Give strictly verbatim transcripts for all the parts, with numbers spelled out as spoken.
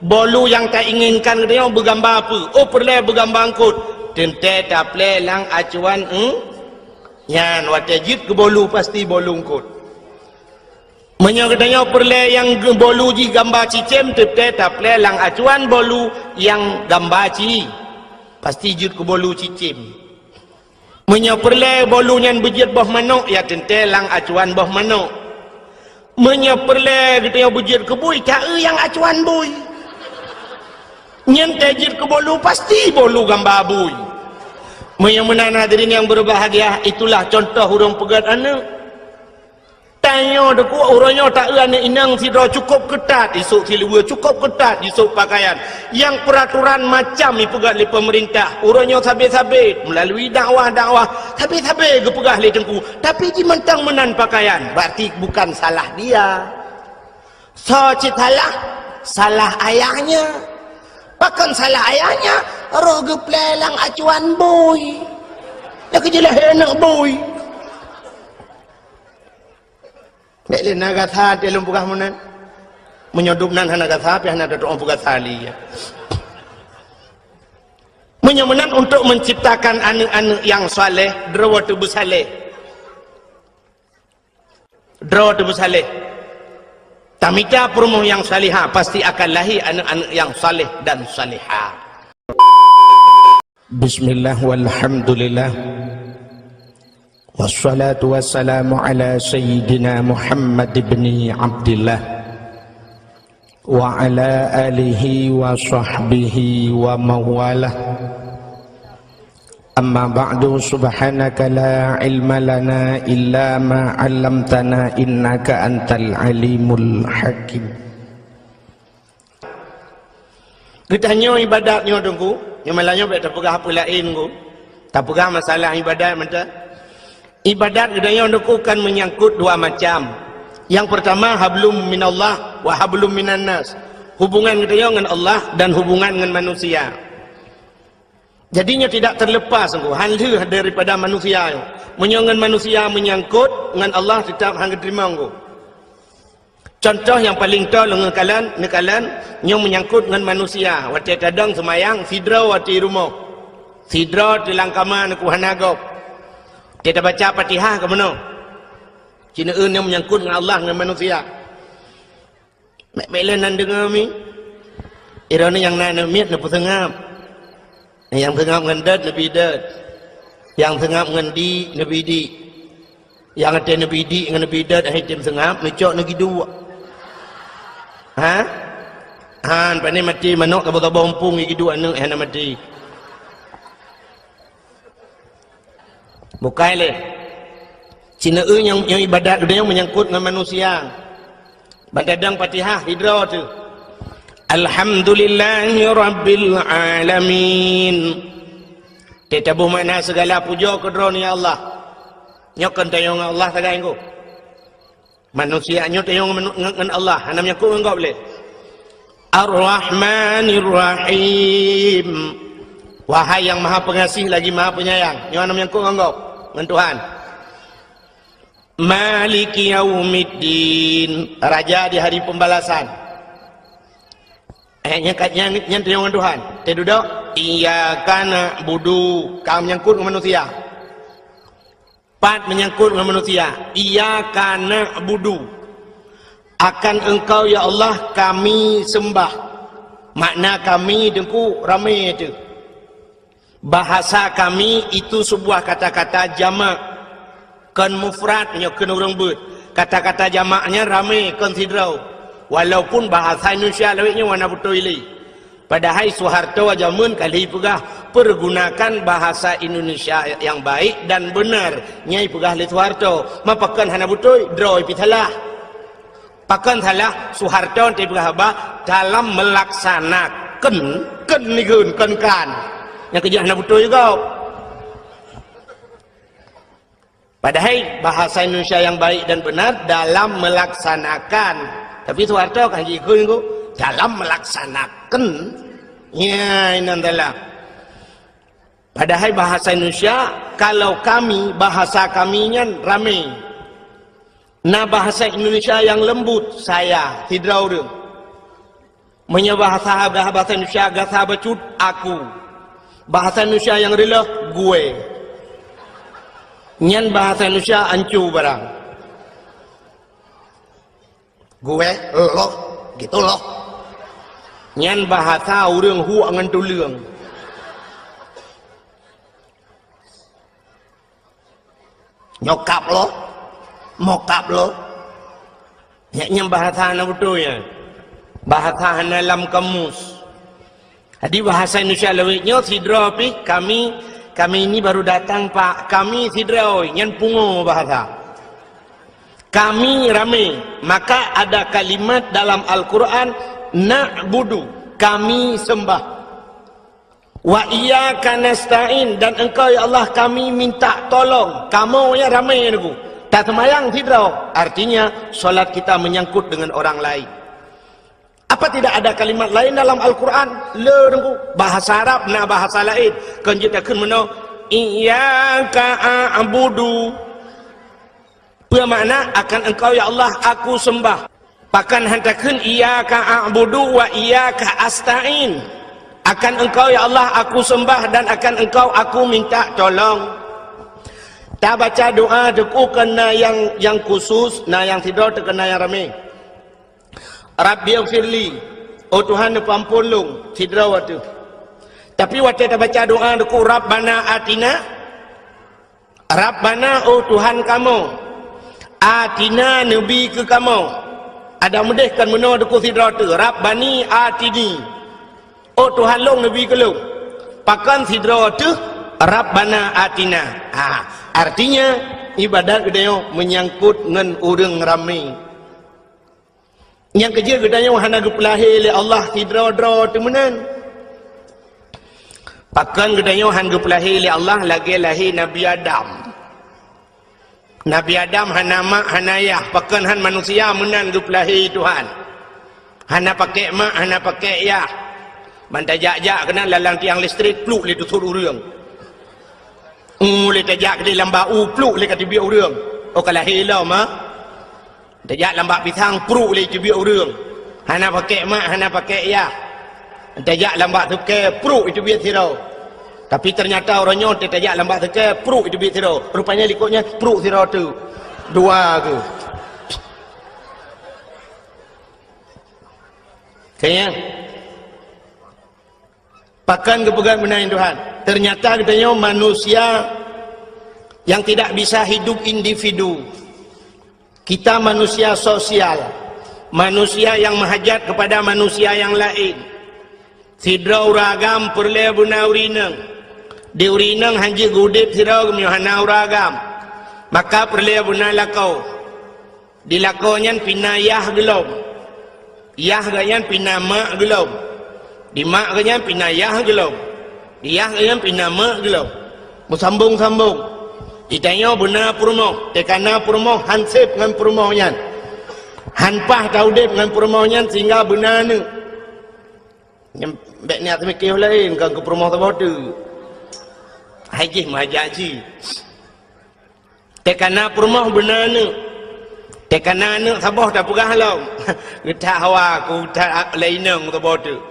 Bolu nyang tainginkan geutanyoe beugamba peue? Oh, peureulée beugamba eungkot. Teuntée taplée lam acuan eung-, nyan watée jeuet keu bolu pasti bolu eungkot. Meunyoe geutanyoe peureulée nyang ge-, bolu jih gamba cicém, teuntée taplée lam acuan bolu nyang gamba ci, pasti jeuet keu bolu cicém. Meunyoe peureulée bolu nyan beujeuet boh manok, ya teuntée lam acuan boh manok. Meunyoe peureulée geutanyoe beujeuet keu bui, ta-eu nyang acuan bui. Nyan tée jeuet keu bolu, pasti bolu gamba bui. Meunyoe meunan hadirin nyang berbahagia, itulah contoh ureuëng peugét aneuëk. Tanyoe deuk uroe nyoe ta-eu aneuëk inong sidroe cukôp keutat, isôk siluweue cukôp keutat, isôk pakaian. Nyang peuraturan macam ipeugét lé peumeurintah. Uroe nyoe sabe-sabe, meulalu dakwah-dakwah, sabe-sabe geupeugah lé teungku. Tapi jih mantong meunan pakaian, berarti bukan salah dia. Soe cit salah? Salah ayahnya. Pakon salah ayahnya? Roh geuplée lam acuan bui. Dak keujeulaih aneuëk bui. Bék lé na gata teuh lôn peugah meunan. Meunyoe dum nan hana gata, pih hana tatu'oh peugah tali, ya. Meunyoe meunan, untuk menciptakan aneuëk-aneuëk nyang saleh, droe teuh beusaleh. Droe teuh beusaleh. Tamita peurumoh nyang salihah, pasti akan lahé aneuëk-aneuëk nyang saleh dan salihah. Bismillah, walhamdulillah. Wassalatu wassalamu ala sayyidina Muhammad ibni Abdillah, wa ala alihi wa sahbihi wa mawalah. Amma ba'du, subhanaka la ilma lana illa ma 'allamtana, innaka antal alimul hakim. Geutanyoe ibadat nyoe teungku, nyoe malam nyoe bék tapeugah peue laén teungku. Tapeugah masalah ibadat mantong. Ibadat geutanyoe teungku kan menyangkut dua macam. Nyang peurtama, hablum minallah wa hablum minannas. Hubungan geutanyoe ngon Allah dan hubungan ngon manusia. Jadi nyoe tidak terlepas teungku, han lheueh daripada manusia nyoe. Meunyoe ngon manusia menyangkut, ngon Allah teutap han geuteurimong teungku. Contoh nyang paleng toe lôn neukalon, neukalon, nyoe menyangkut ngon manusia. Watée tadong seumayang, sidroe watée rumoh. Sidroe teuh lam kama neuku hana gob. Watée tabaca Fatihah ka meunoe. Cineu nyoe menyangkut ngon Allah ngon manusia. Mek-mek lé nan deungoe mi. Iroe nyang na neumiet neupeuseungab. Nyang seungab ngon dot neubi dot. Nyang seungab ngon di neubi di. Nyang até neubi di ngon neubi dot, hai tem seungab, neucok neugiduek. Ha? Han, pane maté manok kaba-kaba umpung giduek aneuëk hana maté. Bukai lé. Cineu nyang, nyang ibadat geutanyoe menyangkut ngon manusia. Ban tadong Fatihah, sidroe teuh. Alhamdulillahi rabbil alamin. Teuh taboh makna segala pujoe keu Droeneuh ya Allah. Nyoe kon tanyoe ngon Allah sagai teungku. Manusia nyoe tanyoe ngon, ngon, ngon Allah, hana menyangkut ngon gob lé. Ar-Rahmanir Rahim. Wahai yang Maha Pengasih lagi Maha Penyayang. Nyoe hana menyangkut ngon gob, ngon Tuhan. Maliki yaumiddin, Raja di Hari Pembalasan. Eh, nyan ka, nyan, nyan tanyoe ngon Tuhan. Teuh dudoe, iyyaka na'budu, ka menyangkut ngon manusia. Pat menyangkut ngon manusia, iyyaka na'budu, akan Engkau ya Allah kami sembah. Makna kami teungku ramé teuh. Bahasa kami itu sebuah kata-kata jamak, kon mufrad nyoe kon ureuëng beuet. Kata-kata jamaknya ramé kon sidroe. Walaupun bahasa Indonesia lawét nyoe hana beutôi lé. Padahai Soeharto jameun ka lheueh peugah, "Pergunakan bahasa Indonesia yang baik dan benar." Nyan peugah lé Soeharto. Ma pakon hana beutôi, droe pih salah. Pakon salah, Soeharto teupeugah haba dalam melaksanakan, kon, kon nikheun, kon kan. Nyang keujeuet hana beutôi juga. Padahai bahasa Indonesia yang baik dan benar dalam melaksanakan. Tapi Soeharto kan jikheun ku, dalam melaksanakan. Nya, inan dalam. Padahai bahasa Indonesia, kalau kami, bahasa kami nyan ramé. Na bahasa Indonesia yang lembut, saya, sidroe ureuëng. Meunyoe bahasa, bahasa Indonesia gasa bacut, aku. Bahasa Indonesia nyang reuloh, gue. Nyan bahasa Indonesia ancu barang. Gue, loh, gitu loh. Nyan bahasa ureuëng huek ngon tuleueng. Nyokap lo, mokap lo. Nyan, nyan bahasa hana beutôi nyan. Bahasa hana lam kamus. Jadi bahasa Indonesia lawét nyoe sidroe pih, kami, kami ini baru datang, Pak. Kami sidroe, nyan pungo bahasa. Kami ramé, maka ada kalimat dalam Al-Quran, na'budu, kami sembah. Wa iyyaka nasta'in, dan Engkau ya Allah kami minta tolong. Kamoe nyang ramé Teungku. Taseumayang sidroe, artinya salat kita menyangkut dengan orang lain. Apa tidak ada kalimat lain dalam Al-Quran? Le Teungku. Bahasa Arab na bahasa laén. Kon jeuet takheun meunoe, iyyaka a'budu. Peue makna, akan Engkau ya Allah aku sembah. Pakon han takheun iyyaka a'budu wa iyyaka asta'in. Akan Engkau ya Allah aku sembah dan akan Engkau aku minta tolong. Tabaca doa Teungku keu na nyang, nyang khusus, na nyang sidroe teuk keu na nyang ramé. Rabbighfirli, oh Tuhan neupeuampôn lôn, sidroe watée. Tapi watée tabaca doa Teungku Rabbana atina, Rabbana, oh Tuhan kamoe, atina neubi keu kamoe. Adak meudeh kon meunoe Teungku sidroe teuh, Rabbani atini. Oh Tuhan lôn neubi keu lôn. Pakon sidroe teuh, Rabbana atina. Ha, artinya ibadat geutanyoe menyangkut ngon ureuëng ramé. Nyang keujeuet geutanyoe hana geupeulahé lé Allah sidroe-droe teuh meunan. Pakon geutanyoe han geupeulahé lé Allah lagée lahé Nabi Adam. Nabi Adam hana mak, hana yah, pakon han manusia meunan geupeulahé Tuhan. Hana pakék mak, hana pakék yah. Ban tajak-jak keunan lalang tiang listrik, pluk lé teusut ureuëng. Uh, lé tajak keudeh lam bak u, pluk lé ka teubiet ureuëng. Oh, ka lahé lom, ha? Tajak lam bak pisang, pruk lé teubiet ureuëng. Hana pakék mak, hana pakék yah. Tajak lam bak sukée, pruk teubiet sidroe. Tapi ternyata uroe nyoe tajak lam bak sukée, pruk teubiet sidroe. Rupanya likot nyan pruk sidroe teuh. Dua keuh. Kayang. Pakon geupeugah meunan Tuhan. Ternyata geutanyoe manusia yang tidak bisa hidup individu. Kita manusia sosial, manusia yang meuhajat kepada manusia yang laén. Sidroe ureuëng agam peureulée beuna ureuëng inong. Di ureuëng inong han jeuet geuudeb sidroe meunyoe hana ureuëng agam. Maka peureulée beuna lakoe. Di lakoe nyan pih na yah geulom. Yah geuh nyan pih na mak geulom. Di mak geuh nyan pih na yah geulom. Di yah geuh nyan pih na mak geulom. Meusambong-sambong. Di tanyoe beuna peurumoh, teuka na peurumoh han seb ngon peurumoh nyan. Han paih taudeb ngon peurumoh nyan sehingga beuna aneuëk. Nyan bék niat seumikéh laén, kon keu peurumoh saboh teuk. Hai jih meuhajat jih. Teuka na peurumoh beuna aneuëk. Teuka na aneuëk saboh tapeugah lom. Geutak hawa ku that lé inong saboh teuk.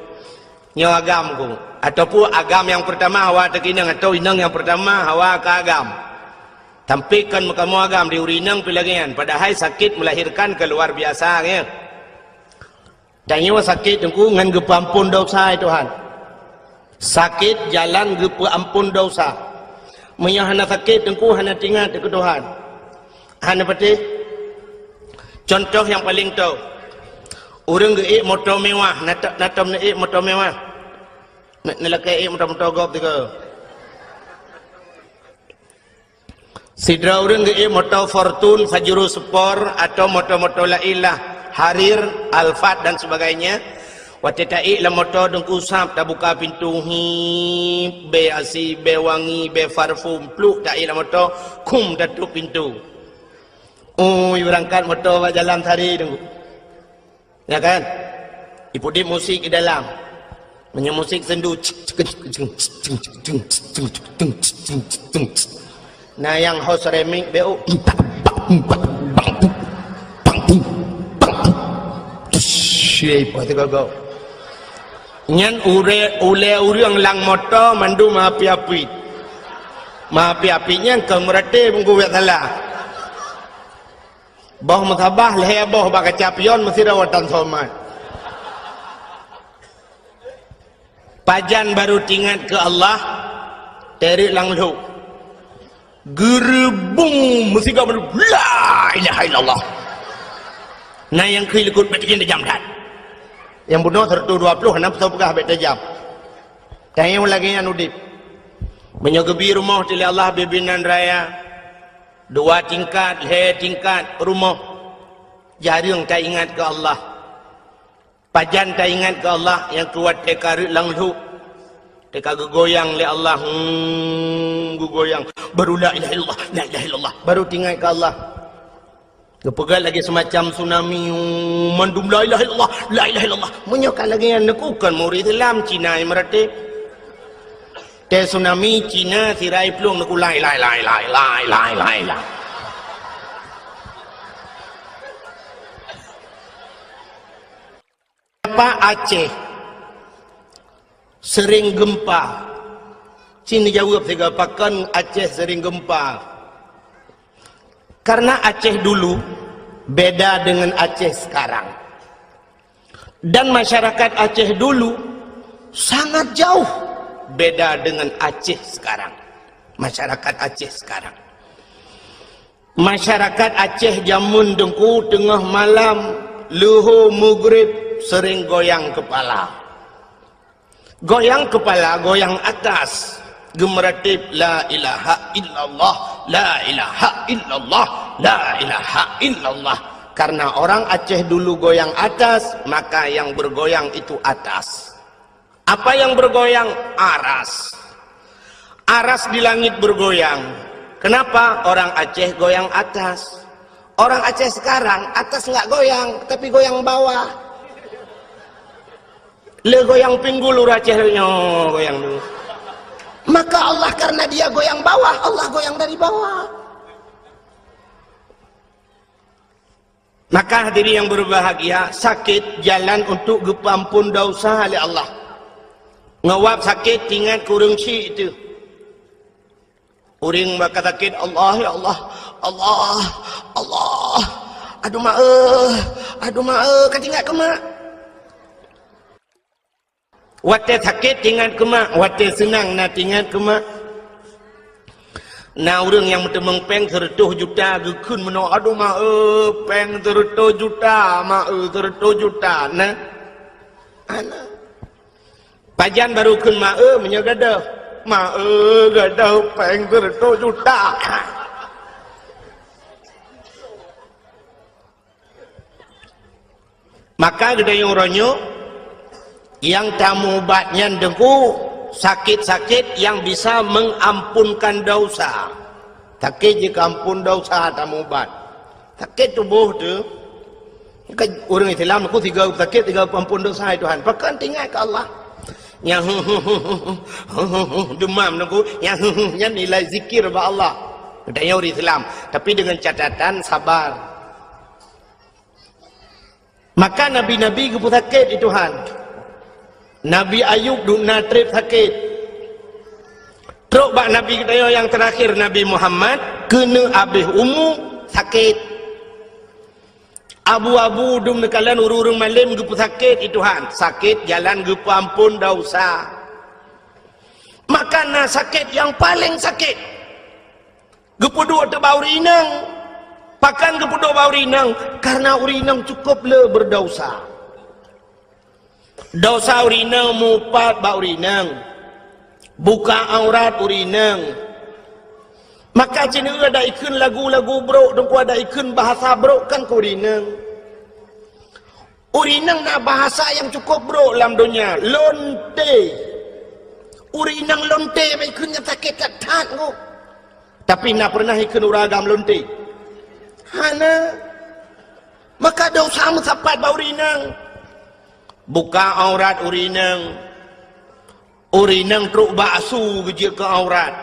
Nyoe agam ku. Ataupun agam nyang peurtama hawa teuka inong, atau inong nyang peurtama hawa keu agam. Tapi kon meukamoe agam di ureuëng inong pih lagée nyan. Padahai sakét melahirkan keu luar biasa, ya. Tanyoe sakét Teungku ngon geupeuampôn desya, ya Tuhan. Sakét jalan geupeuampôn desya. Meunyoe hana sakét Teungku hana teuingat keu Tuhan. Hana patéh. Contoh nyang paleng toh. Ureuëng geuék moto mewah, na ta-, na tom neuék moto mewah. Na, neulakée ék moto-moto gob tiga. Sidroe ureuëng geuék moto Fortuner, Pajero Sport, atau moto-moto laén lah, Harrier, Alphard dan sebagainya. Watée taék lam moto Teungku sab tabuka pintu, hip, bée asi, bée wangi, bée parfum, pluk taék lam moto, khum tatup pintu. Ui, beurangkat moto bak jalan sari Teungku. Ya kan? Ipeuudeb musik di dalam. Meunyoe musik sendu, na nyang host remix B O. Nyan ure-, ulée ureuëng lam moto mandum api-api. Api-api nyan keu meuratéb meugeuwét salah. Boh meusaboh lhée boh bak kaca pion meusidroe transformer. Pajan barô teuingat keu Allah, teureuek lam lhok. Geureubong meusigoe bandum, "La ilaha illallah." Na nyang kheun likot, "Bèk tajam that." Nyang bunoe seratus dua puluh hana peue peugah bèk tajam. Tanyoe lagèe nyan udép. Meunyoe geubi rumoh teuh lé Allah bibinan raya, dua tingkat, lhée tingkat rumoh, jareueng taingat keu Allah. Pajan taingat keu Allah nyang keu watèe ka reuek lam lhok, teuka geugoyang lé Allah, hmm, geugoyang, baru la ilaha illallah, la ilaha illallah, baru teuingat keu Allah. Geupeugah lagèe seumacam tsunami, hmm, mandum la ilaha illallah, la ilaha illallah. Meunyoe ka lagèe nyan neukheun kon murit Islam, Cina nyang meuratéb. Teuh tsunami, Cina, sira iplueng neukheun la ilaha illallah, la ilaha illallah. Kenapa Aceh sering gempa? Ci neujaweueb sigoe, pakon Aceh sering gempa? Karena Aceh dulu beda dengan Aceh sekarang. Dan masyarakat Aceh dulu sangat jauh beda dengan Aceh sekarang. Masyarakat Aceh sekarang. Masyarakat Aceh jameun Teungku teungoh malam, leuhô meugrib sering goyang keupala. Goyang keupala, goyang atas, geumeuratéb la ilaha illallah, la ilaha illallah, la ilaha illallah. Karena orang Aceh dulu goyang atas, maka yang bergoyang itu atas. Apa yang bergoyang? Aras. Aras di langit bergoyang. Kenapa? Orang Aceh goyang atas. Orang Aceh sekarang atas nggak goyang, tapi goyang bawah. Le goyang pinggul ureueng Aceh nyoe goyang tu. Maka Allah, karena dia goyang bawah, Allah goyang dari bawah. Maka hadirin yang berbahagia, sakét jalan untuk geupeuampon dosa lé Allah. Ngon wab sakét, ingat keu ureueng syik teuh. Ureueng bak ka sakét, "Allah, ya Allah, Allah, Allah, aduh mak eh, aduh mak eh," ka teuingat keu mak. Watèe sakét teuingat keu mak, watèe seunang na teuingat keu mak. Na ureueng nyang meuteumèe pèng seureutôh juta geukheun meunoe, "Aduh mak eh, pèng seureutôh juta, mak eh, seureutôh juta." Na? Hana. Pajan barô kheun mak eh meunyoe gadôh. "Mak eh, gadôh pèng seureutôh juta." Maka geutanyoe uroe nyoe nyang tameuubat nyan Teungku, sakét-sakét nyang bisa mengampunkan dosa. Sakét jikeuampon dosa tameuubat. Sakét tuboh teuh, kan ureueng Islam Teungku sigoe sakét sigoe peuampon dosa, "Hai Tuhan, pakon teuingat keu Allah." Nyang demam Teungku, nyang nyan nilai zikir bak Allah. Geutanyoe ureueng Islam, tapi dengan catatan sabar. Maka nabi-nabi geupeusakét lé Tuhan. Nabi Ayub dum na trép sakét. Trok bak nabi geutanyoe nyang teurakhir, Nabi Muhammad, keuneuk abéh umu sakét. Abu-abu dum neukalon ureueng-ureueng malém geupeusakét lé Tuhan. Sakét jalan geupeuampon dosa. Maka na sakét nyang paleng sakét. Geupeuduek teuh bak ureueng inong. Pakon geupeuduek bak ureueng inong? Karena ureueng inong cukup le berdosa. Dosa ureueng inong meuupat bak ureueng inong. Buka aurat ureueng inong. Maka ci neueu adak ikheun lagu-lagu brok, Teungku, adak ikheun bahasa brok kan keu ureueng inong. Ureueng inong na bahasa nyang cukup brok lam donya, lonte. Ureueng inong lonte bak ikheun nyan sakét that-that Teungku. Tapi na peureunah ikheun ureueng agam lonte? Hana. Maka dosa meusapat bak ureueng inong. Buka aurat ureueng inong. Ureueng inong trok bak su geujeuet keu aurat.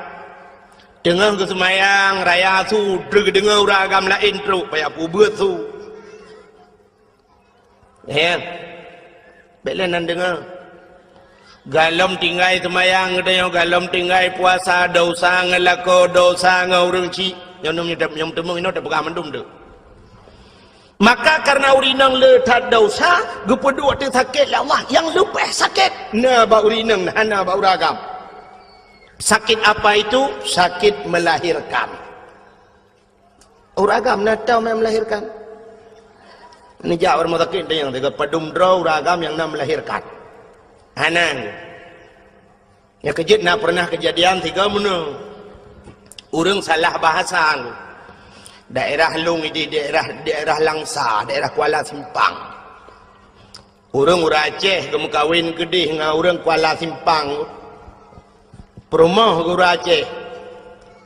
Teungoh geuseumayang raya su, trok geudeungoe ureueng agam laén trok, payah peubeuet su. Ya. Bèk lé nan deungoe. Galom tinggai seumayang geutanyoe, galom tinggai puasa, dosa ngon lakoe, dosa ngon ureuëng chik. Nyoe nyoe nyoe teumeung inoe teupeugah mandum tu. Maka karena ureuëng inong le that dosa, geupeuduek teuk sakét lé Allah. Nyang leubeh sakét na bak ureuëng inong, hana bak ureuëng agam. Sakit apa itu? Sakit melahirkan. Ureuëng agam na tau meumelahirkan. Neujak ureuëng sakét teunyang teuka padum droe ureuëng agam nyang na melahirkan. Hana. Nyang keujeuet na pernah kejadian tiga meunoe. Ureuëng salah bahasa. Daerah Lung di daerah daerah Langsa, daerah Kuala Simpang. Ureuëng ureuëng Aceh geumeukawen keudeh ngon ureuëng Kuala Simpang. Peurumoh ureuëng Aceh.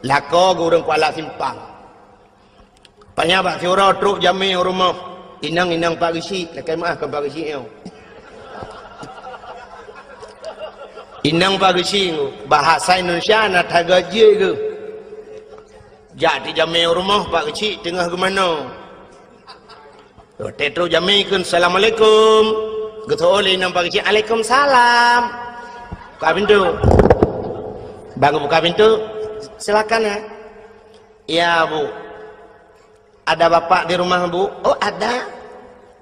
Lakoe ureuëng Kuala Simpang. Panya bak siuroe trok jamé u rumoh. Inong-inong Pak Geuchik, lakée meuah keu Pak Geuchik nyoe. Inong Pak Geuchik, bahasa Indonesia na that gajék geuh. Jak di jamé u rumoh Pak Geuchik teungoh geumanoe. Watée trok jamé kheun, "Assalamualaikum." Geuteu'oh lé inong Pak Geuchik, "Alaikumsalam." Buka pintu. Bang buka pintu. "Silakan ya." "Ya, Bu." "Ada bapak di rumah, Bu?" "Oh, ada."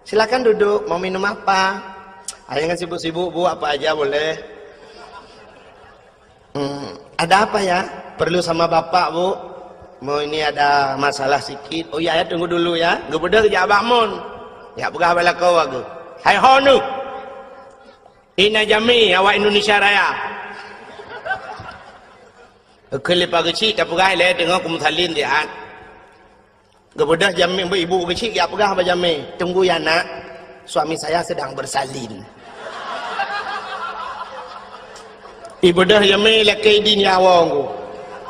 "Silakan duduk, mau minum apa?" "Jangan sibuk-sibuk, Bu, apa aja boleh." "Hmm, ada apa ya?" "Perlu sama bapak, Bu. Mau ini ada masalah sikit." "Oh iya ya, tunggu dulu ya." Geubeudôh jak bak mon. Jak peugah bak lakoe geuh. "Hai ho neuh. Ina jamé awak Indonesia Raya." Kheun lé Pak Geuchik tapeugah lé teungoh kumeusalin siat. Geubeudôh jamé, ibu Geuchik jak peugah bak jamé, "Tunggu ya, Nak, suami saya sedang bersalin." Ibeudôh jamé lakée idin ya awong ku.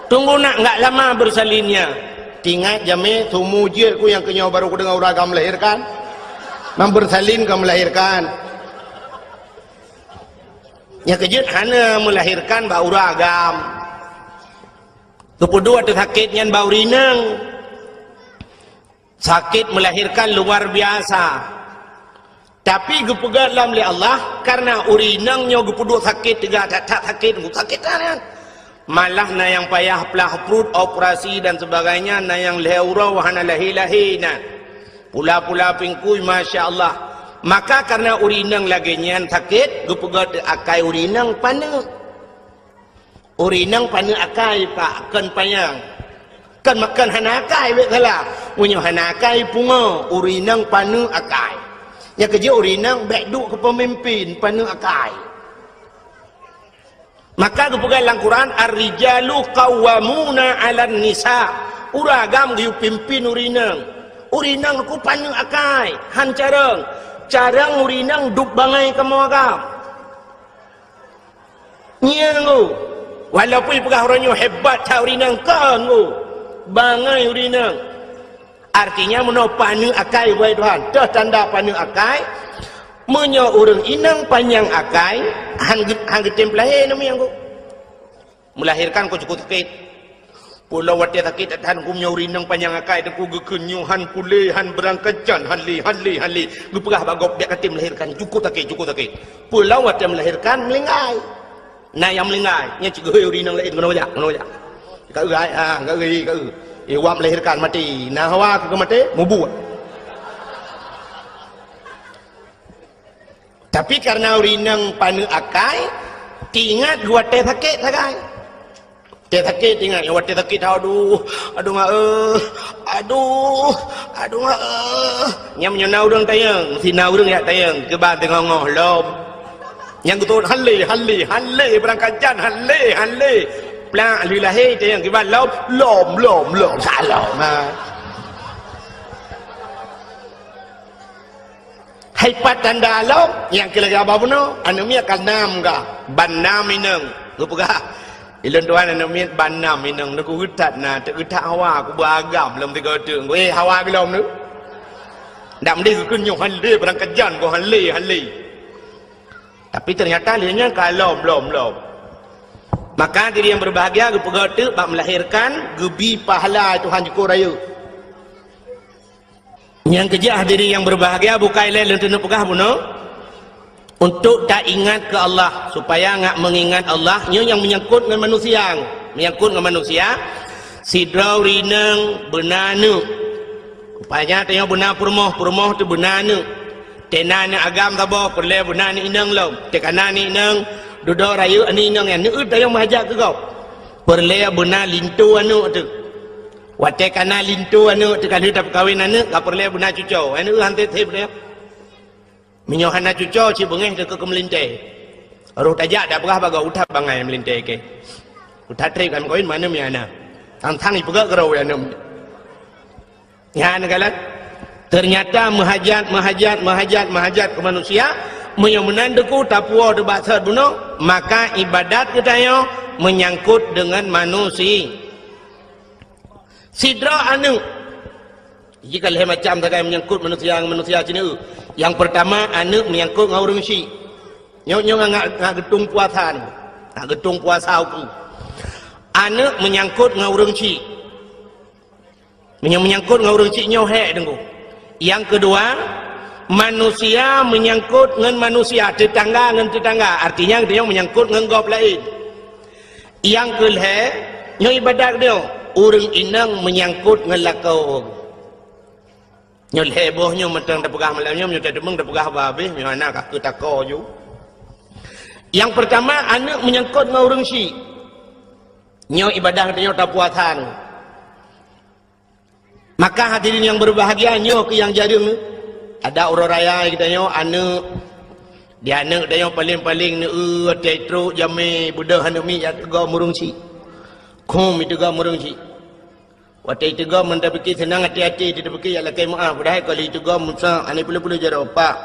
"Tunggu, Nak, enggak lama bersalinnya." Teuingat jamé, "Sumu jeuet ku nyang keunyoe baru kudeungoe ureuëng agam melahirkan. Mang bersalin ka melahirkan." Nyang keujeuet hana melahirkan bak ureuëng agam. Geupeuduek teuk sakét nyan bak ureuëng inong. Sakét melahirkan luar biasa. Tapi geupeugah lom lé Allah, karena ureuëng inong nyoe geupeuduek sakét teuga that-that sakét, sakét that nyan. Malah na nyang payah plah pruet, operasi dan sebagainya, na nyang lhée uroe hana lahé-lahé na. Pula-pula pingkui, masya Allah. Maka karena ureuëng inong lagée nyan sakét, geupeugah teuk akai ureuëng inong paneuk. Ureuëng inong paneuk akai, Pak, kon panyang. Kon makan hana akai, bék salah. Meunyoe hana akai, pungo, ureuëng inong paneuk akai. Nyang keujeuet ureuëng inong bék duek keu peumimpin, paneuk akai. Maka geupeugah lam Quran, "Ar-rijalu qawwamuna 'alan nisa." Ureuëng agam geuyue pimpin ureuëng inong. Ureuëng inong ku paneuk akai, han carông. Carông ureuëng inong duek bangai kamoe agam. Nyan ngu. Walaupun peugah uroe nyoe hebat that ureuëng inong, kon ngu. Bangai ureuëng inong. Artinya meunoe paneuk akai, wahai Tuhan. Toh tanda paneuk akai, meunyoe ureuëng inong panyang akai, han geu-, han geutem peulahé namiet ngu. Melahirkan ku cukup sakét. Pulo watée sakét that-that ku meunyoe ureuëng inong panyang akai, teungku geukheun nyoe han kulé, han beurangkat jan, han lé, han lé, han lé. Geupeugah bak gob, bék katem melahirkan, cukup sakét, cukup sakét. Pulo watée melahirkan, meulinggai. Na nyang meulinggai, nyan cit geuhôi ureuëng inong laén, keunoe jak, keunoe jak. Ka eu ai, ah, ka eu, ka eu. Eh, wak melahirkan maté. Na hawa keu maté, mubuet. Tapi karena ureuëng inong paneuk akai, teuingat geuwatée sakét sagai. Watée sakét teuingat, watée sakét, aduh, aduh mak eh, aduh, aduh mak eh. Nyan meunyoe na ureuëng tanyong, si na ureuëng jak tanyong, kiban teungoh-ngoh lom. Nyang geutot han lé, han lé, han lé, beurangkat jan, han lé, han lé. Plak lheueh lahé tanyong, kiban lom, lom, lom, lom, salom. Ha. Hai pat tanda lom, nyang keu lagée haba bunoe, aneuk miet ka nam ka, ban nam inong. Geupeugah, "Ilôn tuan aneuk miet ban nam inong, neukeu geutat na, teuk geutat hawa, kubeuagam lom tiga teuk." Weh, hawa bilom tu. Ndak meudeh geukheun nyoe han lé, beurangkat jan, goh han lé, han lé. Tapi ternyata lé nyan ka lom, lom, lom. Maka diri yang berbahagia geupeugah teuk bak melahirkan geubi pahala Tuhan jukôt rayeuk. Nyang keujeuet hadirin yang berbahagia, bukai lé lôn teuneuk peugah bunoe. Untuk taingat keu Allah, supaya ngat meungingat Allah, nyoe nyang meunyangkot ngon manusia. Meunyangkot ngon manusia, sidroe ureueng inong beuna aneuk. Rupanya tanyoe beuna peurumoh, peurumoh teuh beuna aneuk. Teuh na aneuk agam saboh, peureulée beuna aneuk inong lom. Teuh ka na aneuk inong, dudoe rayeuk aneuk inong nyan, neueu tanyoe meuhajat keu gob. Peureulée beuna linto aneuk teuh. Watée ka na linto aneuk teuh, ka lheueh tapeukawen aneuk, ka peureulée beuna cucoe. Aneuk han teuh-teuh beuna. Meunyoe hana cucoe, cit beungéh teuh keu meulintée. Roh tajak dak peugah bak gob, "Utat bangai meulintée keu. Utat treb kan kawin mana mi ana." Tang-tang ipeugah keurau ya nem. Nyan galak. Ternyata meuhajat, meuhajat, meuhajat, meuhajat keu manusia, meunyoe meunan teuku tapuwoe teuh bak sot bunoe, maka ibadat geutanyoe meunyangkot deungon manusia. Sidroe aneuk. Jih ka lhée macam sagai meunyangkot manusia ngon manusia sineuk. Nyang peurtama, aneuk meunyangkot ngon ureueng syik. Nyoe, nyoe ngat, ngat geutung puasa nyoe. Ngat geutung puasa uku. Aneuk meunyangkot ngon ureueng syik. Meunyoe meunyangkot ngon ureueng syik nyoe hék deungoe. Nyang keudua, manusia meunyangkot ngon manusia, teutangga ngon teutangga. Artinya, geutanyoe meunyangkot ngon gob laén. Nyang keu lhée, nyoe ibadat geutanyoe, ureueng inong meunyangkot ngon lakoe. Nyoe lhée boh nyoe mantong tapeugah malam nyoe, meunyoe tateumeung tapeugah bah habéh, meunyoe hana ka keu takoe ju. Nyang peurtama, aneuk meunyangkot ngon ureueng syik. Nyoe ibadat geutanyoe tapuasa nyoe. Maka hadirin nyang berbahagia, nyoe keuh nyang jareueng. Adak uroe raya geutanyoe aneuk, di aneuk geutanyoe paleng-paleng neueu watée trok jamé beudôh aneuk miet jak teugom ureueng syik. Khum iteugom ureueng syik. Watée iteugom meunan tapike seunang até-até, tapike jak lakée meuáh, padahai ka lheueh iteugom musa aneuk peuleueh-peuleueh jaroe, "Pak,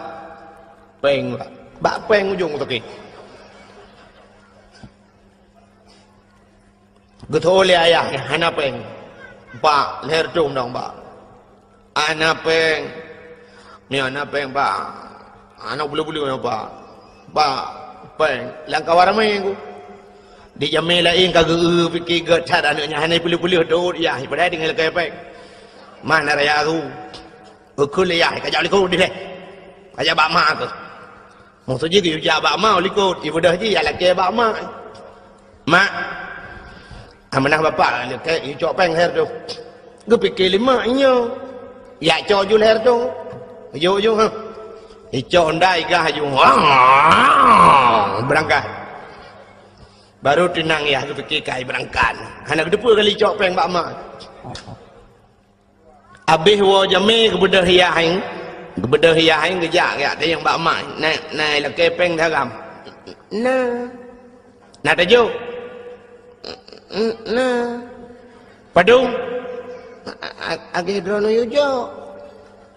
péng bak." Bak péng ujong sakét. Geutho lé ayah, "Hana péng." "Bak, lhée reutôh dong, Bak." "Hana péng." "Nyoe hana péng, Bak." Aneuk beuleueh-beuleueh nyoe, "Bak, Bak, péng." Lam kawan ramé ku. Di jamé laén ka geu-eu pike gét that aneuk nyan, hana peuleueh-peuleueh dot yah, padahai tinggai lakée péng. Mana raya tu? Geukheun lé yah, "Kajak likot deh. Kajak bak mak keuh." Maksud jih geuyue jak bak ma likot, ibeudôh jih jak lakée bak ma. "Mak, amanah bapak lakée, yue cok péng lhée reutôh." Geupike lé mak nyoe, "Jak cok ju lhée reutôh." Geuyue ju, ha. Icok honda igah ju. Beurangkat. Baru teunang yah geupike kai beurangkat. Hana geuteupeue kali icok péng bak mak. Abéh woe jamé geubeudôh yah, geubeudôh yah, geujak, jak tanyong bak mak, "Na, na lakée péng dagam?" "Na." "Na tajok?" "Na." "Padum?" "A-, a-, lagée droeneuh yue jok."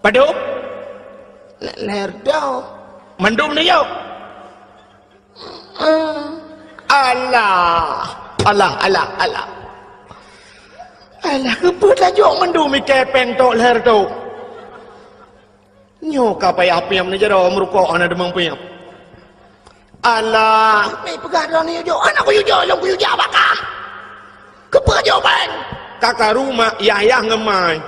"Padum?" "Na, lhée reutôh." "Mandum neujok?" "Alah, alah, alah, alah. Alah, keupeue tajok mandum ikée péng tok lhée reutôh?" Nyoe ka payah piep neujaroe meurukok hana deungon piep. "Alah, meupeugah droeneuh yue jok, hana kuyue jok, lôn kuyue jak bak kah. Keupeue jok péng?" Ka karu mak yah-yah ngon mai.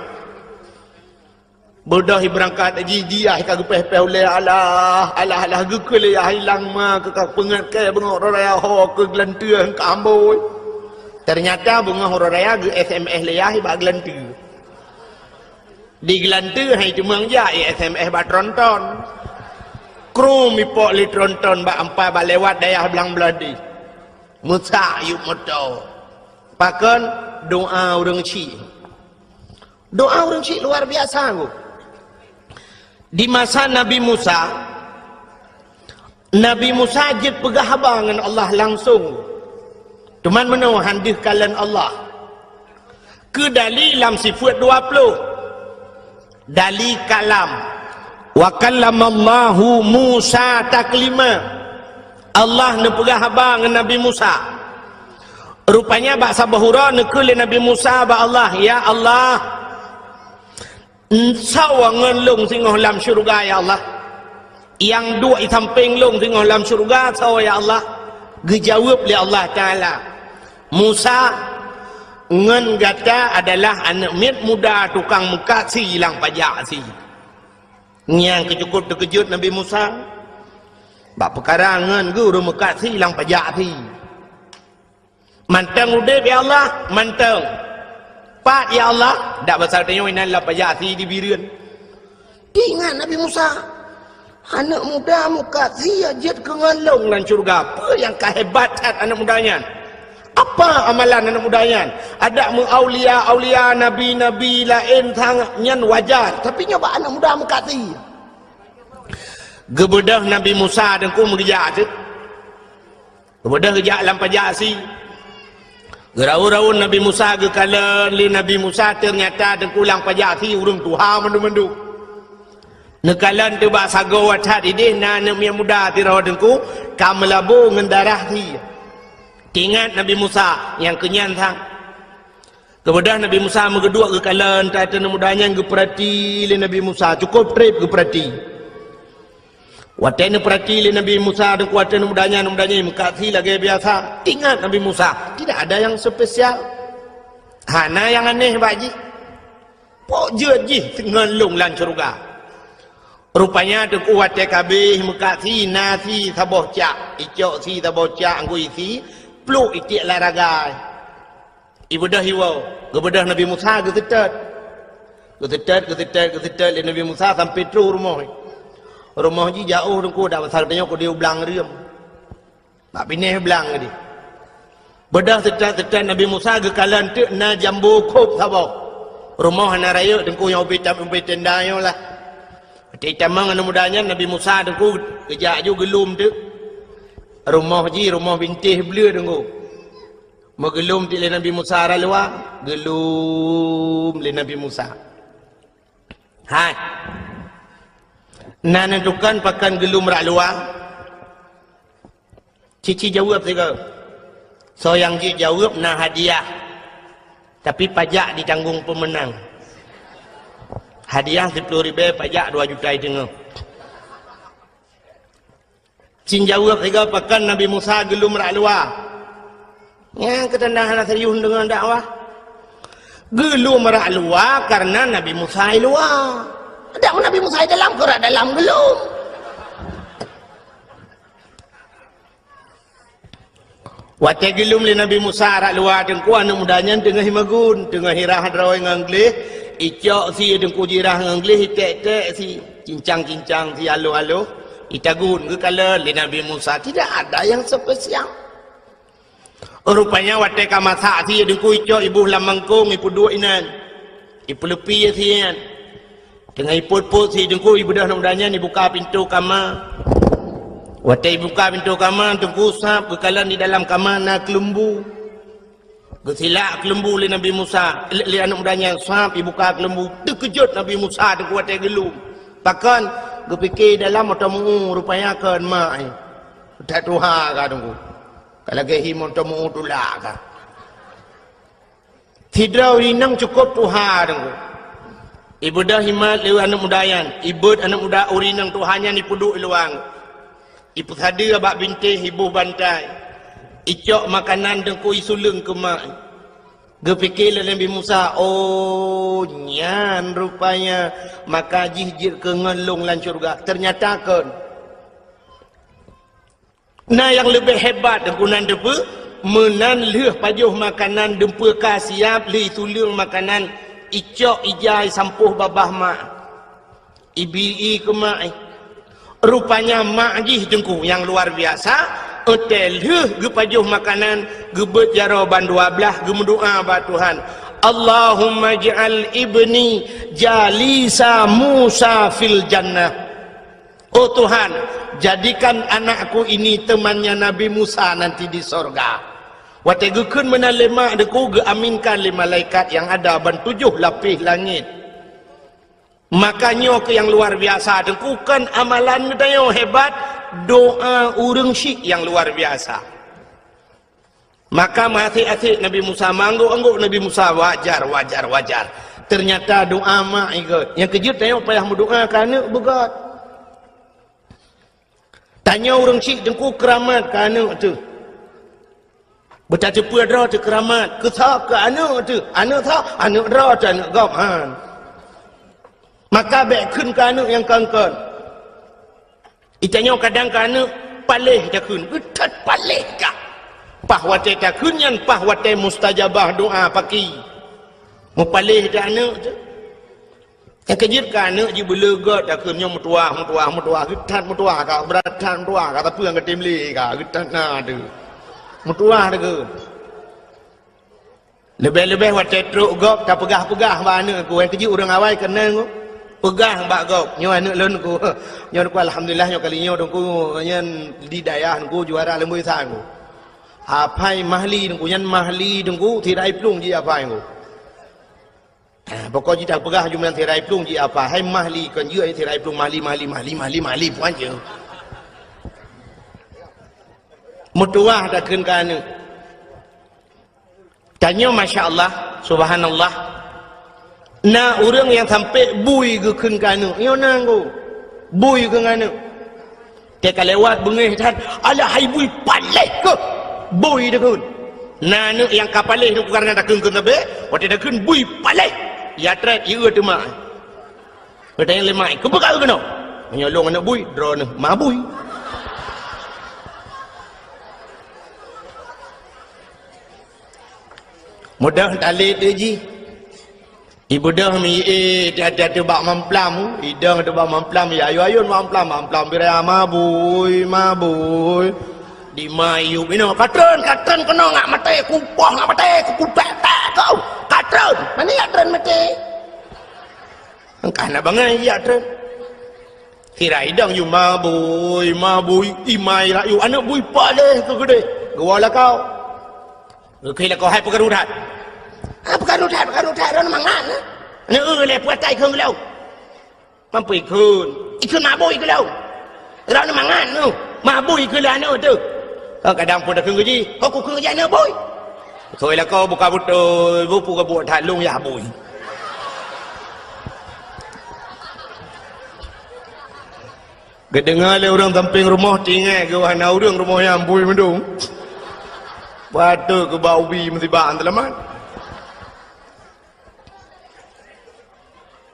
Beudôh ibeurangkat jih, jih yah ka geupéh-péh ulée, alah, alah, alah, geukheun lé yah ilang ma keu ka peungeut kée beungoh uroe raya ho keu geulanteue ka ambôi. Teunyata beungoh uroe raya geu-S M S lé yah bak geulanteue. Di geulanteue hai teumeung jak i-S M S bak tronton. Krum ipok lé tronton bak ampai bak lewat dayah blang Bladeh. Meusak yup moto. Pakon? Doa ureueng chik. Doa ureueng chik luar biasa, Teungku. Di masa Nabi Musa, Nabi Musa jeuet peugah haba ngon Allah langsong. Teuma meunoe han deuh kalon Allah. Keu dali lam sifeuet dua ploh. Dali kalam. "Wa kallamallahu Musa taklima." Allah neupeugah haba ngon Nabi Musa. Rupanya bak saboh uroe neukheun lé Nabi Musa bak Allah, "Ya Allah, soe ngon lôn singoh lam syeuruga, ya Allah? Nyang duek i sampéng lôn singoh lam syeuruga soe, ya Allah?" Geujaweueb lé Allah Taala, "Musa, ngon gata adalah aneuk miet muda tukang meukat si lam pajak si." Nyang keucukôp teukeujot Nabi Musa. Bak peukara ngon geuh ureuëng meukat sie lam pajak sie. Mantong udeb, ya Allah, mantong. Pat, ya Allah, dak basa tanyoe inan lam pajak sie di Bireuen. Ingat Nabi Musa, aneuëk muda meukat sie jeuet keu ngon lôn lam syeuruga. Peue nyang ka hebat that aneuëk muda nyan? Apa amalan aneuëk muda nyan? Adak meu aulia-aulia, nabi-nabi laén sang nyan wajar, tapi nyoe bak aneuëk muda meukat sie. Geubeudôh Nabi Musa teungku meugeujak teuk. Geubeudôh geujak lam pajak sie. Geuraun-raun Nabi Musa geukalon lé Nabi Musa, teunyata teungku lam pajak sie ureuëng tuha mandum-mandum. Neukalon teuk bak sagoe that ideh na aneuëk miet muda sidroe teungku ka meulabô ngon darah sie. Teuingat Nabi Musa nyang keunyan sang. Geubeudôh Nabi Musa meugeuduek geukalon that aneuëk muda nyan geupeurati lé Nabi Musa, cukôp treb geupeurati. Watée neupeurati lé Nabi Musa teungku, watée aneuëk muda nyan, aneuëk muda nyan meukat sie lagée biasa. Ingat Nabi Musa, tidak ada yang spesial. Hana nyang aneh bak jih. Pok jeuet jih ngon lôn lam syeuruga. Rupanya teungku watée ka abéh meukat sie na sie saboh cak, icok sie saboh cak anggui sie, pluek itiek lam ragai. Ibeudôh iwoe, geubeudôh Nabi Musa geuseutôt. Geuseutôt, geuseutôt, geuseutôt lé Nabi Musa sampoe troh rumoh. Rumoh jih jaôh teungku, dak basa tanyoe keudéh u blang reuem. Bak binéh blang keudéh. Beudôh seutôt-seutôt Nabi Musa geukalon teuk na jambo khôb saboh. Rumoh hana rayeuk teungku nyang ubé tam-, ubé tenda nyoe lah. Watée tamong aneuëk muda nyan Nabi Musa teungku geujak ju geulom teuk. Rumoh jih rumoh bintéh bleue teungku. Meugeulom teuk lé Nabi Musa rot luwa, geulom lé Nabi Musa. Hai. Na neutukan pakon geulom rot luwa? Cici jaweueb sigoe. Soe nyang jeuet jaweueb na hadiah. Tapi pajak ditanggong peumeunang. Hadiah siploh ribée, pajak dua juta teungoh. Cin jaweueb sigoe, pakon Nabi Musa geulom rot luwa? Nyang keutanda hana serius deungon dakwah. Geulom rot luwa kareuna Nabi Musa i luwa. Dak Nabi Musa i dalam, keu rot dalam geulom. Watée geulom lé Nabi Musa rot luwa teungku, aneuëk muda nyan teungoh imagun, teungoh irah droe ngon gleh, icok sie teungku jirah ngon gleh, iték-ték sie, cincang-cincang sie aloh-aloh, itagun geukalon lé Nabi Musa, tidak ada yang spesial. Rupanya watée ka masak sie teungku icok iboh lam mangkong ipeuduek inan. Ipeuleupie sie nyan. Teungoh ipot-pot sie teungku ibeudôh aneuëk muda nyan ibuka pintoe kama. Watée ibuka pintoe kama teungku sab geukalon di dalam kama na keuleumbu. Geusilak keuleumbu lé Nabi Musa, lé, lé aneuëk muda nyan sab ibuka keuleumbu. Teukeujot Nabi Musa teungku watée geulom. Pakon geupike dalam meutameu rupanya kon mak, eh. That tuha ka teungku. Ka lagée hi meutameu tulak ka. Sidroe ureuëng inong cukôp tuha teungku. Ibeudôh imat lé aneuëk muda nyan, ibeuet aneuëk muda ureuëng inong tuha nyan ipeuduek i luwa. Ipeusadeue bak bintéh iboh bantai. Icok makanan teungku isuleueng keu mak. Geupike lé Nabi Musa, "Oh, nyan rupanya maka jih jeuet keu ngon lôn lam syeuruga." Teunyata kon. Na nyang leubeh hebat teungku nan teupeu, meunan lheueh pajoh makanan dumpeue ka siab lheueh suleueng makanan icok ija isampoh babah mak. Ibi i keu mak i. Rupanya mak jih teungku nyang luar biasa, watée lheueh geupajoh makanan, geubeuet jaroe ban dua blaih geumeudoá bak Tuhan, "Allahumma ij'al ibni jalisa Musa fil jannah." Oh Tuhan, jadikan anakku ini temannya Nabi Musa nanti di sorga. Watée geukheun meunan lé mak teungku geuaminkan lé malaikat nyang ada ban tujoh lapéh langét. Maka nyoe keuh nyang luar biasa teungku, kon amalan geutanyoe hebat, doa ureuëng syik nyang luar biasa. Maka meuasék-asék Nabi Musa, meuanggôk-anggôk Nabi Musa, wajar, wajar, wajar. Teunyata doa mak igot. Nyang keujeuet tanyoe payah meudoa keu aneuëk beugét. Tanyoe ureuëng syik teungku keuramat keu aneuëk teuh. Beutateupeue droe teuh keuramat. Keu soe? Keu aneuëk teuh. Aneuëk soe? Aneuëk droe teuh, aneuëk gob, han. Maka bék kheun keu aneuëk nyang kon-kon. Itanyoe kadang keu aneuëk, Paléh takheun, geutat paléh kah. Paih watée takheun nyan, paih watée mustajabah doa paki. Meupaléh that aneuk teuh. Nyang keujeuet ka aneuk jih beuleugot takheun nyoe meutuwah, meutuwah, meutuwah, geutat meutuwah ka, brat that meutuwah ka, tapi nyang geutem lé ka, geutat na teuh. Meutuwah takheun. Leubeh-leubeh watée trok gob tapeugah-peugah bak aneuk ku, nyang keujeuet ureuëng awai keunan ku. Peugah bak gob, nyoe aneuk lôn ku. Nyoe ku alhamdulillah nyoe kali nyoe ku nyan di dayah ku juara leumboi san ku. Apai Mahli ku, nyan Mahli ku, tirai plueng jih apai ku. Ah, pokok jih tapeugah jumeulan tirai plueng jih apai, hai Mahli kon jeuet tirai plueng Mahli, Mahli, Mahli, Mahli, Mahli puan jeuet. Meutuwah takheun ka aneuk. Tanyoe masya Allah, subhanallah. Na ureuëng nyang sampai bui geukheun keu aneuk, nyoe na ngku. Bui keu aneuk. Teuka lewat beungéh that, "Alah hai bui paléh keuh." Bui takheun. Na aneuk nyang ka paléh nyoe karena takheun keu sabe, watée takheun bui paléh. Ya treb, ieu teuma. Geutanyong lé mak, "Keupeue ka keunoe?" "Meunyoe lôn aneuk bui, droeneuh ma bui." Mudah talé teuh jih. Ibeudôh mi, eh, tiap-tiap bak mamplam, idong teuh bak mamplam, ya ayun-ayun mamplam, mamplam biraya ma bui, ma bui. Di ma yub inoe, "Ka treun, ka treun keunoe ngat maté, kupoh ngat maté, kukutek-tek kau, ka treun." Mana ya treun maté? Engkah na bangai ya treun. Sira idong yub ma bui, ma bui, imai rayu, aneuk bui paléh keu geudeh. Geuwoe lakau. Geukheun lakoe, "Hai peukaru that." "Ah, peukaru that, peukaru that, droeneuh mangat na." "Neu-eu lé puatai kheun geulong." "Mampu ikheun." "Ikheun mabui geulong." "Droeneuh mangat neu, mabui kheun lé aneuk teuh." "Oh, kadang pun takheun geuji, oh, kukheun geuji aneuk bui." Geukheun lakoe buka beutôi, bupu geubuet that lông yah bui. Geudeungoe lé ureuëng sampéng rumoh, tinggai geuh hana ureuëng rumoh nyan bui meudong. Patôt keu bak ubi meusibak teulamat.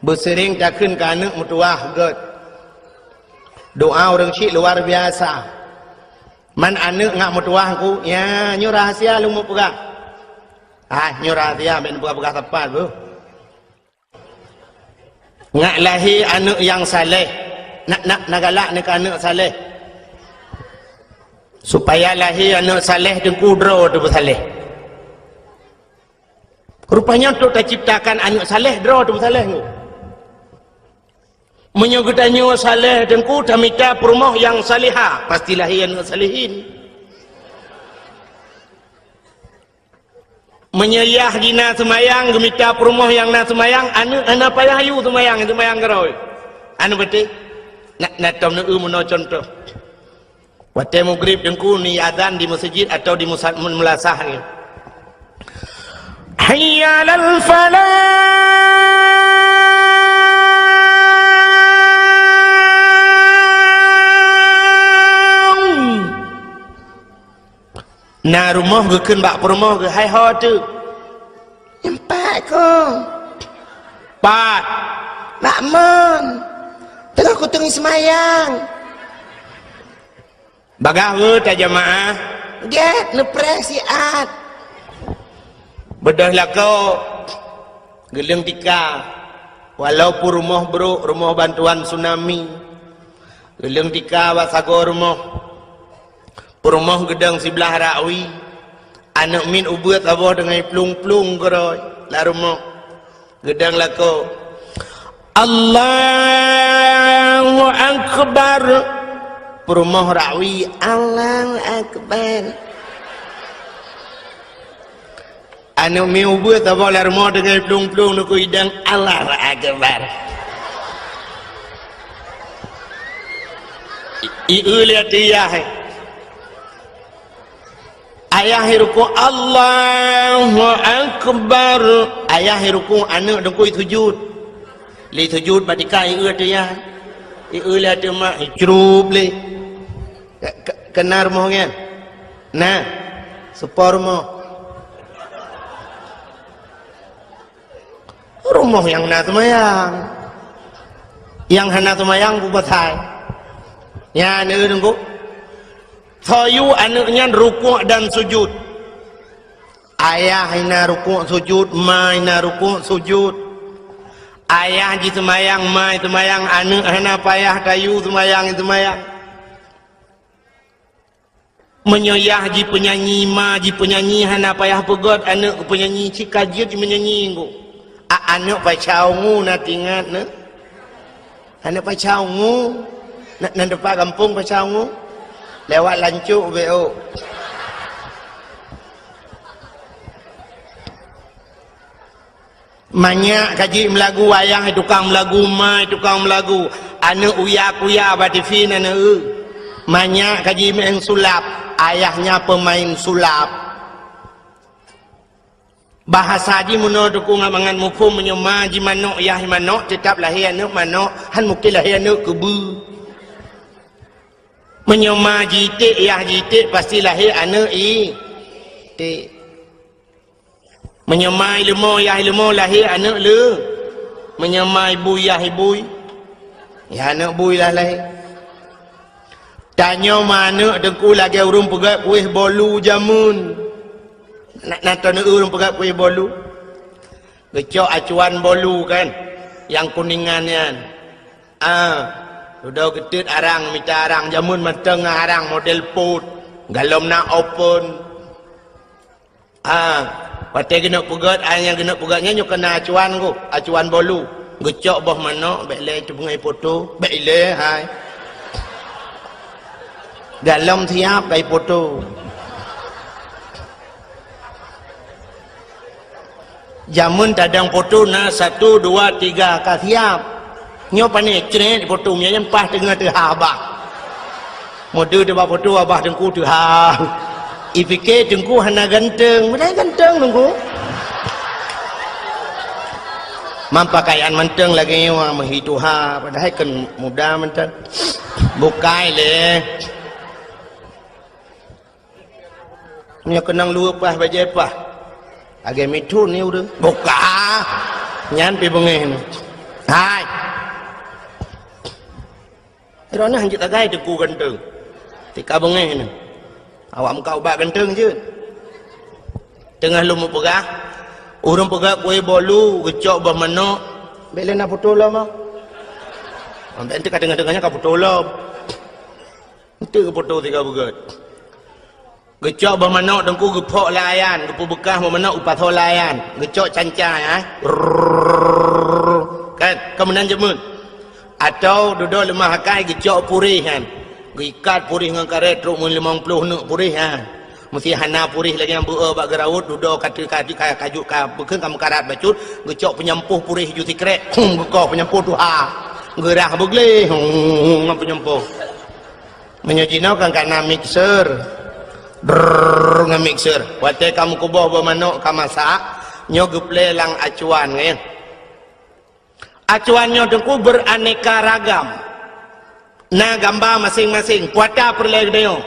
Beuseuréng takheun keu aneuk meutuwah gét. Doa ureuëng syiek luar biasa. Man aneuk ngat meutuwah ku, ya, nyoe rahasia lôn meupeugah. Ah, nyoe rahasia, bèk neupeugah-peugah sapat beuh. Ngat lahé aneuk nyang saleh, na, na, na galak neu keu aneuk saleh. Supaya lahé aneuk saleh teungku droe teupeusaleh. Rupanya untuk taciptakan aneuk saleh, droe teupeusaleh nyoe. Meunyoe geutanyoe saleh teungku, tamita peurumoh nyang salehah, pasti lahé aneuk salehin. Meunyoe yah jih na seumayang, geumita peurumoh nyang na seumayang, aneuk hana payah yue seumayang, seumayang keudroe. Aneuk beutôi. Na, na tom neu-eu meunoe cuntoh. Watée mugrib teungku ni azan di meuseujid atawa di musa-, meulasah ni. Hayya 'alal falah. Na rumoh geukheun bak peurumoh geuh, "Hai ho teuh?" "Nyan pat kong." "Pat?" "Bak mon. Teungoh kuteungi seumayang." Bagaih weueh tajamaah. Gét neupreh siat. Beudôh lakoe geuleueng tika. Walaupun rumoh brok, rumoh bantuan tsunami, geuleueng tika bak sagoe rumoh. Peurumoh geudong siblah rakwi. Aneuk miet ubeuet saboh deungon plueng-plueng keudroe lam rumoh. Geudong lakoe, "Allahu Akbar." Peurumoh rakwi, "Allahu Akbar." Aneuk miet ubeuet saboh lam rumoh deungon plueng-plueng neu keu idong, "Allahu Akbar." I, i, eu lé ateueh. Ayah i rukuk, "Allahu Akbar." Ayah i rukuk, aneuk teungku i sujud. Lé sujud bak tika, i eu ateueh yah. I eu lé ateueh mak, i crup lé. Ke, ke, keunan rumoh nyan? Na. Seupôt rumoh. Rumoh nyang na seumayang. Nyang hana seumayang peue pasai? Nyan, eh, teungku. Soe yue aneuëk nyan rukuk dan sujud. Ayah hina rukuk sujud, ma hina rukuk sujud. Ayah jiseumayang, ma jiseumayang, aneuëk hana payah tayue seumayang, jiseumayang. Meunyoe yah jipeunyanyi, ma jipeunyanyi, hana payah peugét aneuëk keupeunyanyi, cit ka jeuet jimeunyanyi ngon. A, aneuëk Pasha Ungu na tingat neuh? Aneuëk Pasha Ungu? Na, na teumpat gampông Pasha Ungu? Lewat Lancok beu. Manyak ka jeuet meulagu, ayah tukang meulagu, ma tukang meulagu. Aneuëk uya-kuya bak T V na neueu. Manyak ka jimeu'en sulap, ayahnya peumain sulap. Bahasa jih meunoe teungku ngat mangat muphom, meunyoe ma jimanök, yah manök, teutab lahé aneuëk manök, han mungken lahé aneuëk keubeue. Meunyoe ma jiték, yah jiték, pasti lahé aneuëk iték. Meunyoe ma ileumo, yah ileumo, lahé aneuëk le. Meunyoe ma ibui, yah ibui, yah aneuëk bui lah lahé. Tanyoe ma aneuëk teungku lagée ureuëng peugét kueh bolu jameun. Na, na tanyoe ureuëng peugét kueh bolu. Geucok acuan bolu kan, nyang kuningan nyan. Ah, dudoe geuteut arang, mita arang, jameun mantong ngon arang model pot, galom na open. Ah, watée geuneuk peugét, ai nyang geuneuk peugét nyan nyoe keunan acuan ku, acuan bolu. Geucok boh manök, bék lé teupeungai poto, bék ilée hai. Galom siab kai poto. Jameun tadong poto na satu, dua, tiga ka siab. Nyoe pane crét poto nyan paih teungoh teuha abah. Meudeue teuh bak poto abah teungku teuha. Ipike teungku hana ganteng, padahai ganteng teungku. Mam pakaian mantong lagée nyoe meuhi tuha, padahai kan muda mantong. Bukai lé. Nyoe keunong luweue paih bajée paih. Lagée mithon ni ureuëng. Buka. Nyan pi beungéh ni. Hai. Droeneuh hanjeuet tagai teungku ganteng. Tika beungéh ni. Awak muka ubak ganteng jeuet. Teungoh lôn mupeugah, ureuëng peugah kueh bolu, geucok boh manök, bék lé na poto lom. Bék enteuk ka teungoh-teungoh nyan ka poto lom. Enteuk geupoto sigoe beugét. Geucok boh manök teungku geuphok lé ayan, geupeubeukah boh manök geupasoe lé ayan, geucok canca, ya. Rrrr. Kan, ka meunan jameun. Atau dudoe leumah akai geucok puréh nyan. Geuikat puréh ngon karét trok meulimong ploh neuk puréh nyan. Meusé hana puréh lagée nyang beu-e bak geuraut, dudoe ka teu-, ka, ka, ka jeuet ka beukheun ka meukarat bacut, geucok peunyampôh puréh ju sikrek, hum, geukoh peunyampôh tuha. Geurah beugleh, hum, ngon peunyampôh. Meunyoe jinoe kan ka na mixer. Drrrr, ngon mixer. Watée ka meukuboh boh manök ka masak, nyoe geuplé lam acuan, ya. Acuan nyoe teungku beraneka ragam. Na gamba maséng-maséng, puata peureulée geutanyoe.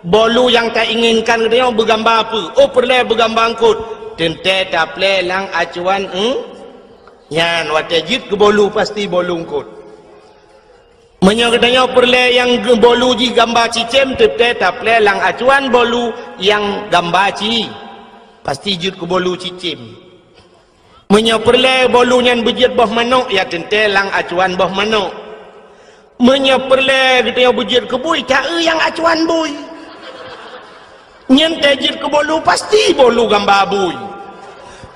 Bolu nyang tainginkan geutanyoe beugamba peue? Oh, peureulée beugamba eungkot. Teuntée taplé lam acuan, hmm? Nyan watée jeuet keu bolu pasti bolu eungkot. Meunyoe geutanyoe peureulée nyang ge-, bolu jih gamba cicém, teuntée taplé lam acuan bolu nyang gamba ci. Pasti jeuet keu bolu cicém. Meunyoe peureulée bolu nyan beujeuet boh manök, ya teuntée lam acuan boh manök. Meunyoe peureulée geutanyoe beujeuet keu bui, taeu nyang acuan bui. Nyan tée jeuet keu bolu, pasti bolu gamba bui.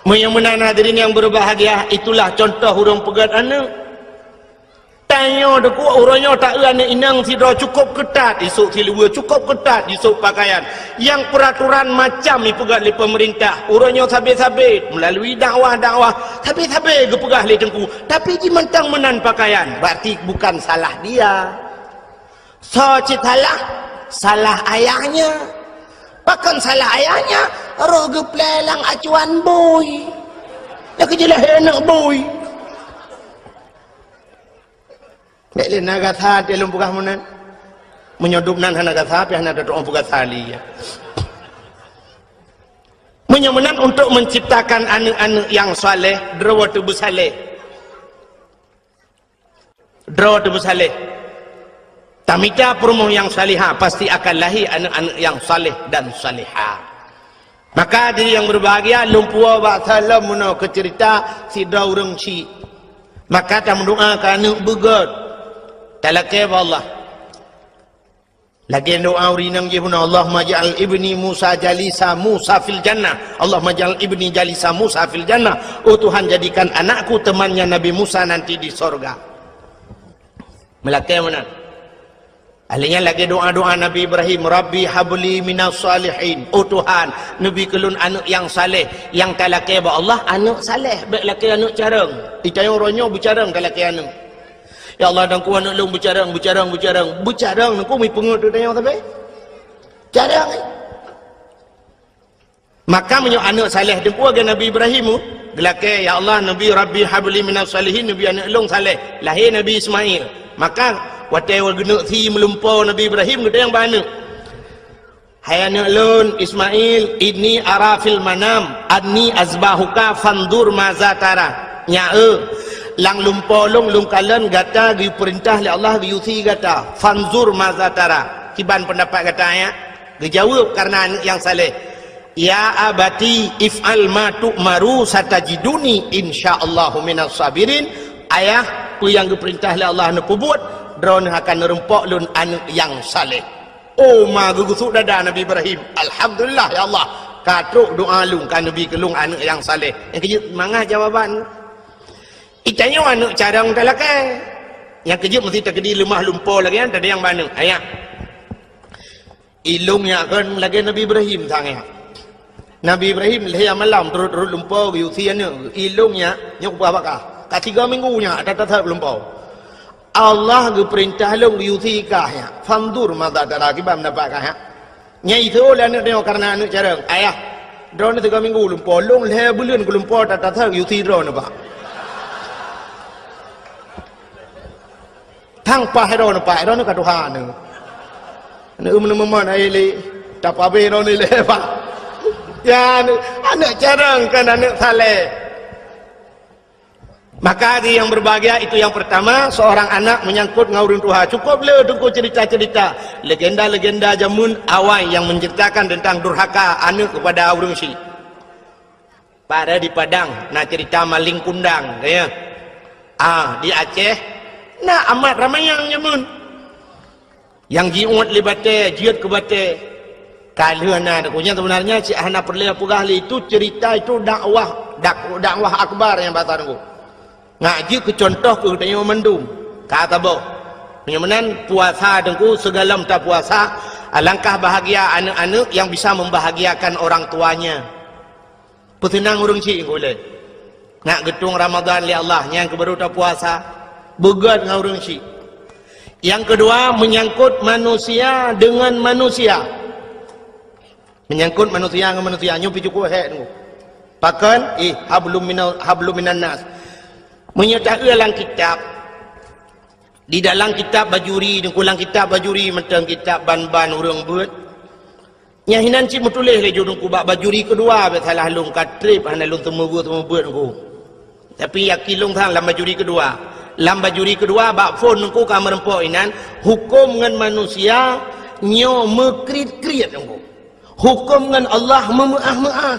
Meunyoe meunan hadirin nyang berbahagia, itulah contoh ureuëng peugét aneuëk. Tanyoe teungku, uroe nyoe taeu aneuëk inong sidroe cukôp keutat, isôk siluweue cukôp keutat, isôk pakaian. Nyang peuraturan macam ipeugét lé peumeurintah. Uroe nyoe sabe-sabe, meulalui dakwah-dakwah, sabe-sabe geupeugah lé teungku. Tapi jimantong meunan pakaian, berarti bukan salah dia. Soe cit salah? Salah ayahnya. Pakon salah ayahnya? Roh geuplé lam acuan bui. Nyan keuh jeulaih aneuëk bui. Bék lé na gata teuh lôn peugah meunan. Meunyoe dub nan hana gata, pih hana tatu'oh peugah tali, ya. Meunyoe meunan untuk menciptakan aneuëk-aneuëk nyang saleh, droe teuh beusaleh. Droe teuh beusaleh. Tamita peurumoh nyang salihah, pasti akan lahé aneuëk-aneuëk nyang saleh dan salihah. Maka diri nyang berbahagia, lôn puwoe bak saleuem meunoe keu ceurita sidroe ureuëng syik. Maka tameudoá keu aneuëk beugét. Talakée bak Allah. Lagée doá ureuëng inong jih bunoe, "Allahumma ja'al ibni Musa jalisa Musa fil jannah. Allahumma ja'al ibni jalisa Musa fil jannah." Oh Tuhan, jadikan anakku temannya Nabi Musa nanti di sorga. Meulakée meunan. Ahli nyan lagée doá-doá Nabi Ibrahim, "Rabbi habli minas salihin." Oh Tuhan, neubi keu lôn aneuëk nyang saleh. Nyang talakée bak Allah, aneuëk saleh. Bék lakée aneuëk carông. Itanyong uroe nyoe beucarông talakée aneuëk. "Ya Allah, dangku aneuëk lôn beucarông, beucarông, beucarông." Beucarông nangku mipeungeut teuh tanyoe sabe. Carông, eh. Maka meunyoe aneuëk saleh teumpeue lagée Nabi Ibrahim, geulakée, "Ya Allah, neubi Rabbi habli minas salihin, neubi aneuëk lôn saleh." Lahé Nabi Ismail. Maka watée geuneuk sie meulumpoe Nabi Ibrahim, geutanyong bak aneuëk, "Hai aneuëk lôn Ismail, inni ara fil manam anni azbahuka fanzur maza tara." Nyak, eh, lam lumpoe lôn, lôn kalon gata geupeurintah lé Allah geuyue sie gata. Fanzur maza tara. Kiban peundapat gata, ya? Geujaweueb kareuna aneuëk nyang saleh, "Ya abati if'al ma tu'maru satajiduni insyaallahu minas sabirin." Ayah, peue nyang geupeurintah lé Allah neupeubuet, droeneuh akan neureumpok lôn aneuëk nyang saleh. Oh, ma geugeusuek dada Nabi Ibrahim. "Alhamdulillah, ya Allah, ka trok doá lôn, ka neubi keu lôn aneuëk nyang saleh." Nyang keujeuet mangat jawaban. Itanyoe aneuëk carông talakée. Nyang keujeuet meusti takeudi leumah lumpoe lagée nyan, tadayang bak aneuëk. Ayah. Ilôn nyak kon lagée Nabi Ibrahim sang nyak. Nabi Ibrahim lhée malam turot-turot lumpoe geuyue sie aneuëk. Ilôn nyak, nyoe kupeugah bak kah. Ka tiga minggu nyak that-that lumpoe. Allah geupeurintah lôn geuyue sie kah nyak. Fanzur maza tara, kiban peundapat kah nyak. Nyan iseuôt lé aneuëk nyoe kareuna aneuëk carông. Ayah, droeneuh tiga minggu lumpoe, lôn lhée buleuen kulumpoe that-that geuyue sie droeneuh bak. Tang paih droeneuh, paih droeneuh ka tuha neuh. Neueu meuneumeumon hai lé, tapabeh droeneuh lé, Pak. Ya, aneuëk, aneuëk carông kon aneuëk saleh. Maka di yang berbahagia itu yang pertama, seorang anak menyangkut ngon ureuëng tuha. Cukup le teungku cerita-cerita, legenda-legenda jameun awai yang menceritakan tentang durhaka aneuëk kepada ureuëng syik. Pada di Padang, na cerita maling kundang, ya. Ah, di Aceh, na amat ramai nyang nyamun. Yang jiuet lé batée, jeuet keu batée. Ka lheueh na, nyan sebenarnya cit hana peureulée peugah lé, itu cerita itu dakwah, dak-, dakwah akbar nyang bahasa Teungku. Ngak jeuet keu contoh keu tanyoe mandum. Ka saboh. Meunyoe meunan puasa Teungku, sigohlom tapuasa, alangkah bahagia aneuëk-aneuëk yang bisa membahagiakan orang tuanya. Peuseunang ureuëng syik ulée. Nak geutueng Ramadhan lé Allah, nyang keuh baru tapuasa, beugét ngon ureuëng syik. Nyang keudua, menyangkut manusia dengan manusia. Menyangkut manusia ngon manusia, nyoe pih cukup hék Teungku. Pakon? Eh, hablum minal, hablum minan nas. Meunyoe taeu lam kitab, di dalam kitab Bajuri, Teungku, lam kitab Bajuri, mantong kitab ban-ban ureuëng beuet. Nyang hinan cit meutuléh lé ju Teungku bak Bajuri keudua, bék salah lôn ka treb hana lôn seumeubeuet-seumeubeuet Teungku. Tapi yakin lôn sang lam Bajuri keudua. Lam Bajuri keudua bak phon Teungku ka meureumpok inan, huköm ngon manusia nyoe meukriet-kriet Teungku. Huköm ngon Allah meumeuáh-meuáh.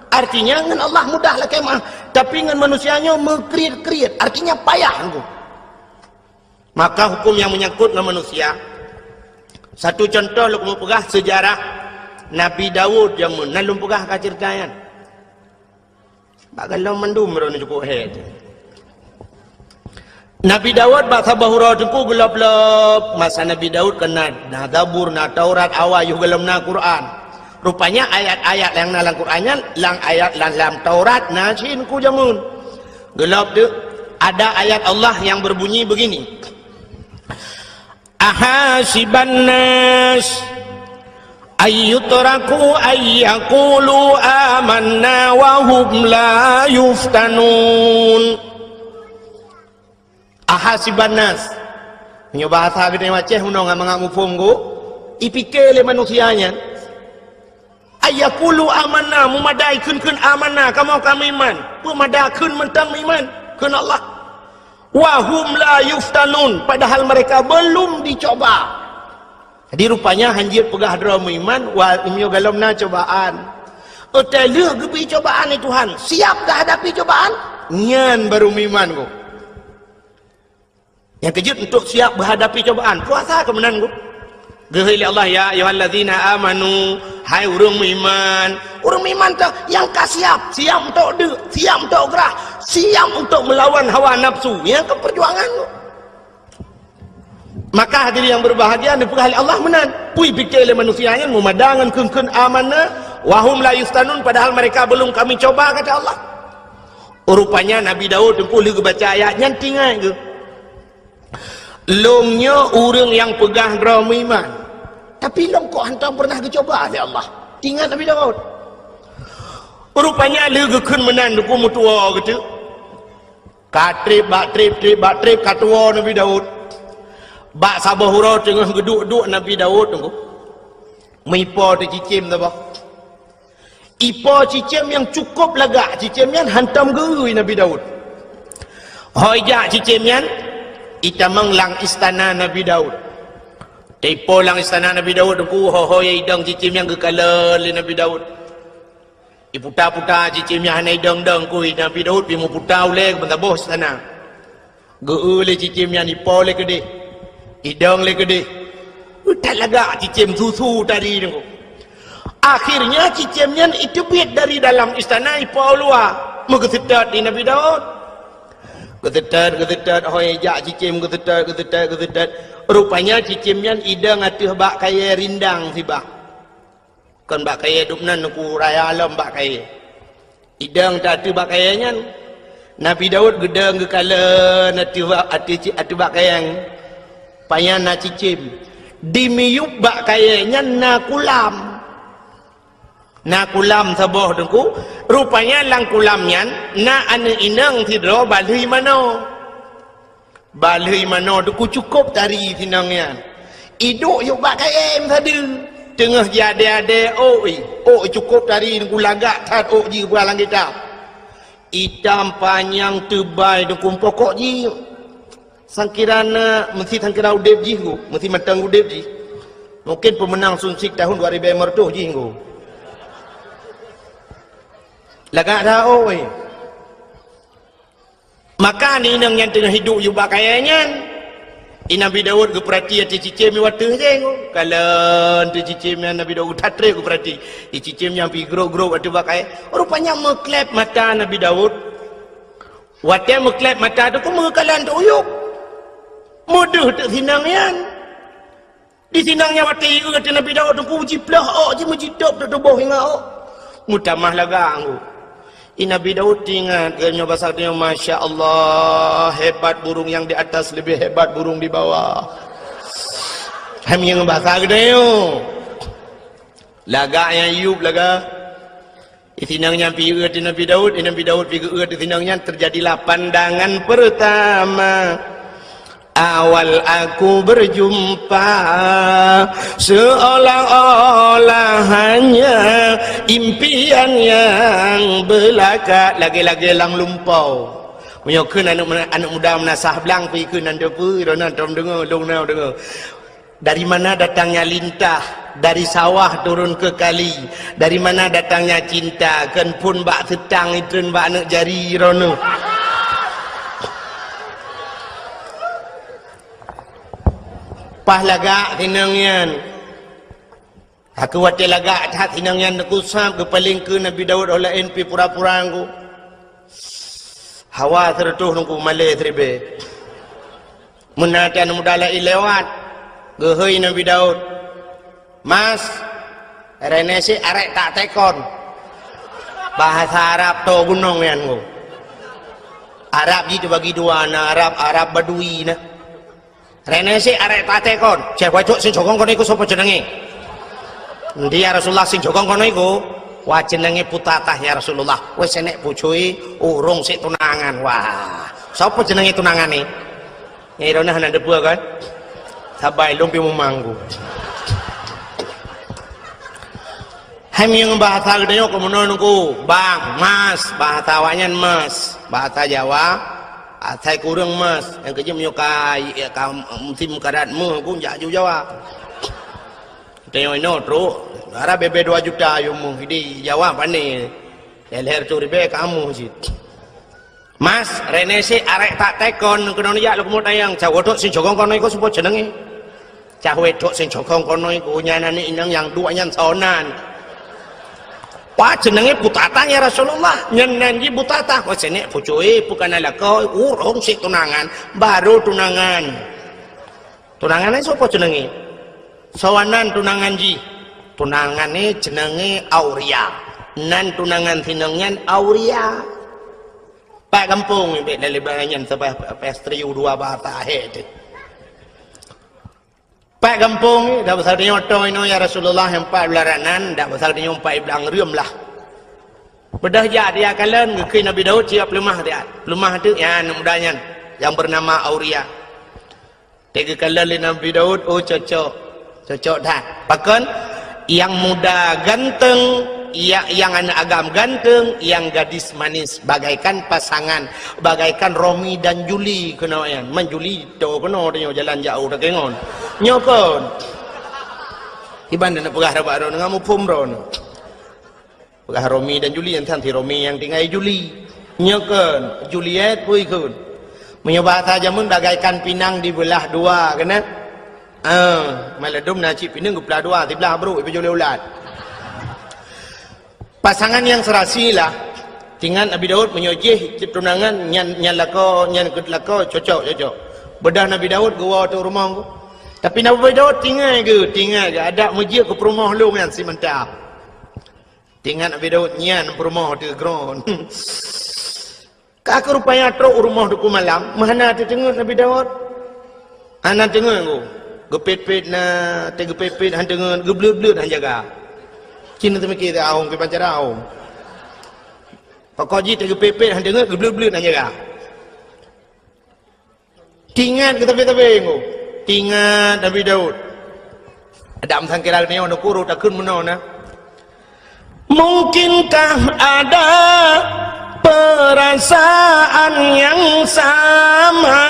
Artinya ngon Allah mudah lakée meuáh, tapi ngon manusia nyoe meukriet-kriet, artinya payah Teungku. Maka huköm nyang menyangkut ngon manusia. Satu contoh lôn keuneuk peugah seujarah Nabi Daud jameun, na lôn peugah ka ceurita nyan. Bak gohlom mandum droeneuh cukup hék. Nabi Daud bak saboh uroe Teungku geulob-lob, masa Nabi Daud kan na, na Zabur, na Taurat, awai yoh gohlom na Quran. Rupanya ayat-ayat nyang na lam Quran nyan, lam ayat lam, lam Taurat na cit Teungku jameun. Geulob deuek, ada ayat Allah yang berbunyi begini, "Ahasiban nas ayyutraku ayyakulu amanna wa hum la yuftanun." Ahasiban nas. Meunyoe bahasa geutanyoe Aceh, meunyoe ngon mangat muphom Teungku, ipike lé manusia nyan, ayyakulu amanna, meumadai kheun-kheun amanna, kamoe ka meuiman. Peue mada kheun mantong meuiman kheun Allah. Wa hum la yuftanun, padahal mereka belum dicoba. Jadi rupanya hanjeuet peugah droe meuiman, wal meunyoe gohlom na cobaan. Watée lheueh geubri cobaan lé Tuhan, siap geuhadapi cobaan, nyan baru meuiman gob. Nyang keujeuet untuk siap geuhadapi cobaan, puasa keu meunan gob. Geuhôi lé Allah, "Ya ayyuhallazina amanu," hai ureuëng meuiman. Ureuëng meuiman teuh nyang ka siap, siap untuk deuk, siap untuk grah, siap untuk melawan hawa nafsu. Nyang keu perjuangan gob. Maka hadirin yang berbahagia, neupeugah lé Allah meunan. Pui pike lé manusia nyan meumada ngon kheun-kheun amanna, wa hum la yuftanun, padahal mereka belum kami coba, kata Allah. Rupanya Nabi Daud teungku lheueh geubaca ayat nyan tingat geuh. Lôn nyoe ureuëng nyang peugah droe meuiman. Tapi lôn kok hantom pernah geucoba lé Allah. Tingat Nabi Daud. Rupanya lheueh geukheun meunan teungku meutuwoe geuteuk. Ka treb bak treb, treb bak treb, ka tuwoe Nabi Daud. Bak saboh uroe teungoh geuduek-duek Nabi Daud teungku. Meuipo teuh cicém saboh. Ipo cicém nyang cukup lagak, cicém nyan hantom geu-eu Nabi Daud. Ho ijak cicém nyan, itamong lam istana Nabi Daud. Teuipo lam istana Nabi Daud teungku, ho-ho idong cicém nyan geukalon lé Nabi Daud. Iputa-puta cicém nyan hana idong-dong kui Nabi Daud, pi meuputa ulée keu meusaboh istana. Geu-eu lé cicém nyan, ipo lé keudeh, idong lé keudeh. That lagak cicém susu tadi teungku. Akhirnya cicém nyan iteubiet dari dalam istana ipo luwa, meugeuseutôt di Nabi Daud. Geuseutôt, geuseutôt, ho ijak cicém geuseutôt, geuseutôt, geuseutôt. Rupanya cicém nyan idong ateueh bak kayée rindang sibah. Kon bak kayée dum nan ku raya lom bak kayée. Idong teuh ateueh bak kayée nyan. Nabi Daud geudong geukalon ateueh bak, ateueh ci-, ateueh bak kayée nyan. Pajan na cicém. Di miyueb bak kayée nyan na kulam. Na kulam saboh teungku. Rupanya lam kulam nyan na aneuëk inong sidroe balheueh manoe. Balheueh manoe teungku cukôp tari sinong nyan. Iduek yôk bak kayée meusadeue. Teungoh jiadée-adée ôk, ôk cukôp tari teungku lagak that ôk jih bak lam kitab. Itam panyang teubai teungku pokok jih. Sangkira na, meusi sangkira udeb jih gob, meusi mantong udeb jih. Mungkin peumeunang Sunsik tahun dua ribu lima ratus jih gob. Lagak that ôk. Maka aneuëk inong nyan teungoh iduek yôk bak kayée nyan. I Nabi Daud geupeurati ateueh cicém nyoe ateueh jih. Kalon ateueh cicém nyan Nabi Daud that treb geupeurati. I cicém nyan pi grôp-grôp ateueh bak kayée. Rupanya meukleb mata Nabi Daud. Watée meukleb mata teungku meukalon teuk uyueb. Meudeuh teuk sinong nyan. Di sinong nyan watée ieu teuh Nabi Daud teungku jiplôh ôk jih meujitôb teuh tuboh ingat ôk. Meutamah lagak teungku. I Nabi Daud teuingat geuh nyoe basa geutanyoe, "Masya Allah, hebat burung yang di atas lebih hebat burung di bawah." Hai meunyoe basa geutanyoe. Lagak nyang yueb lagak. Isinong nyan pi eu teuh Nabi Daud, i Nabi Daud pi geu eu teuh sinong nyan, terjadilah pandangan pertama. Awal aku berjumpa, seolah-olah hanya impian yang belaka, lagée-lagée lam lumpau. Meunyoe kheun aneuëk, aneuëk muda meunasah blang pi kheun nan teupeu, droeneuh tom deungoe, lôn na deungoe. Dari mana datangnya lintah, dari sawah turun ke kali. Dari mana datangnya cinta, kheun phon bak seutang itreun bak aneuëk jari droeneuh. Paih lagak sinong nyan. Aku watée lagak that sinong nyan teungku sab geupaleng keu Nabi Daud, óh laén pi pura-pura teungku. Hawa seureutôh teungku, malée siribée. Meunan teuh aneuëk muda laén lewat, geuhôi Nabi Daud, "Mas, reuneuh sit arek tak tekon." Bahasa Arab toe gunong nyan teungku. Arab jih teubagi dua, na Arab, Arab Badui na. "Reuneuh sit arek tak tekon." "Ceh, wacok sing sogong keunoe ku sopo jenenge?" "Ndi ya Rasulullah, sing sogong keunoe ku." "Wah, jenenge Putatah ya Rasulullah." "Weh senek pucui, ureuëng sit tunangan." "Wah, sopo jenenge tunangan ni?" Nyang droeneuh hana deupeu kan? Sabai lôn pi mumanggu. Hai meunyoe bahasa geutanyoe keu meunoe teungku, bang, mas, bahasa awaknyan mas, bahasa Jawa, asai kureueng mas, nyang keujeuet meunyoe ka, ka musim karat meuh ku jak ju Jawa. Tanyoe inoe trok, ara bebe dua juta yum mu, di Jawa pane. Leher tu ribèe kamoe cit. Mas, rene si arek tak tekon, keunoe jak leukumut ayang, cak wotok sing cokong kono iko soe po jenenge. Cak wotok sing cokong kono iko nyan aneuk inong nyang duek nyan soe nan. Pat jenenge Putatah ya Rasulullah, nyan nan jih Putatah. Oh, senek pucoi, bukan lakoe, ureueng si tunangan, baru tunangan. Tunangan nyan soe po jenenge? Soe nan tunangan jih? Tunangan nyan jenenge Auria. Nan tunangan sinong nyan Auria. Pat gampông, bèk na leubeh nyan sabab pastri u dua bahasa ahé teuh. Pat gampông, dak pasal tanyoe toh inoe ya Rasulullah nyang pat blah ranan, dak pasal tanyoe pat iblang reuem lah. Beudôh jak dia kalon, geukheun Nabi Daud siap peuleumah dia. Peuleumah teuh, ya, aneuk muda nyan, nyang beunama Auria. Teugeukheun lé Nabi Daud, oh, cocok. Cocok that. Pakon? Yang muda ganteng, ya, yang aneuk agam ganteng, yang gadis manis, bagaikan pasangan, bagaikan Romi dan Juli keunoe nyan. Man Juli to keunoe tanyoe jalan jauh takengon. Nyoe kon. Iban na peugah rabat droe ngon muphom droe. Peugah Romi dan Juli, nyan tan si Romi nyang tinggai Juli. Nyoe kon, Juliet pui kon. Meunyoe bahasa jameun bagaikan pinang dibeulah dua, keunan? Ah, maladum na cit pinang geupeulah dua, siblah brok, ipeujok lé ulat. Pasangan yang serasi lah. Tingat Nabi Daud meunyoe jih cit tunangan nyan, nyan lakoe, nyan keut lakoe, cocok, cocok. Beudôh Nabi Daud geuwoe teuh rumoh. Tapi Nabi Daud tingat geuh, tingat geuh, adak meujeuet keu peurumoh lôn nyan si mantap. Tingat Nabi Daud nyan peurumoh teuh kron. Ka keu rupanya trok u rumoh Teungku Malam, meuhana teuteungeut Nabi Daud. Hana teungeut ku. Geupet-pet na, teugeupet-pet han teungeut, geubleut-bleut han jaga. Cit na teumiké teuh ahong kiban cara ahong. Pokok jih teugeupet-pet han teungeut, geubleut-bleut han jaga. Tingat keu sabe-sabe nyoe. Tingat Nabi Daud. Adak meusangkira geutanyoe neukuru takheun meunoe na. Mungkinkah ada perasaan yang sama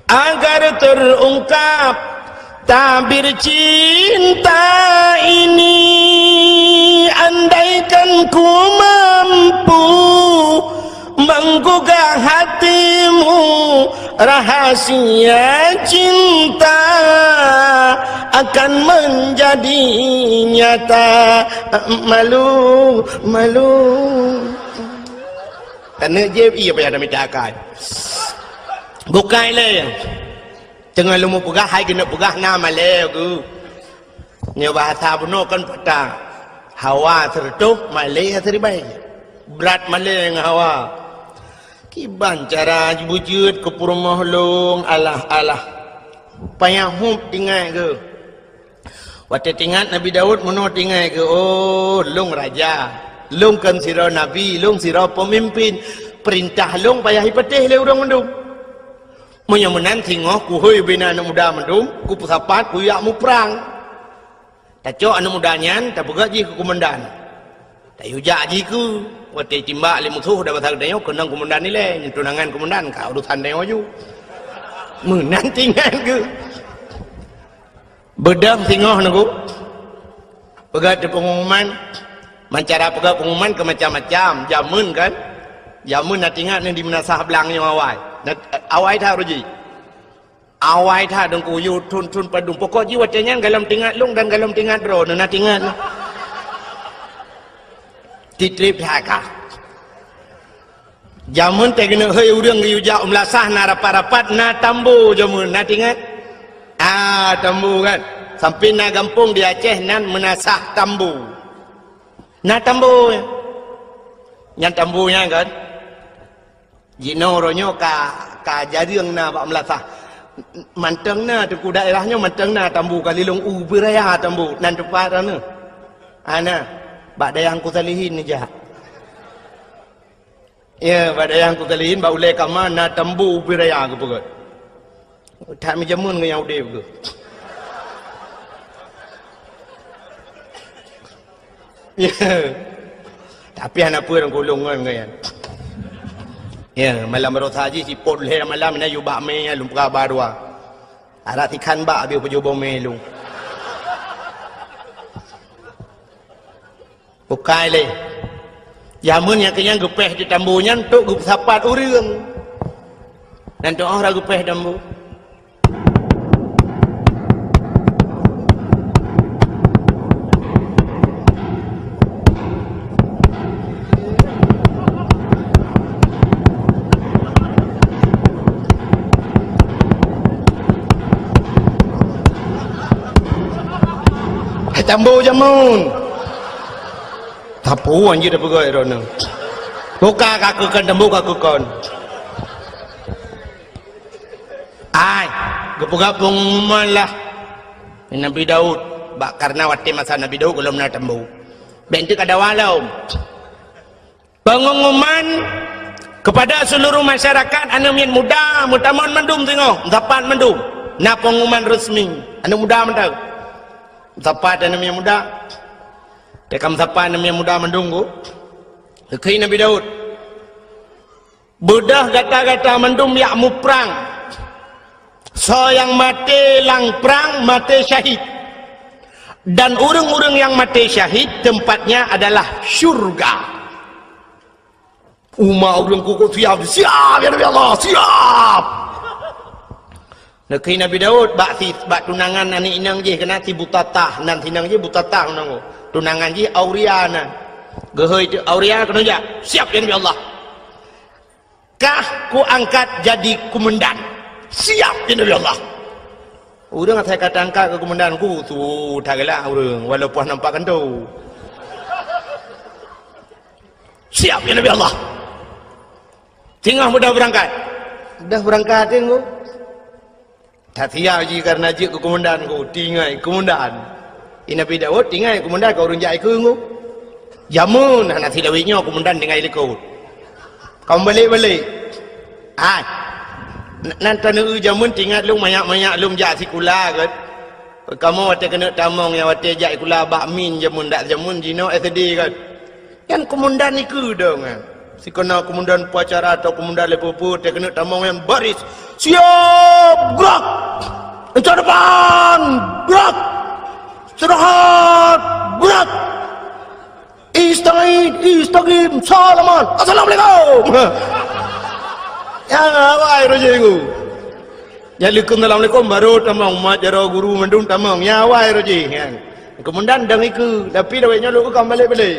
agar terungkap tabir cinta ini, andaikan ku mampu menggugah hatimu, rahasia cinta akan menjadi nyata. Malu, malu. Taneuk jép, iya payah dah mita akai. Bukai lé. Teungoh lôn peugah, hai keuneuk peugah na malée geuh. Nyoe bahasa bunoe kan patah. Hawa sireutoh, malée siribée. Brat malée ngon hawa. Kiban cara jibeujeuet keu peurumoh lôn, alah, alah. Payah hub tingat geuh. Watée tingat Nabi Daud meunoe tingat geuh, oh, lôn raja. Lôn kon sidroe nabi, lôn sidroe peumimpin. Peurintah lôn payah jipatéh lé ureuëng mandum. Meunyoe meunan singoh kuhôi bina aneuëk muda mandum, kupeusapat kujak muprang. Tacok aneuëk muda nyan, tapeugét jih keu keumandan. Tayue jak jih keu, watée timbak lé musoh dan basa geutanyoe keunong keumandan ilée, nyoe tunangan keumandan, ka urusan tanyoe ju. Meunan tingat geuh. Beudôh singoh nunggu. Peugét di pengumuman, meucara peugét pengumuman keu macam-macam. Jameun kan? Jameun na tingat nyoe di meunasah blang nyoe awai. Na, awai that uroe jih. Awai that deungku yue thon-thon padum. Pokok jih watée nyan galom tingat lôn dan galom tingat droe, na tingat lôn. Titrip that ka. Jameun teuh keuneuk hôi ureuëng geuyue jak u meulasah na rapat-rapat na tambo jameun, na tingat? Ah, tambo kan. Sampai na gampông di Aceh nan meunasah tambo. Na tambo. Nyan tambo nyan kan. Jinoe uroe nyoe ka, ka jareueng na bak meulasah. Mantong na teungku daerah nyoe mantong na tambo ka lilong u beuraya tambo nan teumpat na. Ana bak dayang ku salihin neujak. Ya, bak dayang ku salihin, bak ulée kama na tambu ubé raya geupeugét. That meujameun ngon nyang udeb geuh. Ya. Tapi hana peue lam kulong ngon ngon nyan. Ya, malam baroesa jih sipot lhée malam na yue bak mé lôn peugah ba dua. Adak sikhan bak habéh peujoh bomé lôn. Bukai lé. Jameun nyang keu nyan geupéh di tambo nyan untuk geupeusapat ureuëng. Nyan teuh óh ra geupéh tambo. Hai tambo jameun. Tapu anjir dah peugah droeneuh. Buka ka keu kon, tambo ka keu kon. Ai, geupeugah peungumuman lah Nabi Daud. Bak karena watée masa Nabi Daud gohlom na tambo. Bék teuk ka dawa lom. Pengumuman kepada seluruh masyarakat, aneuëk miet muda, meutamong mandum singoh, meusapat mandum. Na pengumuman resmi, aneuëk muda mantong. Meusapat aneuëk miet muda. Teuka meusapat aneuëk miet muda mandum ku. Geukheun Nabi Daud. Beudôh gata-gata mandum jak muprang. Soe nyang maté lam prang, maté syahid. Dan ureuëng-ureuëng nyang maté syahid, tempatnya adalah syurga. Umat ureuëng kukuh siap, siap, ya Nabi Allah, siap. Neukheun Nabi Daud bak si, bak tunangan aneuëk inong jih, keunan si Butatah, nan si inong jih Butatah nan. Tunangan jih Auria nan. Geuhôi teuk Auria keunoe jak, siap, ya Nabi Allah. Kah kuangkat jadi komandan. Siap, ya Nabi Allah. Ureuëng asai ka tangkat keu komandan ku, su that galak ureuëng, walaupun nampak kantô. Siap, ya Nabi Allah. Singoh beudôh beurangkat. Beudôh beurangkat, Teungku. That siap jih karena jeuet keu komandan ku, tinggai komandan. I Nabi Daud tinggai komandan keu ureuëng jak ikeu ku. Jameun hana silawét nyoe komandan tinggai likot. Ka meubalek-balek. Hai. N-, nan taneuk jameun teuingat lôn manyak-manyak lôn jak sikula kan. Kamoe watée keuneuk tamong nyang watée jak sikula bak min jameun dak jameun jinoe S D kan. Nyan komandan ikeu dong, eh. Sikeuna komandan upacara atau komandan leupeu-peu, teuh keuneuk tamong nyan baris. Siap, gerak! Incat depan, gerak! Istirahat, gerak! Istagid, istagim, salaman, assalamualaikum! Ya, awai roh jih ku. Nyang leukom assalamualaikum, baru tamong mat jaroe guru mandum tamong. Ya, awai roh jih, kan. Komandan dong ikeu, tapi lawét nyoe lôn ka balek-balek.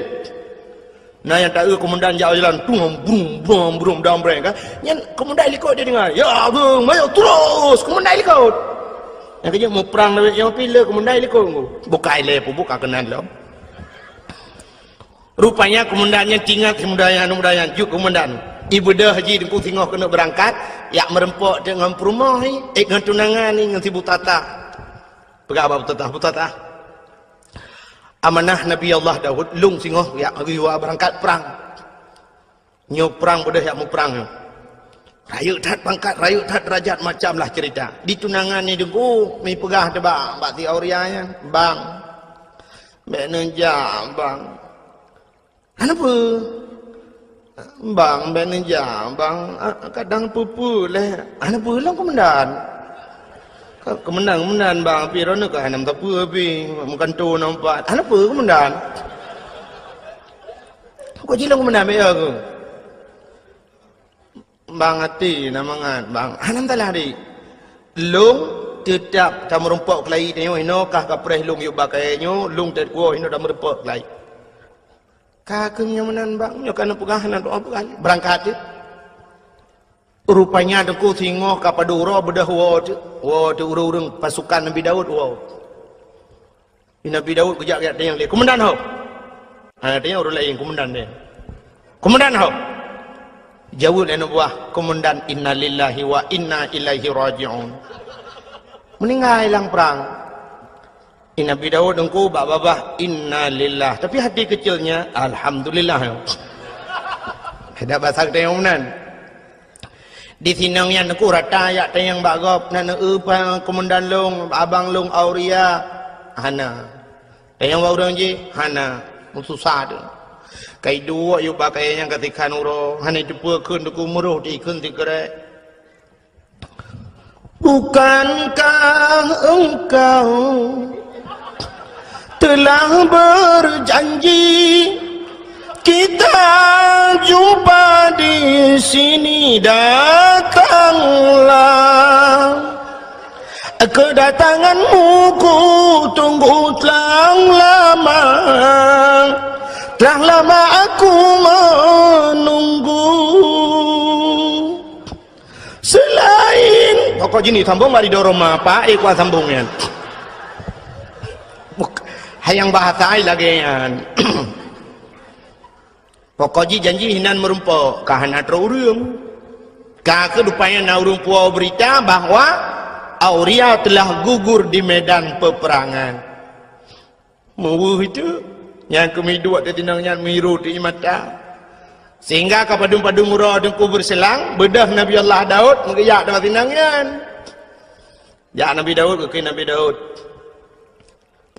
Na nyang taeu komandan jak jalan, tung, brum, brum, brum, dang breng, kan. Nyan komandan likot dia dengar. Ya, bung, mayo terus, komandan likot. Nyang keu jeuet muprang lawét nyoe pih le komandan likot ku. Bukai lé peubuka keunan lom. Rupanya komandan nyan teuingat si muda nyan, muda nyan, jeuet komandan. I beudôh jih Teungku singoh keuneuk beurangkat, jak meureumpok teuk ngon peurumoh i, eh, ngon tunangan i, ngon si Butatah. Peugah bak Butatah, "Butatah, amanah Nabi Allah Daud, lôn singoh jak geuyue beurangkat prang. Nyoe prang beudôh jak muprang nyoe. Rayeuk that pangkat, rayeuk that deurajat, macam lah cerita." Di tunangan i Teungku, mi peugah teuh bak, bak si Auria nyan, "Bang, bék neujak, Bang." "Hana peue?" "Bang, bék neujak, Bang. Ah, kadang peue-peue lé." "Hana peue lom, komandan." "Ka-, komandan, komandan, Bang, pih droeneuh ka hana meusapeue pih, meukanto nampak." "Hana peue, komandan." "Kok jilong, komandan, bék ya keuh." "Bang, até na mangat, Bang." "Hana masalah, Dik. Lôn teutap tameurumpok keulayi tanyoe, inoe kah kapreh lôn yub bak kayée nyoe, lôn teukuoh inoe tameurumpok keulayi." "Ka keuh nyoe meunan, Bang, nyoe ka neupeugah, na doa peugah." Beurangkat teuk. Rupanya Teungku singoh ka padub uroe beudôh woe teuk, woe teuk ureuëng-ureuëng pasukan Nabi Daud woe. Nabi Daud geujak-jak tanyong lé, "Komandan ho?" Hana tanyong ureuëng laén, komandan nyan. "Komandan ho?" Jaweueb lé aneuk buah, "Komandan, innalillahi wa inna ilaihi raji'un." Meuninggai lam prang. I Nabi Daud Teungku bak babah, "Innalillah." Tapi hati kecilnya, "Alhamdulillah." Dak basa geutanyoe meunan. Di sinong nyan Teungku rata jak tanyong bak gob, "Na neueu pa komandan lôn, abang lôn Auria?" "Hana." Tanyong bak ureuëng jih, "Hana." Meususah teuk. Ka iduek yub bak kayée nyan ka sikhan uroe, hana iteupeue kheun Teungku, meuroh teuk kheun sikrek. "Bukankah engkau telah berjanji Sini datanglah, kedatanganmu ku tunggu telah lama, telah lama aku menunggu. Selain pokok jini sambung bari doroma, Pak, eh, kuat sambung nyan. Buk-, hayang bahasa ai lagèe nyan. Pokok jih janji hinan meurumpok, ka hana trok ureueng. Ka keuh rupanya na ureueng puwoe beurita bahwa Auria telah gugur di medan peperangan. Meuweuh itu, nyang keumiduek di tinong nyan miru di mata. Sehingga ka padum-padum uroe Teungku Beureuselang, beudôh Nabi Allah Daud meugeujak di tinong nyan. Jak Nabi Daud, geukheun Nabi Daud.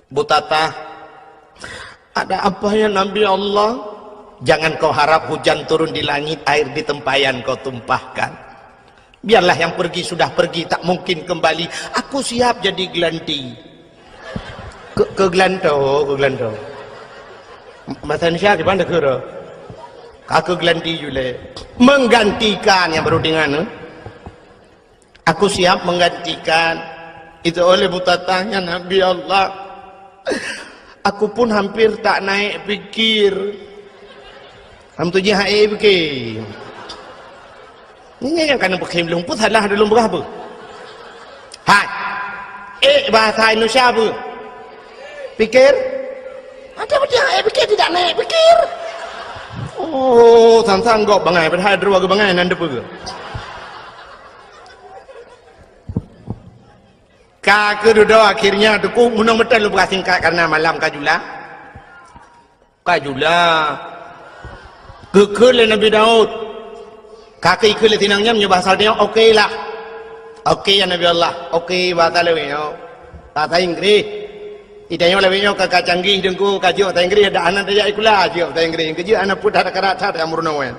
Butatah, ada apa ya Nabi Allah? Jangan kau harap hujan turun di langit, air di tempayan kau tumpahkan. Biarlah yang pergi sudah pergi, tak mungkin kembali. Aku siap jadi gelanti. Ke, keu geulantoe, keu geulantoe. Bahasa Indonesia gimana kira? Ka keu geulanti julai. Menggantikan yang baru dengan, eh? Aku siap menggantikan. Itu oleh Butatah nyan Nabi Allah. Aku pun hampir tak naik pikir. Ham tu jih hai pikir. Ini yang kana pikir lôn pun salah dalam berapa? Hai. Eh, bahasa Indonesia apa? Pikir? Ada macam hai pikir tidak naik pikir. Oh, sang-sang gop bangai padahal dua bangai nan depan. Ka keududoe akhirnya Teungku, meunong meuteun lôn peugah singkat karena malam ka jula. Ka jula. Geukheun lé Nabi Daud. Ka keu ikheun lé tinong nyan meunyoe bahasa nyoe oke lah. Oke ya Nabi Allah. Oke bahasa lewat nyoe. Bahasa Inggris. Itanyoe lewat nyoe ka, ka canggih Teungku, ka jeuet bahasa Inggris, dak hana tajak sikula jeuet bahasa Inggris. Keujeuet hana pun that karat that nyang meurunoe.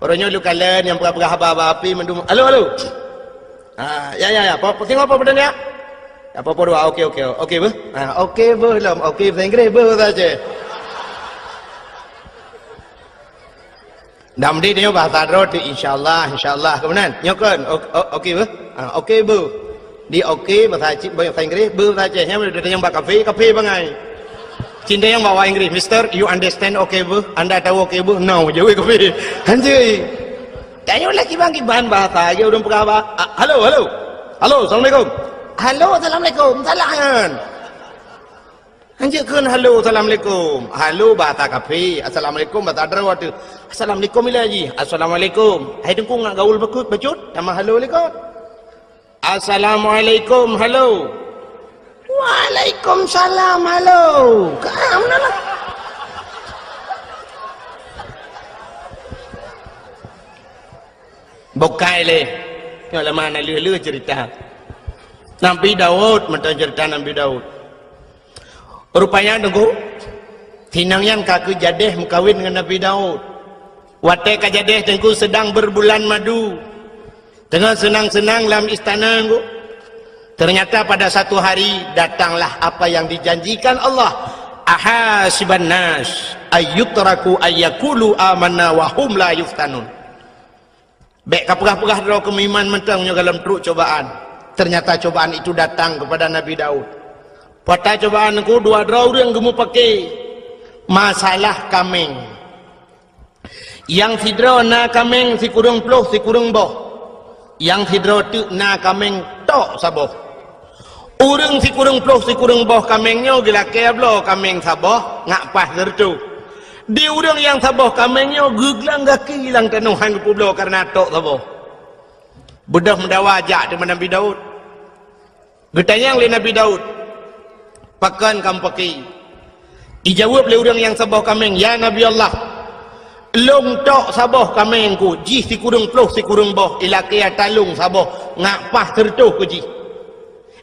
Uroe nyoe lôn kalon nyang peugah-peugah haba-haba api mandum. Halo, halo. Ha, ya, ya, ya. Apa, apa, tengok apa, apa dia? Apa, apa dua? Oke, oke. Oke, beuh. Ha, oke, beuh lom. Oke, bahasa Inggris, beuh, bahasa Aceh. Dak meudeh nyoe bahasa droe tu, insya Allah, insya Allah. Keumanan? Nyoe kan? O-, o-, oke, beuh. Ha, oke, beuh. Di oke, bahasa Aceh, bahasa Inggris, beuh, bahasa Aceh. Nyan, dia tanya bak kafe, kafe bangai. Cit tanyong bak Inggris, "Mister, you understand oke, beuh? Anda tahu oke, beuh?" "No," jaweueb kafe. Hanjeuet. Tanyoe lagi bang kiban bahasa, lagi ureueng peugah bah. Ah, halo, halo. Halo, assalamualaikum. Halo, assalamualaikum. Salah nyan. Hanjeuet kheun halo, assalamualaikum. Halo bahasa kafe, assalamualaikum bahasa droe tu. Assalamualaikum ila ji. Assalamualaikum. Hai Teungku ngat gaul bacut, bacut. Nama halo likot. Assalamualaikum, halo. Waalaikumsalam, halo. Ka, meunan lah. Bukai lé. Nyoe lama na lheueh-lheueh cerita. Nabi Daud, mantong cerita Nabi Daud. Rupanya, Teungku, tinong nyan ka keu jadeh meukawen ngon Nabi Daud. Watèe ka jadeh, Teungku, sedang berbulan madu. Teungoh seunang-seunang lam istana, Teungku. Ternyata pada satu hari, datanglah apa yang dijanjikan Allah. "Ahasiban nas ayyutraku ayyakulu amanna wa hum la yuftanun." Bèk kapeugah-peugah droe keu meuiman mantong nyoe goh lom trok cobaan. Ternyata cobaan itu datang kepada Nabi Daud. Pada cobaan nyan dua droe ureueng geumeupaké masalah kaméng. Nyang sidroe na kaméng sikureueng ploh sikureueng boh. Nyang sidroe teuk na kaméng tok saboh. Ureueng sikureueng ploh sikureueng boh kaméng nyoe geulakèe bloe kaméng saboh ngak paih sireutôh. Di ureueng nyang saboh kaméng nyoe geuglang gaki lam tanoh han geupeubloe kareuna tok saboh. Beudôh meudawa jak teuma Nabi Daud. Geutanyong lé Nabi Daud, "Pakon kamoe paké?" Ijaweueb lé ureueng nyang saboh kaméng, "Ya Nabi Allah, lôn tok saboh kaméng ku jih sikureueng ploh sikureueng boh, ilakèe ata lôn saboh ngak paih sireutôh keu jih.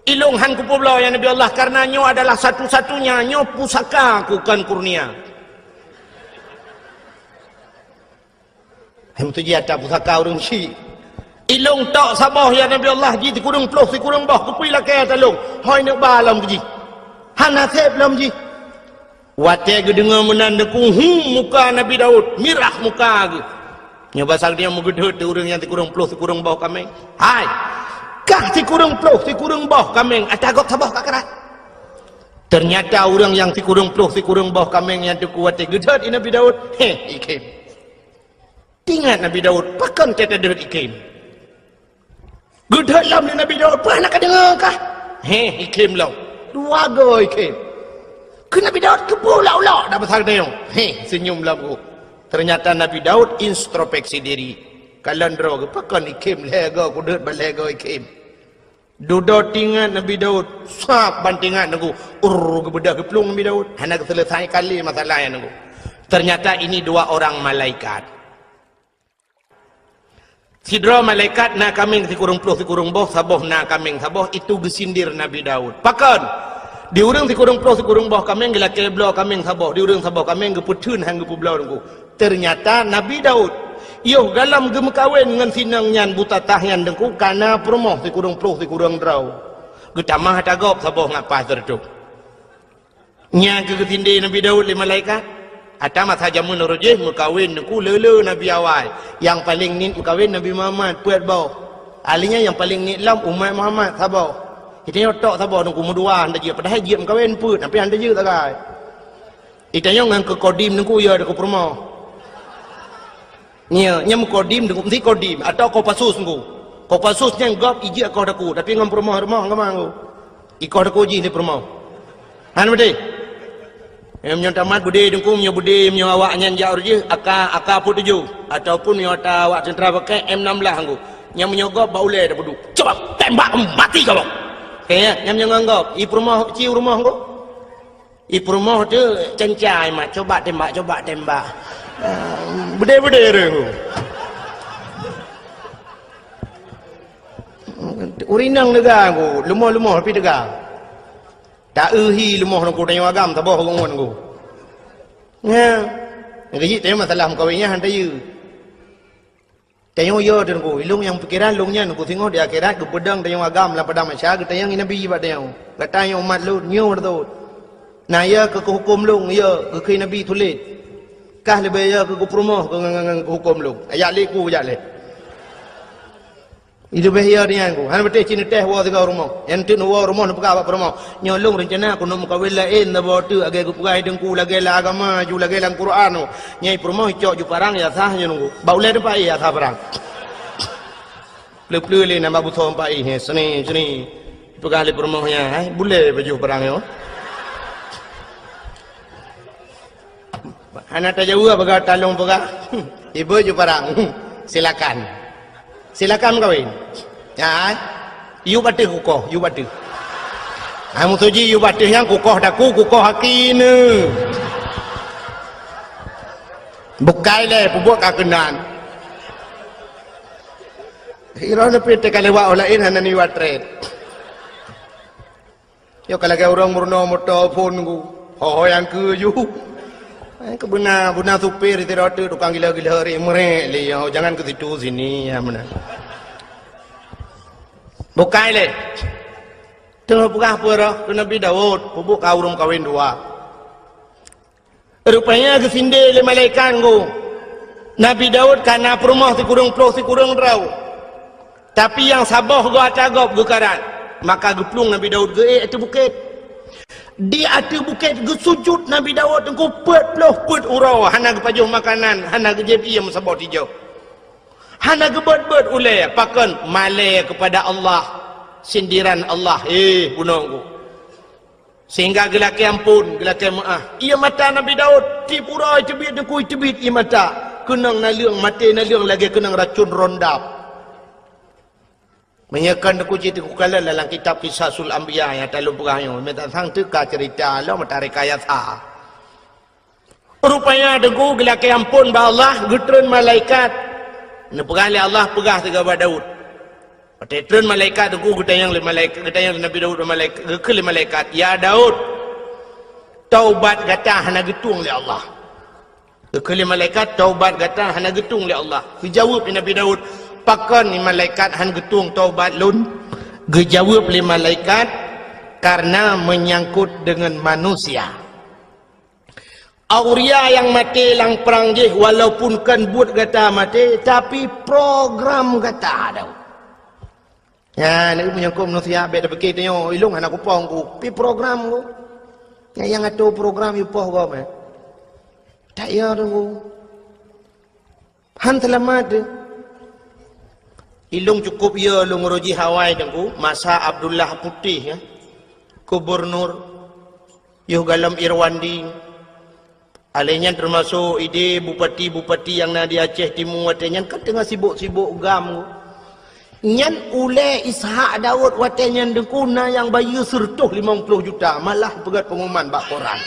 Ilôn han kupeubloe, ya Nabi Allah, kareuna nyoe adalah satu-satunya, nyoe pusaka ku kon kurnia." Hai meutuji ata pusaka ureueng syik. "Ilôn tok saboh, ya Nabi Allah, jih sikureueng ploh sikureueng boh, keupeue ilakèe ata lôn? Hôi neuk ba lom keu jih. Hana sép lom jih." Watèe geudeungoe meunan Teungku, hu, muka Nabi Daud, mirah muka geuh. Nyoe basa geutanyoe meugeudhôt di ureuëng nyang sikureueng ploh sikureueng boh kaméng. Hai! Kah sikureueng ploh sikureueng boh kaméng, ata gob saboh ka karat. Teunyata ureuëng nyang sikureueng ploh sikureueng boh kaméng nyan teungku watée geudhôt i Nabi Daud, heh, ikhém. Teuingat Nabi Daud, pakon teuta deuhôt ikhém. Geudhôt lom lé Nabi Daud, "Peue hana kadeungoe kah?" Heh, ikhém lom. Dua goe ikhém. Keu Nabi Daud keupeue ulok-ulok dak basa geutanyoe? Heh, seunyum lom geuh. Teunyata Nabi Daud introspeksi diri. Kalon droe geuh, pakon ikhém lhée goe, kudhôt ban lhée goe ikhém. Dudoe teuingat Nabi Daud, sab ban teuingat teungku, urr, geubeudoh geuplueng Nabi Daud. Hana geuseuleusai kali masalah nyan teungku. Teunyata ini dua orang malaikat. Sidroe malaikat na kaméng sikureueng ploh sikureueng boh, saboh na kaméng saboh, itu geusindir Nabi Daud. Pakon? Di ureuëng sikureueng ploh sikureueng boh kaméng geulakée bloe kaméng saboh, di ureuëng saboh kaméng geupeutheun han geupeubloe teungku. Teunyata Nabi Daud, yoh galom geumeukawen ngon si inong nyan buta tah nyan teungku, kana peurumoh sikureueng ploh sikureueng droe. Geutamah ata gob saboh ngat paih sireutôh. Nyan keuh geusindé Nabi Daud lé malaikat. Ata masa jameun uroe jih meukawen teungku le-le nabi awai. Nyang paleng niet meukawen Nabi Muhammad, peuet boh. Ahli nyan nyang paleng niet lom umat Muhammad, saboh. Geutanyoe tok saboh teungku meudua hana jeuet, padahai jeuet meukawen peuet, tapi hana jeuet sagai. Geutanyoe ngon keu kodim teungku ya keu peurumoh. Nyoe, nyoe meukodim, meusti kodim, atawa Kopassus teungku. Kopassus nyan gob ijeuet koh daku, tapi ngon peurumoh-rumoh ngon mangu. Ikoh daku jih di peurumoh. Hana beutôi? Meunyoe tamat beudé teungku, meunyoe beudé, meunyoe awak nyan jak uroe jih, AK, AK peuet tujoh. Ataupun meunyoe ata awak teuntra pakai M enam belas teungku. Nyan meunyoe gob bak ulée tapeuduek. Coba tembak mati kamoe. Oke, ya, nyan meunyoe ngon gob. I peurumoh, ci peurumoh teungku. I peurumoh tu cencai mat, coba tembak, coba tembak. Ah, beudé-beudé ureuëng. Ureuëng inong teuga ku, leumoh-leumoh tapi teuga. Ta-eu hi leumoh ngon tanyoe agam saboh ureuëng ngon ku. Nya, geujik tanyoe masalah meukawen nyan han tayue. Tanyoe yo teungku, ilong nyang pikeran long nyan ku singoh di akhirat geupeudong tanyoe agam lam padang mahsyar geutanyong nabi bak tanyoe. Gata nyoe umat lôn, nyoe beutôi. Na yo keu huköm long, yo keu nabi tuléh. Kah leubeh yo keu peurumoh keu ngan, ngan, ngan huköm long. Ajak lé ku, ajak lé. Leubeh yo nyan ku. Hana beutôi cit neuteh woe sigoe rumoh. Nyang teuk neuwoe rumoh neupeugah bak peurumoh. Nyoe lôn reuncana keuneuk meukawen laén saboh teuk lagée geupeugah teungku lagée lam agama ju lagée lam Quran. Nyai peurumoh icok ju parang ya sah nyoe nunggu. Bak ulée teumpat ya sah parang. Pleu-pleu lé nambah busoe empat ih, seni, seni. Peugah lé peurumoh nyan, hai, bulée baju parang nyoe. Hana tajaweueb peugah talong peugah. Ibu ju parang. Silakan. Silakan meukawen. Ya, hai. Yub ateueh kukoh, yub ateueh. Hai musoji yub ateueh nyang kukoh daku, kukoh aki ne. Bukai lé, peubuet ka keunan. Iroh leupie teuka lewat orang lain hana niwat tret. Yo ka lagée ureuëng meurunoe moto phon ku. Ho-ho nyang keu ju. Eh, keu beuna, beuna supir di rot tukang gila-gila ri meurek li, oh, jangan ke situ sini ya beuna. Bukai lé. Teuh peugah peue roh keu Nabi Daud, peubuet ka ureuëng kawen dua. Rupanya geusindé lé malaikat ngô. Nabi Daud ka na peurumoh sikureueng ploh sikureueng droe. Tapi nyang saboh goe ata gob geukarat. Maka geuplueng Nabi Daud geuék ateueh bukét. Di ateueh bukét geusujut Nabi Daud teungku peuet ploh peuet uroe, hana geupajoh makanan, hana geujieb ié meusaboh tijoh. Hana geubeuet-beuet ulée, pakon malée keupada Allah, sindiran Allah, eh, bunoe ngô. Sehingga geulakée amphon, geulakée meuáh. Ié mata Nabi Daud, tiep uroe teubiet teungku teubiet ié mata. Keunong naleueng, maté naleueng lagée keunong racun rondap. Meunyoe kon teungku cit teungku kalon dalam kitab Qisasul Anbiya nyang talôn peugah nyoe, meutatang teuka ceurita lom meutareka yasa. Rupanya teungku geulakée amphon bak Allah, geutreun malaikat. Neupeugah lé Allah, peugah sigoe bak Daud. Watée treun malaikat teungku geutanyong lé malaikat, geutanyong lé Nabi Daud bak malaikat, geukheun lé malaikat, "Ya Daud, taubat gata hana geutueng lé Allah." Geukheun lé malaikat, "Taubat gata hana geutueng lé Allah." Geujaweueb lé Nabi Daud, "Pakon ni malaikat han geutueng taubat lôn?" Geujaweueb lé malaikat, "Karena menyangkut dengan manusia." Auria nyang maté lam prang jih, walaupun kon buet gata maté, tapi program gata Daud. Nyan, meunyoe keu manusia, bèk tapike tanyoe, ilong hana kupoh ku, pi program ku. Nyang, nyang atur program yue poh gob, eh. Tak ya, Teungku. Han seulamat, eh. Ilong cukup ya, lôn uroe jih awai, Teungku, masa Abdullah Putih, ya. Gubernur, yoh gohlom Irwandi. Alèh nyan teumasok idéh bupati-bupati nyang na di Aceh Timu watèe nyan ka teungoh sibok-sibok gam. Nyan ulèe Ishak Daud watèe nyan Teungku na nyang bayeue sireutoh limong ploh juta, malah peugöt pengumuman bak koran.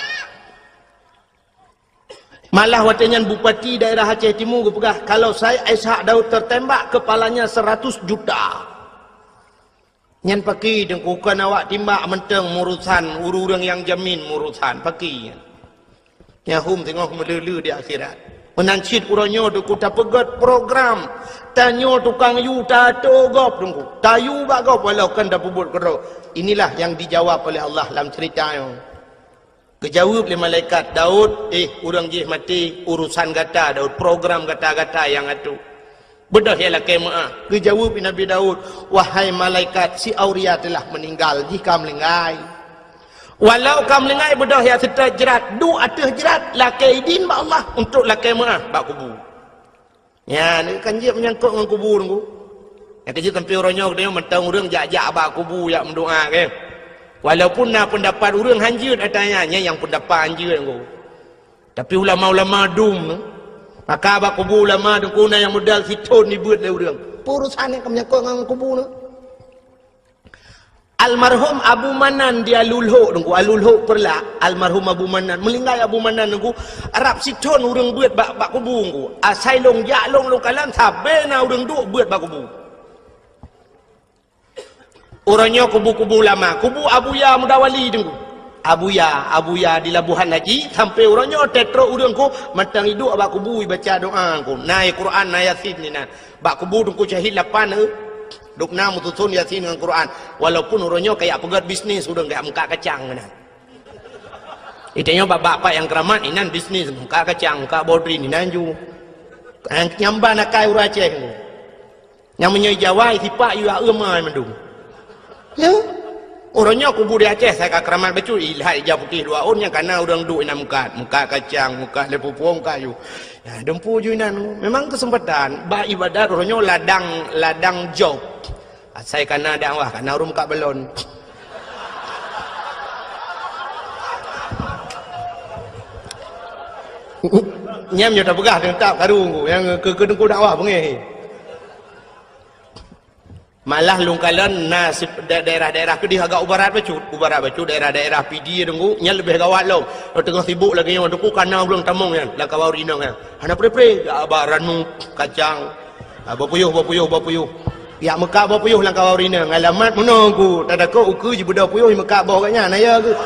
Malah watèe nyan bupati daerah Aceh Timu geupeugah, kalau saya Ishak Daud tertembak, kepalanya seratus juta. Nyan pakri Teungku, kon awak timbak mantong meurusan, ureueng-ureueng nyang jamin meurusan, pakri nyan. Nyan hom teungoh meuleu-leu di akhirat. Meunan cit uroe nyoe Teungku tapeugöt program. Tanyoe tukang yue tato gob Teungku. Tayue bak gob walau kon tapeubuet keudroe. Inilah nyang dijawab oleh Allah lam ceurita nyoe. Geujaweueb lé malaikat, "Daud, eh, ureueng jih maté, urusan gata, Daud, program gata-gata nyang atur. Beudôh ya lakèe meu'ah." Geujaweueb lé Nabi Daud, "Wahai malaikat, si Auria telah meninggal, jih ka meuninggai. Walau ka meuninggai, beudôh ya seutôt jrat, duek ateueh jrat, lakèe idin bak Allah untuk lakèe meu'ah bak kubu." Nyan, kan jeuet meunyangkot ngon kubu Teungku. Nyang keujeuet sampoe uroe nyoe geutanyoe mantong ureueng jak-jak bak kubu jak meudoa, kan. Walaupun na peundapat ureueng hanjeuet ata nyan, nyan nyang peundapat hanjeuet Teungku. Tapi ulama-ulama dum, maka bak kubu ulama Teungku na nyang modal sithon jibeuet lé ureueng. Peue urusan nyang ka meunyangkot ngon kubu nyoe. Almarhum Abu Manan di Alulhok Teungku, Alulhok Peureulak, almarhum Abu Manan. Meuninggai Abu Manan Teungku, rab sithon ureueng beuet bak, bak kubu Teungku. Asai lôn jak lôn, lôn kalon, sabé na ureueng duek beuet bak kubu. Uroe nyoe kubu-kubu ulama, kubu Abuya Mudawali Teungku. Abuya, Abuya di Labuhan Haji, sampoe uroe nyoe teutrok ureueng Teungku, mantong iduek bak kubu ibaca doa Teungku. Na Quran, na Yasin inan. Bak kubu Teungku Syahid lapan, eh. Dum na meususon Yasin ngon Quran. Walaupun uroe nyoe kajak peugöt bisnis ureueng, kajak meukat kacang keunan. Itanyoe bak-bak pat nyang keuramat inan bisnis, meukat kacang, meukat bodrin inan ju. Nyang, nyang ban akai ureueng Aceh. Nyang meunyoe Jawa sipak yue aeu mai mandum. Ya. Uroe nyoe kubu di Aceh sai ka keuramat bacut, ilhat ija putéh dua ôn nyang kana ureueng duek inan meukat, meukat kacang, meukat lé pupueng, meukat ju. Ya, dumpeue ju inan. Memang keuseumpatan bak ibadat uroe nyoe ladang, ladang job. Asai kana dakwah, kana ureueng meukat balon. Nyan nyoe tapeugah teutab karu Teungku, nyang keu, keu Teungku dakwah beungéh. Malah lôn kalon na si-, da-, daerah-daerah keudéh agak u barat bacut, u barat bacut daerah-daerah Pidie Teungku, nyan leubeh gawat lom. Teungoh sibok lagèe nyoe Teungku, kana ureueng tamong nyan, lam kawan ureueng inong nyan. Hana pre-pre, jak ba ranup, kacang. Ah, boh puyôh, boh puyôh, boh puyôh. Jak meukat boh puyôh lam kawan ureueng inong. Alamat meunoe Teungku, tatakot ukeue jibeudôh puyôh, jimeukat boh gobnyan, na ya keuh.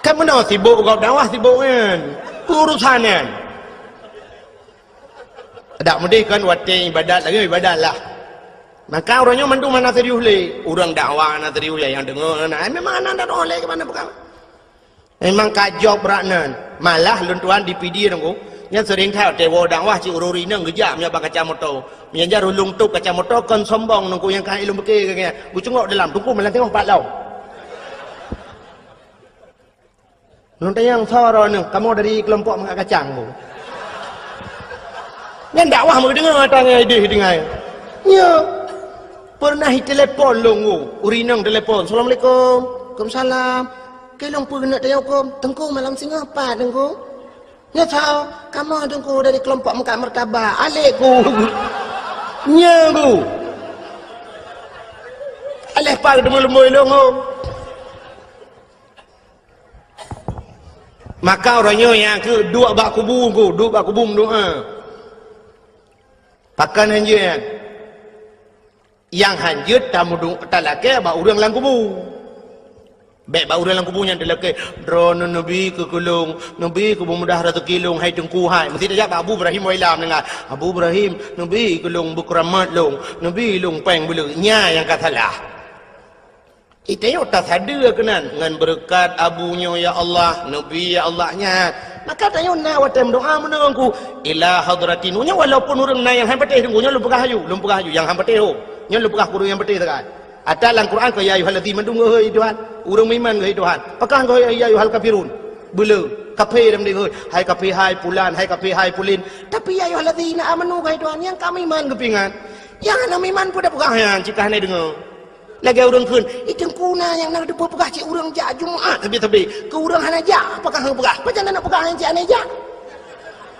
Kan meunoe sibok gob dakwah sibok nyan. Urusan nyan. Dak meudeh kan watèe ibadat lagèe ibadat lah. Maka uroe nyoe mandum hana serius lé. Ureueng dakwah hana serius lé, nyang deungö hana. Ai memang hana dakwah lé keu mana peukara. Memang ka job brat nan. Malah lôn tuan di Pidie Teungku. Nyan seuring that watèe woe dakwah cit ureueng inong geujak meunyo bak kaca moto. Meunyo jar ulôn tôp kaca moto kon sombong Teungku nyang ka ilôn pike keu nyan. Geucungok dalam Teungku malah teungoh pat lom. Lôn tanyong soe droeneuh, kamoe dari keulompok meukat kacang bu. Nyan dakwah meudeungoe ata ngon idéh tinggai. Nyo. Pernah itelepon lôn bu, ureueng inong telepon, "Assalamualaikum." "Waalaikumsalam." "Keu lôn peue keuneuk tanyong huköm?" "Teungku malam singoh pat, Teungku." "Nyo soe?" "Kamoe Teungku dari keulompok meukat martabak." "Alek ku." Nyo bu. Aleh pat teumeu leumbôi lôn bu. Maka uroe nyoe nyang keu duek bak kubu ku, duek bak kubu meudoa. Pakon hanjeuet nyan? Nyang hanjeuet tameudu-, talakée bak ureuëng lam kubu. Bék bak ureuëng lam kubu nyan talakée, "Droeneuh neubi keu keu lôn, neubi keu beumudah raseuki lôn, hai Teungku hai." Meusti tajak bak Abu Ibrahim Wailam deungon, "Abu Ibrahim, neubi keu lôn beukeuramat lôn, neubi lôn péng beuleuek." Nyan nyang ka salah. Itanyoe tasadeue keunan, ngon beureukat abu nyoe ya Allah, neubi ya Allah nyan. Maka tanyoe na watée meudoá meunoe Teungku, ila hadratin. Nyoe walaupun ureuëng na nyang han patéh Teungku, nyoe lôn peugah aju, lôn peugah aju, nyang han patéh ho. Nyoe lôn peugah keu ureuëng nyang patéh sagai. Ata lam Quran keu ya ayyuhallazina mandum geuhôi Tuhan, ureuëng meuiman geuhôi Tuhan. Pakon geuhôi ya ayyuhal kafirun? Beuleu, kaphé lam dengoi, hai kaphé hai pulan, hai kaphé hai pulin. Tapi ya ayyuhallazina amanu geuhôi Tuhan, nyang ka meuiman geupeuingat. Nyang hana meuiman peue tapeugah nyan cit ka hana deungoe. Lagée ureuëng kheun, "Ih, Teungku na nyang na teupeue peugah cit ureuëng jak Jumat sabe-sabe. Keu ureuëng hana jak, pakon hana peugah? Pajan na peugah nyang cit hana jak?"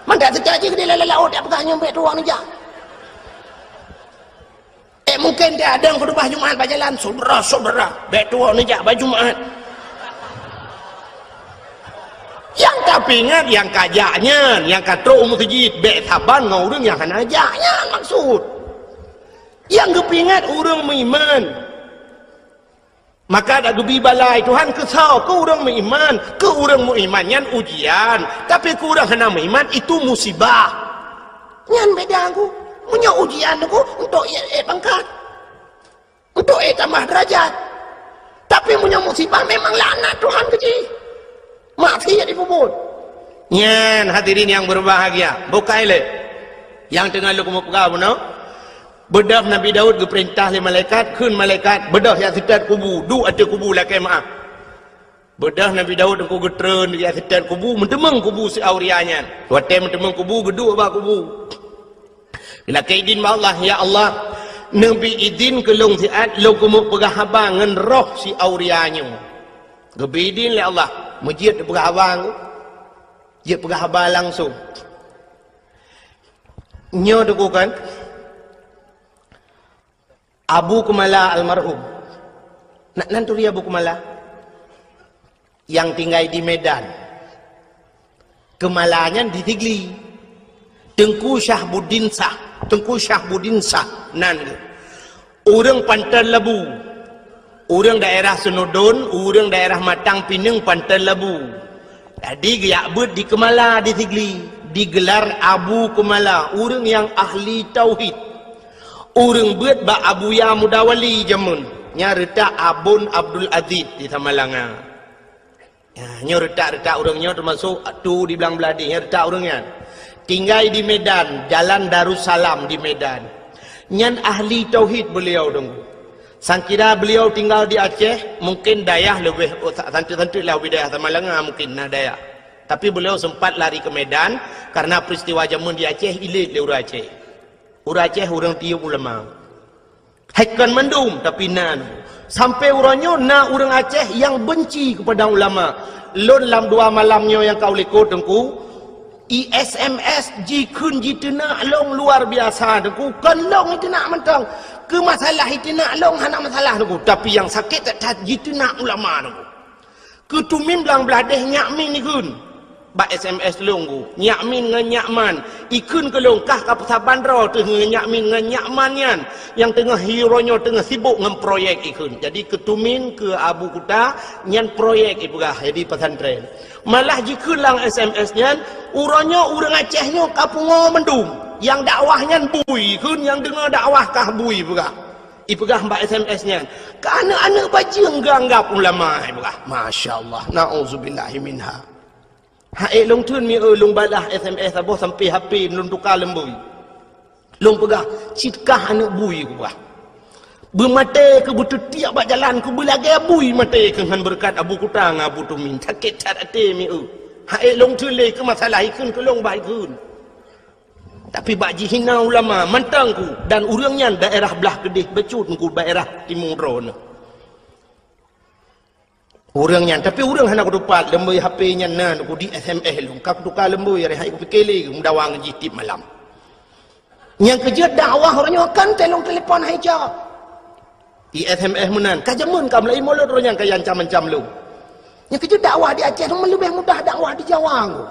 Mangat teuka jih keudeh lam laôt jak peugah nyoe bék tuwoe neujak. Eh, mungken dia ada khutubah Jumat bak jalan, "Saudara-saudara, bék tuwoe neujak bak Jumat." Nyang tapeuingat nyang ka jak nyan, nyang ka trok u meuseujid, bék saban ngon ureuëng nyang hana jak nyan maksud. Nyang geupeuingat ureuëng meuiman. Maka dak geubi balai Tuhan keu soe? Keu ureuëng meuiman. Keu ureuëng meuiman nyan ujian, tapi keu ureuëng hana meuiman itu musibah. Nyan beda Teungku. Meunyoe ujian Teungku untuk ék, ék pangkat, untuk ék tamah derajat. Tapi meunyoe musibah memang laknat Tuhan keu jih. Maksiat jipeubuet. Nyan hadirin yang berbahagia, bukai lé nyang teungoh lôn keumeung peugah bunoe. Beudôh Nabi Daud geupeurintah lé malaikat, kheun malaikat, "Beudôh jak seutôt kubu, duek ateueh kubu lakée meuáh." Beudôh Nabi Daud Teungku geutreun jak seutôt kubu, meuteumeung kubu si Auria nyan. Watée meuteumeung kubu, geuduek bak kubu. Lakée idin bak Allah, "Ya Allah, neubi idin keu lôn siat lôn keumeung peugah haba ngon roh si Auria nyoe." Geubi idin lé Allah, meujeuet peugah haba Teungku. Jeuet peugah haba langsung. Nyoe Teungku kan, Abu Keumala almarhum. Na, nan turi Abu Keumala? Nyang tinggai di Medan. Keumala nyan di Sigli. Teungku Syahbuddin Syah. Teungku Syahbuddin Syah nan geuh. Ureuëng Panton Labu. Ureuëng daerah Seunudon, ureuëng daerah Matang Pineung Panton Labu. Jadi geujak beuet di Keumala di Sigli, digelar Abu Keumala, ureuëng nyang ahli tauhid. Ureuëng beuet bak Abuya Muda Wali jameun, nyan reutak Abon Abdul Aziz di Samalanga. Ya, nyoe reutak-reutak ureuëng nyoe teumasok tu di Blang Bladeh, nyoe reutak ureuëng nyan. Tinggai di Medan, Jalan Darussalam di Medan. Nyan ahli tauhid beliau Teungku. Sangkira beliau tinggal di Aceh, mungkin dayah leubeh, oh, sa-, santeut-santeut lah wilayah Samalanga mungkin na dayah. Tapi beliau sempat lari ke Medan karena peristiwa jameun di Aceh ilét lé ureuëng Aceh. Ureuëng Aceh ureuëng tiyeub ulama. Hai kon mandum, tapi na. Sampai uroe nyoe na ureuëng Aceh nyang benci kepada ulama. Lôn lam dua malam nyoe nyang ka u likot Teungku, I S M S jikheun jiteunak lôn luar biasa Teungku. Kon lôn iteunak mantong. Keu masalah iteunak lôn hana masalah Teungku. Tapi nyang sakét that-that jiteunak ulama Teungku. Keu tumin Blang Bladeh nyak min ikheun. Bak S M S lôn Teungku. Nyak min ngon nyak man. Ikheun keu lôn kah ka peusaban droe teuh ngon nyak min ngon nyak man nyan. Nyang teungoh hi uroe nyoe teungoh sibok ngon proyek ikheun. Jadi keu tumin keu Abu Kuta nyan proyek ipeugah jadi pesantren. Malah jikheun lam S M S nyan, uroe nyoe ureuëng Aceh nyoe ka pungoe mandum. Nyang dakwah nyan bui, kheun nyang deungoe dakwah kah bui peugah. Ipeugah bak S M S nyan, "Keu aneuëk-aneuëk bajeueng geuanggab ulama," ipeugah. Masya Allah, na'udzubillahi minha. Hai lôn theun mi eu lôn balah S M S saboh sampai H P lôn tuka lom bui. Lôn peugah, "Cit kah aneuëk bui," kupeugah. "Beumaté keu beuteutiek bak jalan keu beulagée bui maté keu ngon beureukat Abu Kuta ngon Abu Tumin." Sakét that até mi eu. Hai lôn theun lé keu masalah ikheun keu lôn bah ikheun. Tapi bak jihina ulama mantong Teungku, dan ureuëng nyan daerah blah keudeh bacut Teungku daerah timu droeneuh. Ureuëng nyan, tapi ureuëng hana kutupat lom bui H P nyan na Teungku di S M S lôn, ka kutuka lom bui, hari hai kupike lé meudawa ngon jih tiep malam. Nyang keujeuet dakwah uroe nyoe kan telong telepon hai jak. I S M S meunan, ka jameun ka meulaie mulod uroe nyan ka ancam-ancam lom. Nyang keujeuet dakwah di Aceh leubeh mudah dakwah di Jawa Teungku.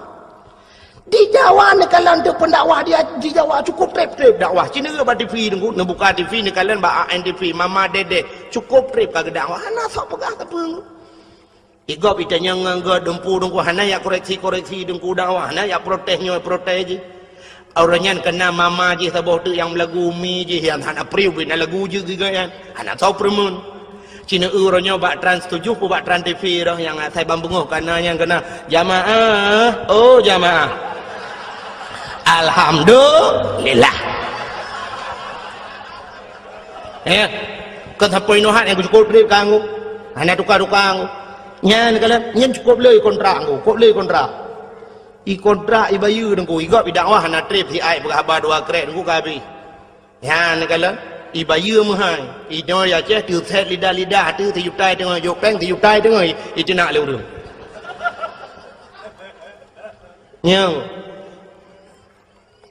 Di Jawa neukalon teuk pendakwah di, di Jawa cukup treb-treb dakwah. Ci neureuek bak T V Teungku, neubuka T V neukalon bak A N T V, Mama Dedeh, cukup treb ka geudakwah. Hana sok peugah sapeue Teungku. Igob itanyong ngon gob dumpu Teungku, hana jak koreksi-koreksi Teungku dakwah, hana jak protes nyoe protes jih. Uroe nyan keunan mama jih saboh teuk nyang meulagu, mi jih nyang hana priu bina lagu jeuet geugat nyan. Hana soe peureumeun. Cina uroe nyoe bak Trans tujuh peuh bak Trans T V roh nyang asai ban beungoh kana nyang keunan, "Jamaah, oh jamaah." Alhamdulillah. Ya. Kan sampoe inoe hat nyang cukup treb kanggo. Hana tuka-tuka kanggo. Nyan kalau nyan cukup lé kontrak kanggo, cukup lé kontrak. I kontrak i bayeue Teungku, i gob i dakwah hana treb, si ai peugah haba dua krek Teungku ka habéh. Nyan kalon, i bayeue meuhai. Inoe ya Aceh teusét lidah-lidah tu sijuta teungoh jok péng, sijuta teungoh i, i teunak lé ureueng. Nyoe.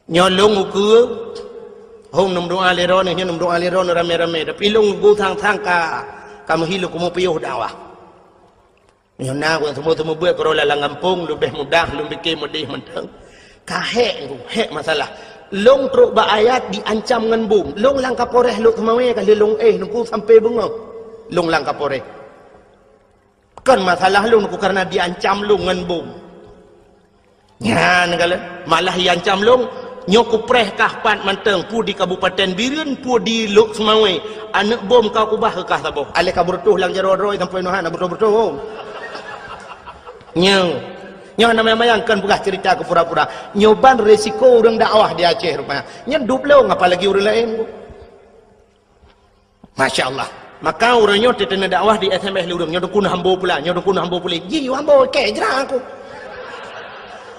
Nyoe lôn ukeue, hom neumeudoa lé droeneuh, nyoe neumeudoa lé droeneuh ramé-ramé. Tapi lôn gusang-sang ka, ka meuhi lôn keumeung piôh dakwah. Nyoe na ureueng seumeubeuet keudroe lam gampông, leubeh mudah lôn pike meudeh mantong. Ka hék Teungku, hék masalah. Lôn trok bak ayat diancam ngon bom. Lôn lam Kapolres Lhokseumawe ka lheueh lôn éh Teungku sampoe beungoh. Lôn lam Kapolres. Kon masalah lôn Teungku kareuna diancam lôn ngon bom. Nyan kalon, malah iancam lôn, nyoe kupreh kah pat mantong, peue di Kabupaten Bireuen, peue di Lhokseumawe, aneuk bom ka kubah keu kah saboh. Aléh ka beureutoh lam jaroe droe sampoe inoe hana beureutoh-beureutoh. Nyoe, nyoe hana mayang-mayang, kon peugah ceurita keu pura-pura. Nyoe ban resiko ureueng dakwah di Aceh rupanya. Nyan dup lôn, apalagi ureueng laén. Masya Allah. Maka uroe nyoe teuteuna dakwah di S M S lé ureueng, nyoe Teungku na hambo pula, nyoe Teungku na hambo pula. Ji, hambo, keu jra aku.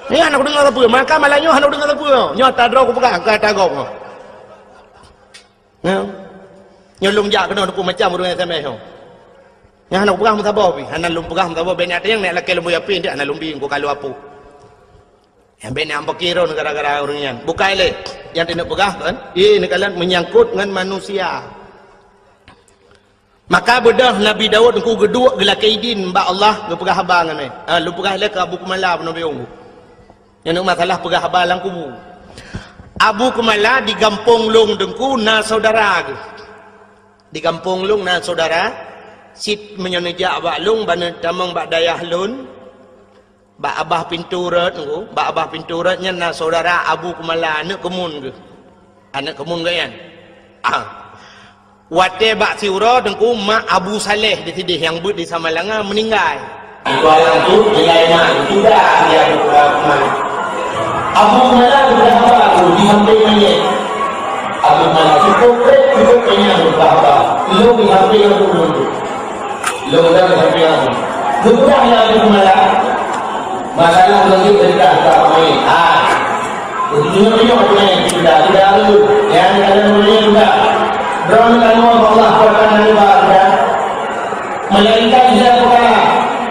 Nyoe hana kudeungoe sapeue, maka malam nyoe hana kudeungoe sapeue. Nyoe ata droe kupeugah, ka ata gob nyoe. Nyoe. Nyoe lôn jak keunoe Teungku macam ureueng S M S nyoe. Nyoe hana kupeugah meusaboh pih, hana lôn peugah meusaboh, bèk nyan teunyang nèk lakèe lôn bui api, hana lôn bi, Teungku ka lôn apôh. Nyang bèk na ampakiro gara-gara ureueng nyan. Bukai lé. Nyang teuneuk peugah kan? Ié neukalon menyangkut ngon manusia. Maka beudôh Nabi Daud Teungku geuduek geulakèe idin bak Allah geupeugah haba ngon nyan. Ha, lôn peugah lé keu Abu Kumala peunoh biông. Nyang masalah peugah haba lam kubu. Abu Kumala di gampông lôn Teungku na saudara geuh. Di gampông lôn na saudara, cit meunyoe neujak bak lôn, ban neutamong bak dayah lôn, bak abah pintoe rot Teungku, bak abah pintoe rot nyan na saudara Abu Kumala, aneuk keumun geuh. Aneuk keumun geuh nyan. Ah. Watèe bak siuroe Teungku mak Abu Saleh di sidéh nyang beuet di Samalanga meuninggai. Itu alam tu, nilai mak, sudah dia berubah. Abu Kumala sudah apa tu, di samping mayat. Abu Kumala cukup, cukup kenyang berubah. Lu di samping aku dulu. Lôn dah sampai aku. Geupeugah lé Abu Kumala, masalah lôn jeuet teuka ka pemain. Ha. Meunyoe-nyoe pemain sudah, sudah tu. Nyang dalam dunia sudah. Droeneuh tanoh Allah kuasa nani ba sudah. Melainkan dia perkara.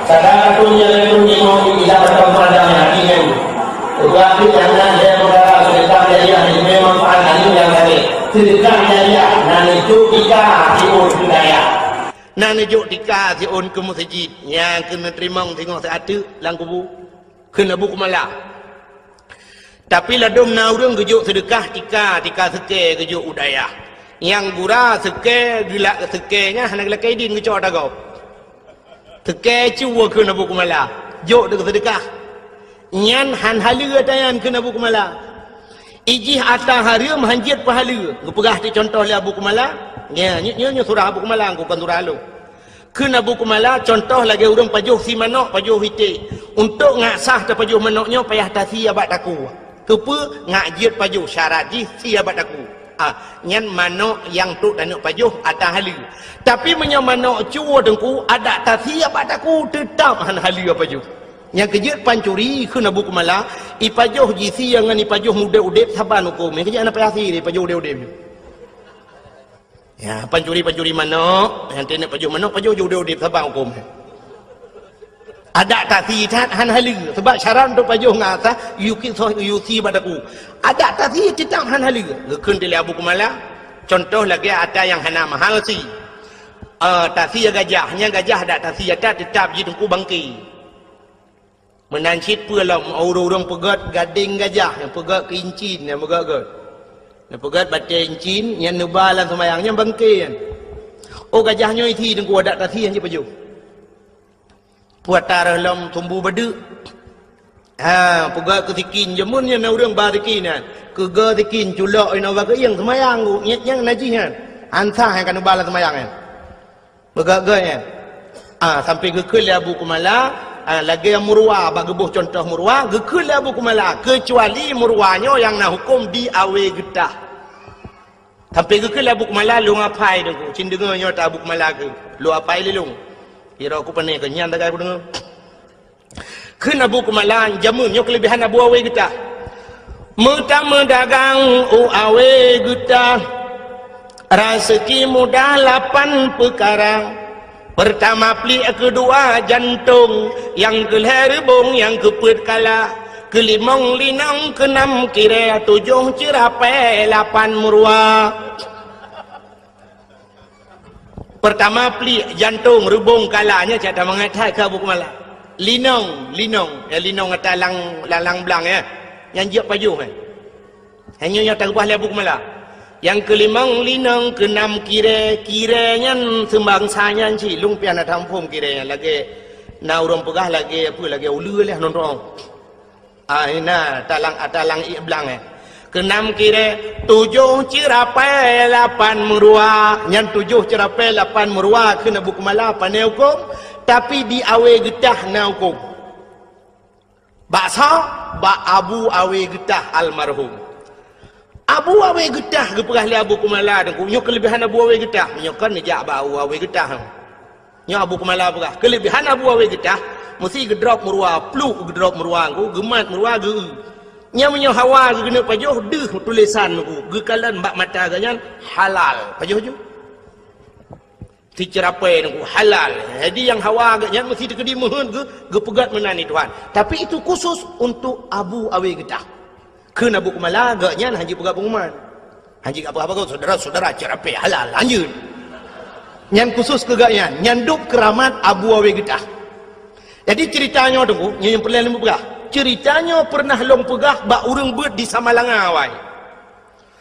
Sadar tu dia lalu ni mau tidak bertemu ada hati kan. Sebab itu jangan dia perkara cerita dia yang memang faham anu yang tadi. Sedekah jariah, nan itu kita tipu budaya. Na neujok tika siôn keu meuseujid, nyang keuneuk teurimong singoh siat teuk lam kubu, kheun Abu Kumala. Tapi ladôm na ureuëng geujok seudeukah tika, tika seukée geujok u dayah. Nyang gura seukée geulak seukée nyan hana geulakée idin geucok ata gob. Seukée cue kheun Abu Kumala, jok deuk seudeukah. Nyan han haleue ata nyan kheun Abu Kumala. Ijih ata hareuem han jeuet peuhaleue. Geupeugah ti contoh lé Abu Kumala. Nya, nyoe, nyoe, nyoe surah Abu Kumala, kon surah lôn. Kheun Abu Kumala, contoh lagée ureuëng pajoh sie manok, pajoh iték. Untuk ngak sah tapajoh manok nyoe payah tasie bak takue. Keupeue? Ngak jeuet pajoh, syarat jih sie bak takue. Ah, nyan manok nyang trok taneuk pajoh ata haleue. Tapi meunyoe manok cue teungku, adak tasie bak takue, teutab han haleue pajoh. Nyang keujeuet pancuri kheun Abu Kumala, ipajoh jisie ngon ipajoh udeb-udeb saban hukôm. Nyang keujeuet hana payah sie lé ipajoh udeb-udeb. Ya, pancuri-pancuri manok, nyang teuneuk pajoh manok, pajoh ji udeb-udeb saban hukôm. Adak tasie that han haleue, sabab syarat untuk pajoh ngon ata, yuki soh yusie bak takue. Adak tasie teutab han haleue. Geukheun lé Abu Kumala, contoh lagée ata nyang hana mahal sie. Eh, tasie gajah, nyang gajah adak tasie ata teutab ji teungku bangke. Meunan cit peue lom ureuëng-ureuëng peugét gadeng gajah, nyang peugét keu incin, nyang peugét-gét. Nyang peugét batée incin, nyang neuba lam seumayang, nyang bangke nyan. Oh, gajah nyoe isie teungku adak tasie nyan jipajoh. Peue ata reuh lom sumbu badeuk. Ha, peugét keu sikin, jameun nyan na ureuëng ba sikin nyan. Keugeue sikin, culok inoe bak keuieng seumayang, nyang, nyang najih nyan. Ansah nyang ka neuba lam seumayang nyan. Meugagah nyan. Ah, sampai geukheun lé Abu Kumala, ah, lagée Murwa, bak geuboh cuntoh Murwa, geukheun lé Abu Kumala, keucuali Murwa nyoe nyang na huköm di Awe Geutah. Sampai geukheun lé Abu Kumala, lôn apai deungoe, cit deungoe nyoe ta Abu Kumala keu, lôn apai lé lôn. Kira ku pane keu nyan dagai ku deungoe. Kheun Abu Kumala, jameun nyoe keulebihan Abu Awe Geutah. Meutameudagang u Awe Geutah, raseuki mudah lapan peukara. Peurtama pliek, keudua jantong, nyang keulhée reubong, nyang keupeuet kala, keulimong linong, keunam kirée, tujoh ceurapée, lapan meuruwa. Peurtama pliek, jantong, reubong, kala, nyan cit that mangat that keu Abu Kumala. Linong, linong, ya, linong ata lang, lalang blang, ya. Nyang jeuet pajoh, eh. Hanya nyang takeubah lé Abu Kumala. Nyang keulimong linong, keunam kirée, kirée nyan seumbangsa nyan cit, lôn pian na taphom kirée nyan lagée na ureuëng peugah lagée apa, lagée uleue lé nonton. Ah, na talang, talang ié blang, eh. Keunam kirée, tujoh ceurapée, lapan meuruwa. Nyan tujoh ceurapée, lapan meuruwa kheun Abu Kumala pane huköm, tapi di Awe Geutah na huköm. Bak soe? Bak Abu Awe Geutah almarhum. Abu Awe Geutah geupeugah lé Abu Kumala Teungku, nyoe keulebihan Abu Awe Geutah. Meunyoe kon neujak bak Abu Awe Geutah. Nyoe Abu Kumala peugah, keulebihan Abu Awe Geutah, meusi geudrop meuruwa, pluek geudrop meuruwa Teungku, geumat meuruwa geu. Nyan meunyoe hawa geukeuneuk pajoh, deuh tulésan Teungku, geukalon bak mata geuh nyan halal. Pajoh ju. Siceurapée Teungku, halal. Jadi nyang hawa geuh nyan meusi teukeudi meuheuet geu-, geupeugét meunan di Tuhan. Tapi itu khusus untuk Abu Awe Geutah. Kheun Abu Kumala, geuh nyan hana jipeugah pengumuman. Hana jipeugah apa-apa, saudara-saudara, ceurapée halal, lanjut. Nyan khusus keu geuh nyan, nyan dub keuramat Abu Awe Geutah. Jadi ceurita nyoe Teungku, nyoe nyang peureulée lôn peugah. Ceurita nyoe peureunah lôn peugah bak ureuëng beuet di Samalanga awai.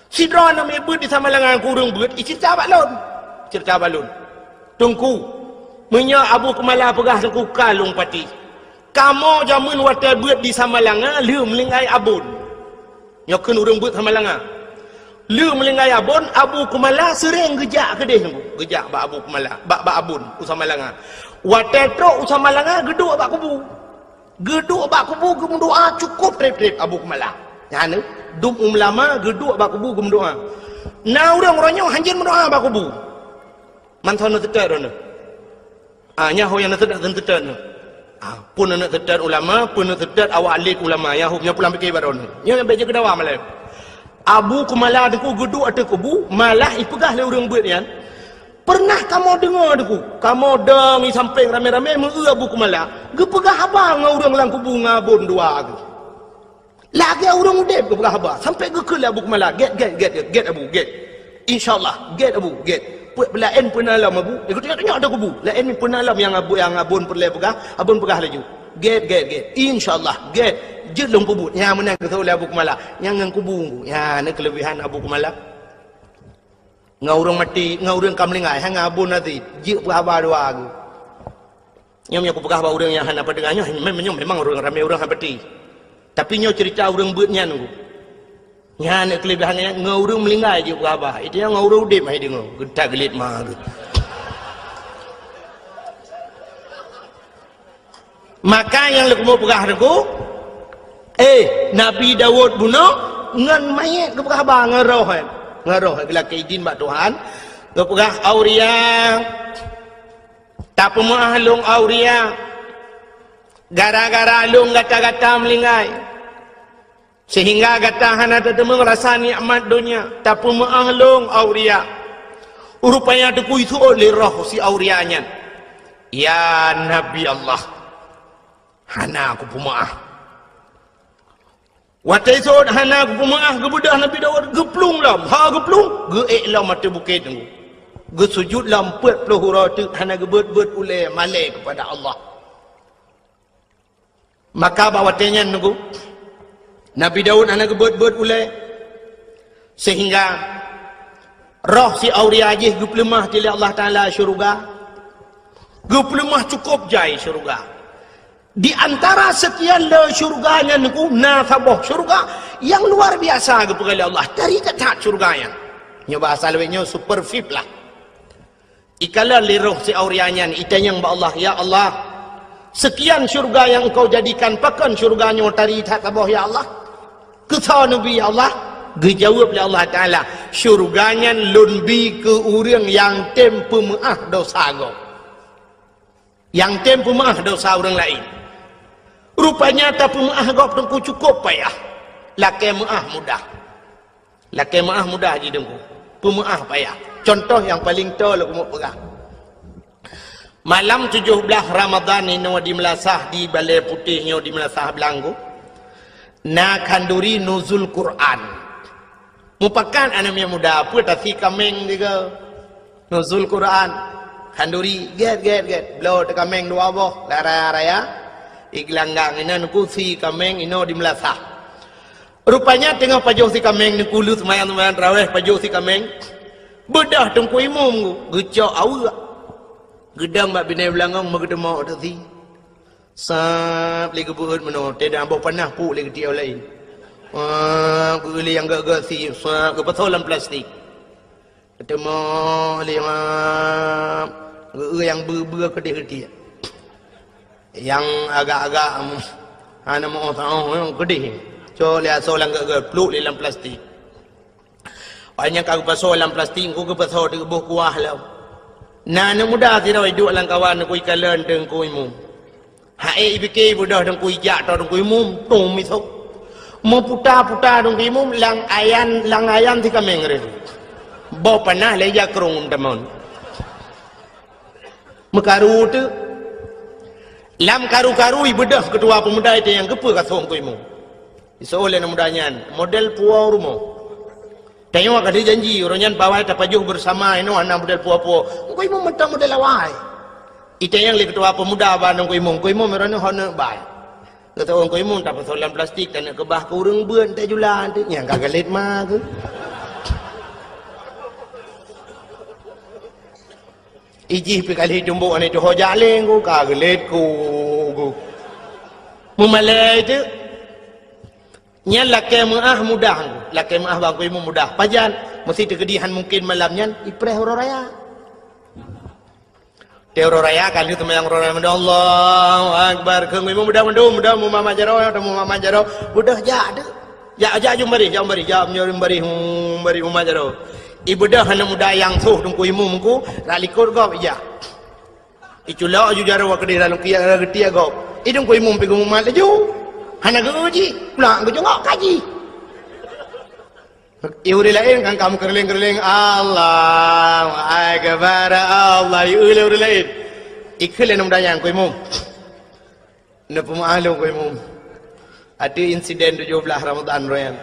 Sidroe aneuk miet beuet di Samalanga keu ureuëng beuet, iceurita bak lôn. Ceurita bak lôn. Teungku, meunyoe Abu Kumala peugah Teungku ka lôn patéh. Kamoe jameun watée beuet di Samalanga, lheueh meulinggai Abon. Nyoe kheun ureuëng beuet Samalanga. Lheueh meulinggai Abon, Abu Kumala seuréng geujak keudeh Teungku. Geujak bak Abu Kumala, bak, bak Abon, u Samalanga. Watée trok u Samalanga, geuduek bak kubu. Geuduek bak kubu geumeudoá cukôp treb-treb Abu Kumala. Nyan, dum ulama geuduek bak kubu geumeudoá. Na ureuëng uroe nyoe hanjeuet meudoá bak kubu. Mantong na teutet droeneuh. Ah, nyan ho nyang na teutet, na teutet nyoe. Ah, pun na teutet ulama, pun na teutet awak lét ulama, nyan ho nyang pulang pike bak droeneuh. Nyoe nyang bék jeuet keu dawa malée. Abu Kumala Teungku geuduek ateueh kubu, malah ipeugah lé ureuëng beuet nyan, "Peureunah kamoe deungoe Teungku, kamoe dong i sampéng ramé-ramé meu-eu Abu Kumala geupeugah haba ngon ureuëng lam kubu ngon Abon dua geuh. Lagée ureuëng udeb geupeugah haba, sampoe geukheun lé Abu Kumala, 'Gét, gét, gét, gét, gét Abu, gét. Insya Allah, gét Abu, gét. Peuet peulaén peue na lom Abu, ikut tengok-tengok ateueh kubu. Laén peue na lom nyang Abu, nyang Abon peureulée peugah, Abon peugah laju, 'Gét, gét, gét. Insya Allah, gét. Jeuet lôn peubuet.' Nyan meunan geukheun lé Abu Kumala. Nyan ngon kubu, nyan na keuleubehan Abu Kumala. Ngon ureuëng maté, ngon ureuëng ka meuninggai, hai ngon Abon Aziz, jeuet peuhaba dua geuh. Nyoe meunyoe kupeugah bak ureuëng nyang hana peudeungoe, nyoe mem-, nyoe memang ureuëng ramé ureuëng hana peuti. Tapi nyoe ceurita ureuëng beuet nyan Teungku. Nyan na keuleubehan nyan, ngon ureuëng meuninggai jeuet peuhaba. Itu nyang ngon ureuëng udeb hai deungoe, geutak geulet ma geuh. Maka nyang leukumu peugah Teungku, eh, Nabi Daud bunoe ngon manyét geupeugah haba ngon roh, eh. Ngon roh, eh, geulakée idin bak Tuhan. Geupeugah, "Auria, tapeumeuáh lôn Auria. Gara-gara lôn gata-gata meuninggai. Seuhingga gata hana tateumeung rasa nikmat donya, tapeumeuáh lôn Auria." Rupanya Teungku iseuôt lé roh si Auria nyan, "Ya Nabi Allah, hana kupeumeuáh." Watée iseuôt hana kupeumeuáh, geubeudôh Nabi Daud, geuplueng lom, ha geuplueng, geuék lom ateueh bukét Teungku. Geusujut lom peuet ploh uroe teuk hana geubeuet-beuet ulée malée keupada Allah. Maka bak watée nyan Teungku, Nabi Daud hana geubeuet-beuet ulée, seuhingga roh si Auria jih geupeuleumah lé Allah Taala syeuruga. Geupeuleumah cukôp jai syeuruga. Di antara seukian le syeuruga nyan Teungku, na saboh syeuruga nyang luar biasa geupeugah lé Allah. Tari that-that syeuruga nyan. Nyoe bahasa lawét nyoe super V I P lah. Ikalon lé roh si Auria nyan, itanyong bak Allah, "Ya Allah, seukian syeuruga nyang Engkau jadikan, pakon syeuruga nyoe tari that saboh, ya Allah? Keusoe neubi, ya Allah?" Geujaweueb lé Allah Taala, "Syeuruga nyan Lôn bi keu ureuëng nyang tem peumeuáh desya gob." Nyang tem peumeuáh desya ureuëng laén. Rupanya tapeumeuáh gob Teungku cukôp payah. Lakée meuáh mudah. Lakée meuáh mudah jih Teungku. Peumeuáh payah. Cuntoh nyang paleng toe lôn keumeung peugah. Malam tujoh blaih Ramadhan inoe di meulasah di Balée Putéh nyoe di meulasah Beulanggu, na khanduri nuzul Quran. Mupakat aneuk miet muda, peue tasi kaméng tiga. Nuzul Quran. Khanduri, gét, gét, gét. Bloe teukaméng dua boh, raya-raya. Igeulanggang inan kusi kaméng inoe di meulasah. Rupanya teungoh pajoh si kaméng, neukulus seumayang-seumayang tarawih, pajoh si kaméng. Beudôh Teungku Imum geucok aweuek. Geudong bak binéh beulangong meugeuteumok teusi. Sab lé geubeuet meunoe, teudah boh panah puk lé geutiek laén. Wah, geuéli nyang gét-gét si, sab geupasoe lam plastik. Geuteumok lé, wah, geuéli nyang beu-beu keudeh geutiek. Nyang agak-agak, hana meu saoh, keudeh. Cok lé asoe lam gét-gét, pluek lé lam plastik. Awak nyan ka geupasoe lam plastik, Teungku, geupasoe teuboh kuah lom. Na aneuk muda sidroe iduek lam kawan Teungku ikalon Teungku Imum. Hai ibike beudôh Teungku ijak toe Teungku Imum, tom misok. Meuputa-puta Teungku Imum lam ayan, lam ayan si kaméng reh. Boh panah lé jakrong tamon. Meukaru teuk. Lam karu-karu ibeudôh keutua peumuda itu nyang geupeu kasôk Teungku Imum. Iseuôt lé aneuk muda nyan, model puwoe rumoh. Tanyoe ka dijanji, uroe nyan bawai tapajoh beusama inoe hana model puwoe-puwoe. Teungku Imum mantong model awai. Itanyong lé keutua peumuda bak Teungku Imum, "Teungku Imum, uroe nyoe hana bai?" Geutanyong Teungku Imum, "Tapasoe lam plastik, taneuk keubah keu ureuëng beuet, tajula, nyang ka galét ma keuh." Ijih pih kali tumbok aneuk tuho jaleng ku, ka geulet ku, ku. Meumalée teuk. Nyan lakée meuáh mudah, lakée meuáh bak Teungku Imum mudah. Pajan, meusi teukeudi han mungken malam nyan, ipreh uroe raya. Teuh uroe raya kan, lheueh seumayang uroe raya, Allahu Akbar. Keu Teungku Imum mudah mandum, mudah mu mama jaroe, mudah mu mama jaroe. Mudah jak teuk. Jak, jak jumbarih, jak jumbarih, jak jumbarih, jumbarih umat jaroe. Ibeudôh aneuk muda nyang soh Teungku Imum ku, rak likot gob ijak. Iculok aju jaroe keudeh lam kiyak, rak geutiek gob. I Teungku Imum pih geumumat laju. Hana geu-eu jih, pulang geujongok kaji. I ureuëng laén kan ka meukeureuléng-keureuléng, Allahu Akbar, Allah, i ureuëng laén. Ikheun lé aneuk muda nyan, Teungku Imum. Neupeumeuáh lôn Teungku Imum. Ateueh insiden tujoh blaih Ramadhan uroe nyan.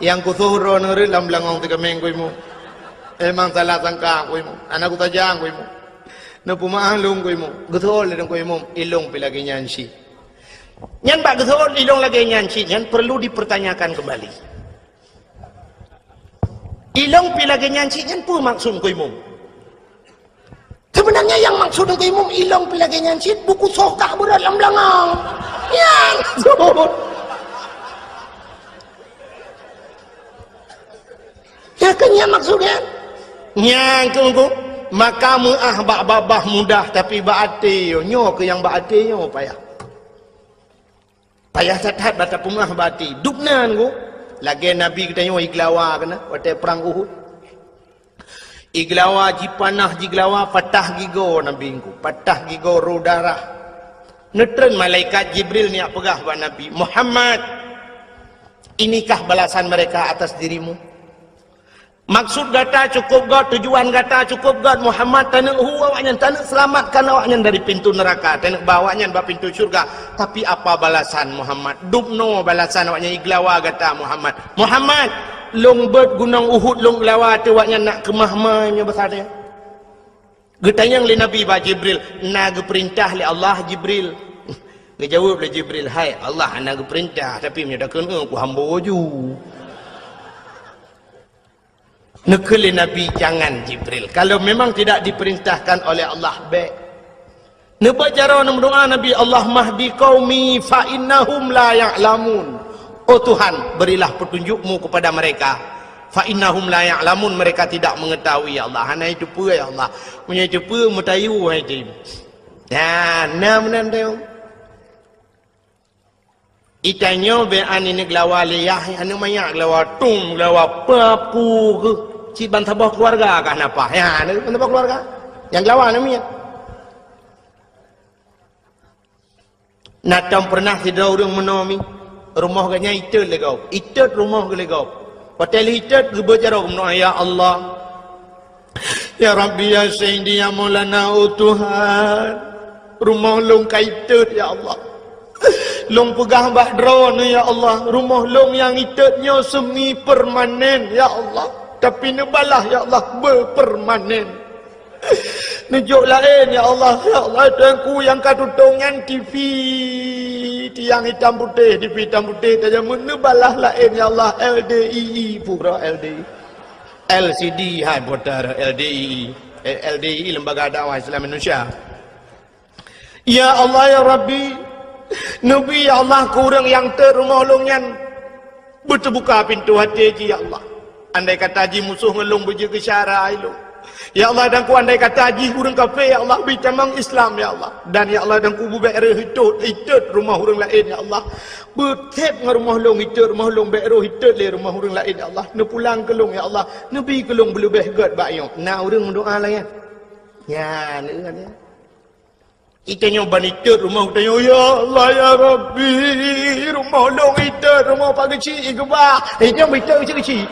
Nyang kusoh droeneuh rhot lam beulangong teukeumeng Teungku Imum. Memang salah sangka Teungku Imum. Hana kusaja Teungku Imum. Neupeumeuáh lôn Teungku Imum. Geuseuôt lé Teungku Imum, ilôn pih lagée nyan cit. Nyan bak geuseuôt ilôn lagée nyan cit nyan perlu dipertanyakan kembali. Ilôn pih lagée nyan cit nyan peue maksud Teungku Imum? Sebenarnya nyang maksud Teungku Imum, ilôn pih lagée nyan cit, buku soh kah beurot lam beulangong. Nyan maksud. Ya kan nyan maksud nyan? Nyan keuh, maka meuáh bak babah mudah, tapi bak até nyoe, nyoe keuh nyang bak até nyoe payah. Payah that-that bak tapeumeuáh bak até. Dubna Teungku, lagée Nabi geutanyoe igeulawa keunan watée prang Uhud. Igeulawa jipanah, jigeulawa, patah gigoe Nabi Teungku, patah gigoe rô darah. Neutreun malaikat Jibril neujak peugah bak Nabi, "Muhammad, inikah balasan mereka atas dirimu?" Maksud gata cukôp gét, tujuan gata cukôp gét, Muhammad, taneuk hu awaknyan, taneuk seulamatkan awaknyan dari pintu neuraka, taneuk ba awaknyan bak pintu syeuruga. Tapi apa balasan Muhammad? Dubnoe balasan awaknyan igeulawa gata Muhammad. Muhammad, lôn beuet gunong Uhud lôn geulawa ateueh awaknyan nak keumah ma nyoe basa teuh. Geutanyong lé Nabi bak Jibril, "Na geupeurintah lé Allah, Jibril?" Geujaweueb lé Jibril, "Hai, Allah hana geupeurintah, tapi meunyoe takheun, eh, ku hambo ju." Neukheun lé Nabi, "Jangan, Jibril. Kalau memang tidak diperintahkan oleh Allah, bék." Neubaca jaroe neumeudoá Nabi, "Allahumma hdi qaumi fa innahum la ya'lamun." Oh Tuhan, berilah petunjuk-Mu kepada mereka, Fa innahum la ya'lamun, mereka tidak mengetahui, ya Allah. Hana jiteupeue, ya Allah. Meunyoe jiteupeue, meutayu hai jih. Nah, na meunan teuh. Itanyoe bèk aneuk geulawa lé Yahya, aneuk manyak geulawa, tum geulawa, papu geuh. Cit ban saboh keuluwarga kah na paih. Ya, aneuk ban saboh keuluwarga. Nyang geulawa aneuk miet. Na tom peureunah sidroe ureueng meunoe mi, rumoh geuh nyan itot lé gob. Itot rumoh geuh lé gob. Watèe lheueh itot geubeuet jaroe meunoe, "Ya Allah, ya Rabbi, ya Sayyidi, ya Maulana, oh Tuhan, rumoh lôn ka itot, ya Allah. Lôn peugah bak Droeneuh, ya Allah, rumoh lôn nyang itot nyoe semi permanen, ya Allah. Tapi neubalah, ya Allah, beupermanen." Neujok laén, ya Allah. Ya Allah, Tuhanku, nyang ka tutong nyan T V, tiang itam putéh, T V itam putéh, tajak meuneubalaih laén, ya Allah, L D I I, pura L D I. L C D hai putar, L D I I. Eh, L D I I, Lembaga Dakwah Islam Indonesia. Ya Allah, ya Rabbi, neubi, ya Allah, keu ureueng nyang tot rumoh lôn nyan beuteubuka pintoe até jih, ya Allah. Andai kata jih musoh ngon lôn beujeuet keu syara ilôn. Ya Allah, dan ku andai kata jih ureueng kafé, ya Allah, beutamong Islam, ya Allah. Dan, ya Allah, dan ku bubek reuh itot, itot rumoh ureueng laén, ya Allah. Beuthép ngon rumoh lôn itot rumoh lôn, bèk rôh itot lé rumoh ureueng laén, ya Allah. Neupulang keu lôn, ya Allah. Neubi keu lôn beuleubeh gèt bak nyoe. Na ureueng meudoa laén. Nyan, nyan. Itanyoe ban itot rumoh, itanyoe, "Ya Allah, ya Rabbi, rumoh lôn itot, rumoh Pak Geuchik igeubah." Eh, nyoe itot keuchik-keuchik.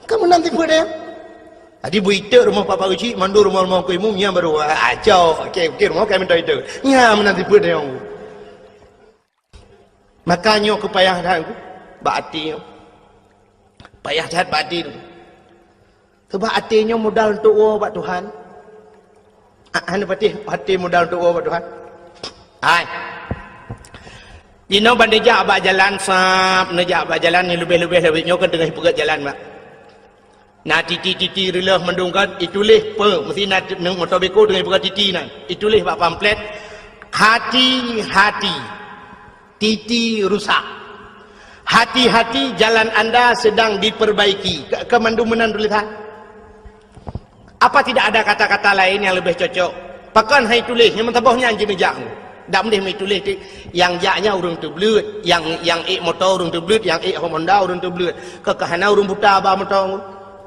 Kamu nanti peue deh? Jadi beu itot rumoh Pak Geuchik, mandum rumoh-rumoh keu imum, nyan baru, ah, cok. Oke, oke, rumoh kami minta itot. Nyan meunan tipe deh. Maka nyoe keu payah that bak até nyoe. Payah that bak até nyoe. Sebab até nyoe modal untuk woe bak Tuhan. Ah, hana patéh até modal untuk woe bak Tuhan. Hai. Jinoe ban neujak bak jalan, sab, neujak bak jalan, nyoe leubeh-leubeh lawét nyoe kan teungoh peugöt jalan, mak. Na titi-titi reuloh mandum kan, ituléh peue, meusti na t-, moto beko teungoh peugah titi nyan. Ituléh bak pamflet, "Hati-hati, titi rusak. Hati-hati, jalan anda sedang diperbaiki." Ka, ka mandum meunan tulisan. Apa tidak ada kata-kata lain yang lebih cocok? Pakon hai tuléh, nyang meusaboh nyan jineujak. Dak meudeh meutuléh ti, nyang jak nyan ureueng teubleuet, nyang, nyang ék moto ureueng teubleuet, nyang ék Honda ureueng teubleuet. Keu ka hana ureueng buta ba moto.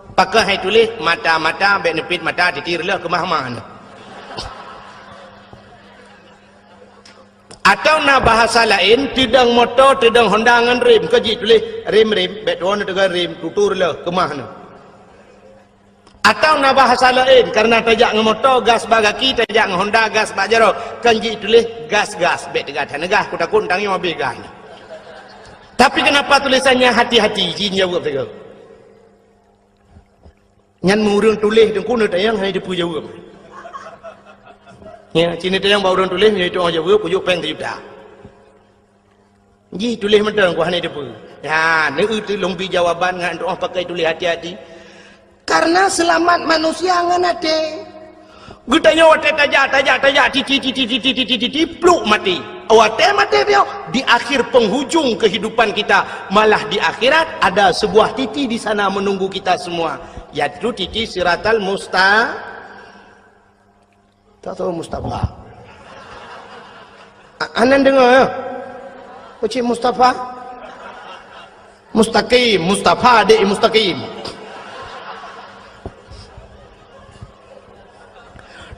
Pakon hai tuléh, mata-mata, bèk neupit mata, titi reuloh keumah-mah nyoe. Atau na bahasa laén, teudong moto, teudong Honda ngon rem, keu jituléh rem-rem, bèk tuwoe neuteugon rem, tutu reuloh keumah nyoe. Atau na bahasa laén, karena tajak ngon moto, gas bak gaki, tajak ngon Honda, gas bak jaroe. Kan jituléh gas-gas, bèk teugas, hana gas, kutakot tangieng habéh gas. Tapi kenapa tulisannya hati-hati, jin jaweueb sigoe. Nyan meu ureueng tuléh teungku neutanyong hana teupeu jaweueb. Ya, cit neutanyong bak ureueng tuléh, nyoe itu jaweueb, peujuek péng sijuta. Jih tuléh mantong, ku hana teupeu. Ha, neueu teulông bi jawaban ngon tu'oh pakai tuléh hati-hati. Karena selamat manusia ngon até. Geutanyoe watèe tajak, tajak, tajak, titi, titi, titi, titi, titi, pluk maté. Watèe maté nyoe, di akhir penghujung kehidupan kita, malah di akhirat ada sebuah titi di sana menunggu kita semua, yaitu titi Siratal Musta-, Tak tahu Mustafa. A-, anan dengar, ya? Keuchik Mustafa? Mustaqim, Mustafa, dek Mustaqim.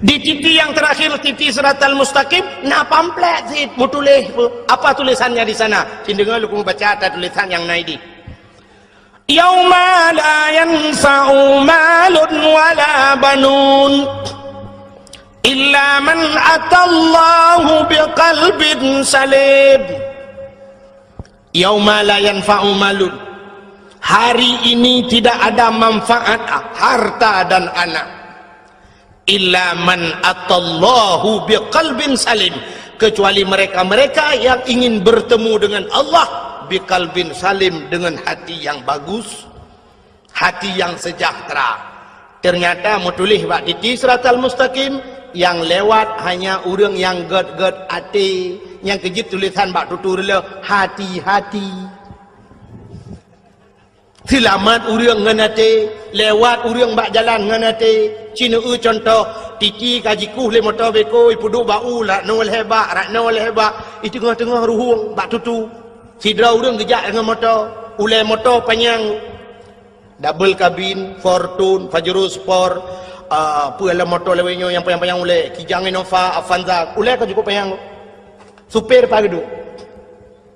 Di titi yang terakhir, titi Siratal Mustaqim, na pamflet sit meutuléh. Apa tulisannya di sana? Cit deungoe lôn baca ata tulisan nyang na idéh. Yauma la yanfa'u malun wala banun illa man atallaha biqalbin salim. Yauma la yanfa'u malun. Hari ini tidak ada manfaat harta dan anak. Illa man atallaha biqalbin salim, kecuali mereka-mereka yang ingin bertemu dengan Allah biqalbin salim, dengan hati yang bagus, hati yang sejahtera. Ternyata meutuléh bak titi Siratal Mustaqim, nyang lewat hanya ureueng nyang gèt-gèt até, nyang keu jeuet tulisan bak tutu reuloh, hati-hati. Teulamat ureuëng ngon até, lewat ureuëng bak jalan ngon até. Ci neueu cuntoh, Titi ka jikueh lé moto beko, ipeuduek bak u, rak noe lhée bak, rak noe lhée bak, i teungoh-teungoh ruhueng bak tutu. Sidroe ureuëng geujak ngon moto, ulée moto panyang, double kabin, Fortuner, Pajero Sport, ah, peue lom moto lawét nyoe nyang panyang-panyang ulée, Kijang, Innova, Avanza, ulée ka cukup panyang. Supir pat geuduek?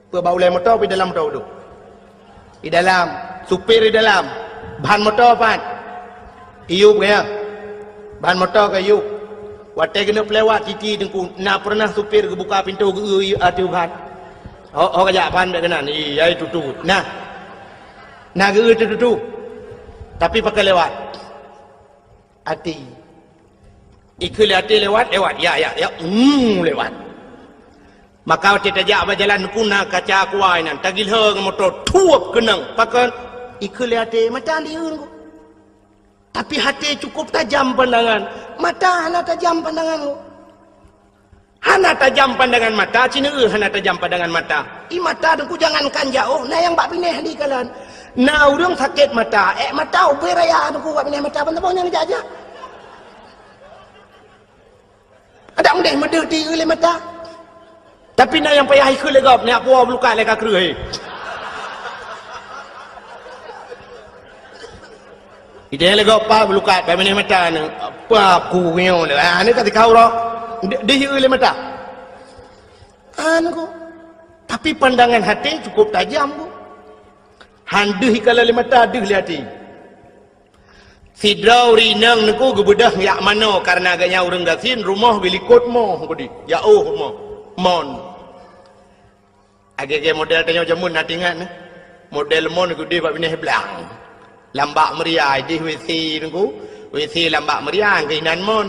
Peue bak ulée moto, peue dalam moto geuduek? Di dalam. Supir di dalam. Ban moto pat? Iyup, ya. Ban moto ka iyup. Watée keuneuk peulewat Titi Teungku, na pernah supir geubuka pintoe geu-eu ateueh ban? Ho, ho ka jak ban bék keunan. Iya, itu tu. Nah. Na geu-eu tutu. Tapi pakon lewat? Até. Ikheun lé até lewat, lewat. Ya, ya, ya. Hmm, lewat. Maka watée tajak bak jalan Teungku na kaca aqua inan, tagilhô ngon moto, thuep keunong. Pakon? Ikheun lé até, mata dieun ku. Tapi até cukup tajam pandangan, mata hana tajam pandangan ku. Hana tajam pandangan mata, ci neueu hana tajam pandangan mata. I mata Teungku jangankan jaoh, na nyang bak binéh dikalon. Na ureuëng sakét mata, ék mata ubé raya Teungku bak binéh mata, ban saboh nyang jak-jak. Adak meudeh meudeuh ti lé mata. Tapi na nyang payah ikheun lé gob, nyak puwoe beulukat lé ka kreueh. Ideh lé gob pa beulukat, bak binéh mata ni. Apa ku nyoe ni? Ah, ni ka tikau roh. Deuh lé mata. An ku. Tapi pandangan até cukup tajam ku. Han deuh ikalon lé mata, deuh lé até. Sidroe ureuëng inong Teungku geubeudôh jak manoe kareuna gobnyan ureuëng gasien, rumoh bilikot moh gudi, jaoh rumoh. Mon. Lagée-lagée model tanyoe jameun na teuingat, nah. Model mon gudi bak binéh blang. Lam bak meuria, ideh WC Teungku. WC lam bak meuria, keuinan mon.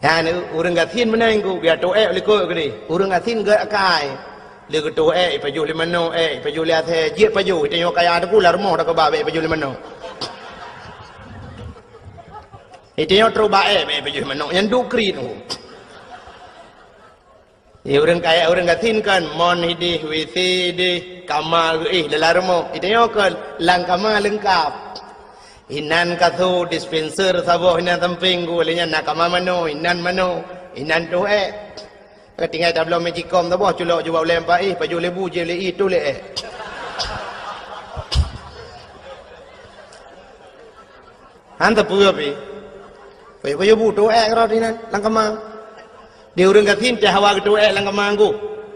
Nyan ureuëng gasien meunan Teungku, biar teuék likot keudeh. Ureuëng gasien gét akai. Lé geuteuék, ipajoh lé manoe, ék, ipajoh lé asée, jeuet pajoh, itanyoe kaya Teungku lam rumoh dak keuba bék ipajoh lé manoe. Itanyoe trok ba ék, bék ipajoh lé manoe, nyan duek kriet Teungku. Di ureuëng kaya, ureuëng gasien kan, mon ideh, WC ideh, kama geuéh dalam rumoh. Itanyoe kan, lam kama leungkap. Inan kasô, dispenser saboh inan sampéng ku, lé nyan na kama manoe, inan manoe, inan teuék. Ka tinggai tabloe magicom saboh, culok jubah ulée paih, pajoh lé bu, jieb lé ié, teuh lé ék. Han teupeu pih. Pajoh-pajoh bu teuék rot inan lam kama. Di ureuëng gasien teuh hawa geuteuék lam kama Teungku.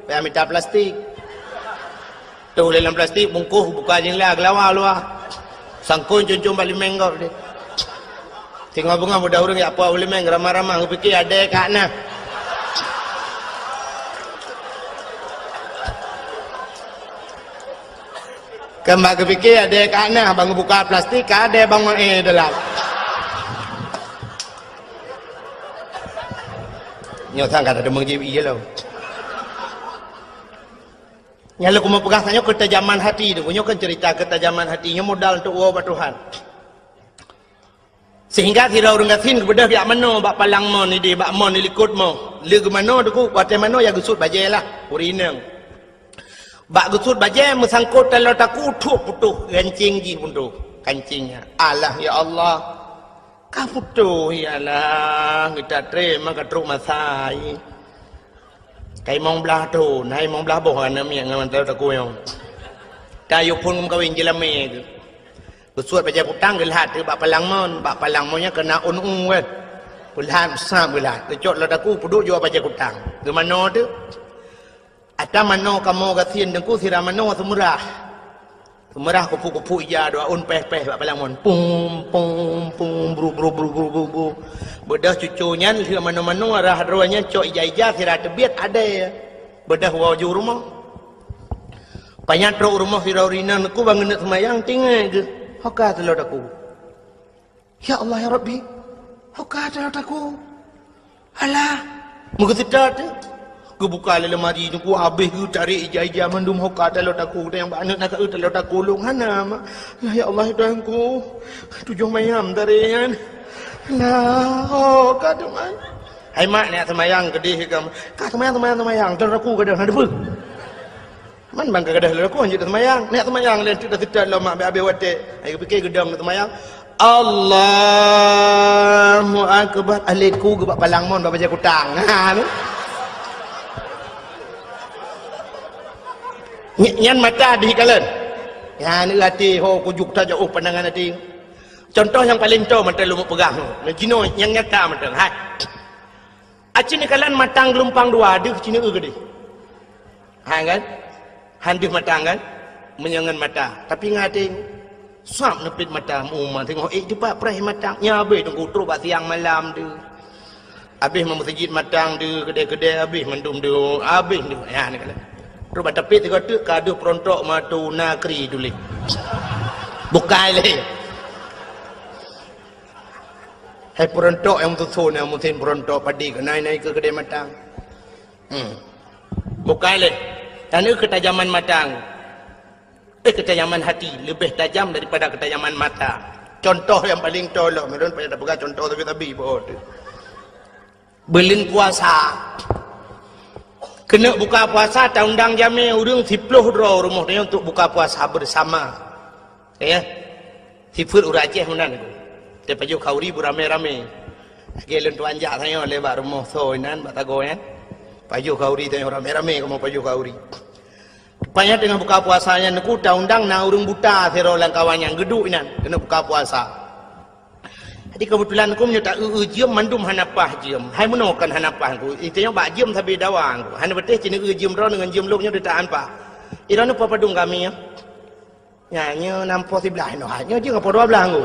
Payah mita plastik. Teuh lé lam plastik, bungkôh, buka jendela, geulawa luwa. Sangkon com-com bak limeng gob deh. Singoh beungoh muda ureuëng jak puwoe limeng, ramah-ramah, geupike adée ka na. Kan bak geupike adée ka na, ban geubuka plastik, ka adée ban maé dalam. Nyoe sang ka teumeujieb ié lom. Nyang lôn keumeung peugah tanyoe keutajaman hati Teungku, nyoe kan cerita keutajaman hati, nyoe modal untuk woe bak Tuhan. Sehingga sidroe ureuëng gasien geubeudôh jak manoe bak palang mon ideh, bak mon di likot moh. Lé geumanoe Teungku, watée manoe ya geusuet bajée lah, ureuëng inong. Bak geusuet bajée meusangkot taloe takue, thup putôh, gancéng jih putôh, kancéng nyan. Alah ya Allah. Ka putôh, ya Allah, geutanyoe treb ma ka trok masa. Ka limong blaih thon, hai limong blaih boh aneuk miet ngon taloe takue nyoe. Ka yue phon meukawen jeulamé teuh. Geusuet bajée kutang geulhat teuh bak palang mon, bak palang mon nyan keunan ôn-ôn kan. Geulhat, sam geulhat. Geucok taloe takue peuduek jua bajée kutang. Geumanoe teuh. Ata manoe kamoe gasien Teungku sira manoe seumeurah. Seumeurah kupu-kupu ija dua ôn péh-péh bak palang mon. Pum, pum, pum, bru, bru, bru, bru, bru, bru. Beudôh cuco nyan lheueh manoe-manoe rhah droe nyan cok ija-ija sira teubiet adée. Beudôh woe ju rumoh. Pajan trok rumoh sidroe ureuëng inong Teungku ban geuneuk seumayang, teuingat geuh, "Ho ka taloe takue." "Ya Allah, ya Rabbi, ho ka taloe takue." Alah, meugeuseutat teuh. Geubuka lé lemari Teungku, habéh geutarek ija-ija mandum, ho ka taloe takue. Tanyong bak aneuk, "Na ka eu taloe takue lôn?" "Hana, Mak." "Alah, ya Allah, ya Tuhanku, tujoh mayam tarek nyan." "Nah, ho ka teuma." "Hai Mak, neujak seumayang keudeh kamoe." "Ka seumayang, seumayang, seumayang. Taloe takue ka deuh, na teupeue." Man bang ka gadôh lôn keuh hanjeuet seumayang. Nyak seumayang lé, teuk dah seutôt lom mak, abéh watèe. Ai geupike geudong seumayang. Allahu Akbar. Alé ku geubak palang mon bak bajèe kutang. Ha, ni. Ny-, nyan mata dih kalon. Nyan até ho kujok tajak, oh, pandangan até. Contoh nyang paleng toe mantong lôn peugah. Nah, jinoe nyang nyata mantong. Hai. Aci neukalon matang geulumpang dua, deuh ci neueu keudeh. Ha kan? Han deuh matang kan? Meunyoe ngon mata. Tapi ngon até, sab neupit mata, mu ma teungoh ék teupat preh matang. Nyan abéh teungku trok bak siang malam deuh. Abéh meumeuseujid matang deuh, keudè-keudè abéh mandum deuh, abéh deuh. Nyan neukalon. Trok bak tapi sigoe teuk ka deuh peurontok matu nakri tuléh. Bukai lé. Hai peurontok nyang meususon, nyang musim peurontok padi keuh nai-nai keu keudè matang. Hmm. Bukai lé. Nyan keutajaman matang. Eh, keutajaman hati leubeh tajam daripada keutajaman mata. Contoh nyang paleng toe lom, ulôn payah tapeugah contoh sabe-sabe po teuh. Buleuen puasa. Keuneuk buka puasa, taundang jamé ureueng siploh droe u rumoh tanyoe untuk buka puasa bersama. Ya. Sifeuet ureueng Aceh meunan. Teupajoh khauri beuramé-ramé. Lagèe lôn tuan jak tanyoe lé bak rumoh soe inan, bak sagoe nyan. Pajoh khauri tanyoe ramé-ramé kamoe pajoh khauri. Rupanya teungoh buka puasa nyan, neuku taundang na ureueng buta sidroe lam kawan nyan geuduek inan, keuneuk buka puasa. Jadi keubeutulan ku meunyoe ta-eu-eu jeuem mandum hana paih jeuem. Hai meunoe kon hana paih ku. Itanyoe bak jeuem sabe dawa ku. Hana beuteh ci neueu jeuem droeneuh ngon jeuem lôn nyoe deuh ta-an paih. Droeneuh po padum kami nyoe. Nyan, nyoe nam po siblaih noh. Nyoe jeuem po dua blaih ku.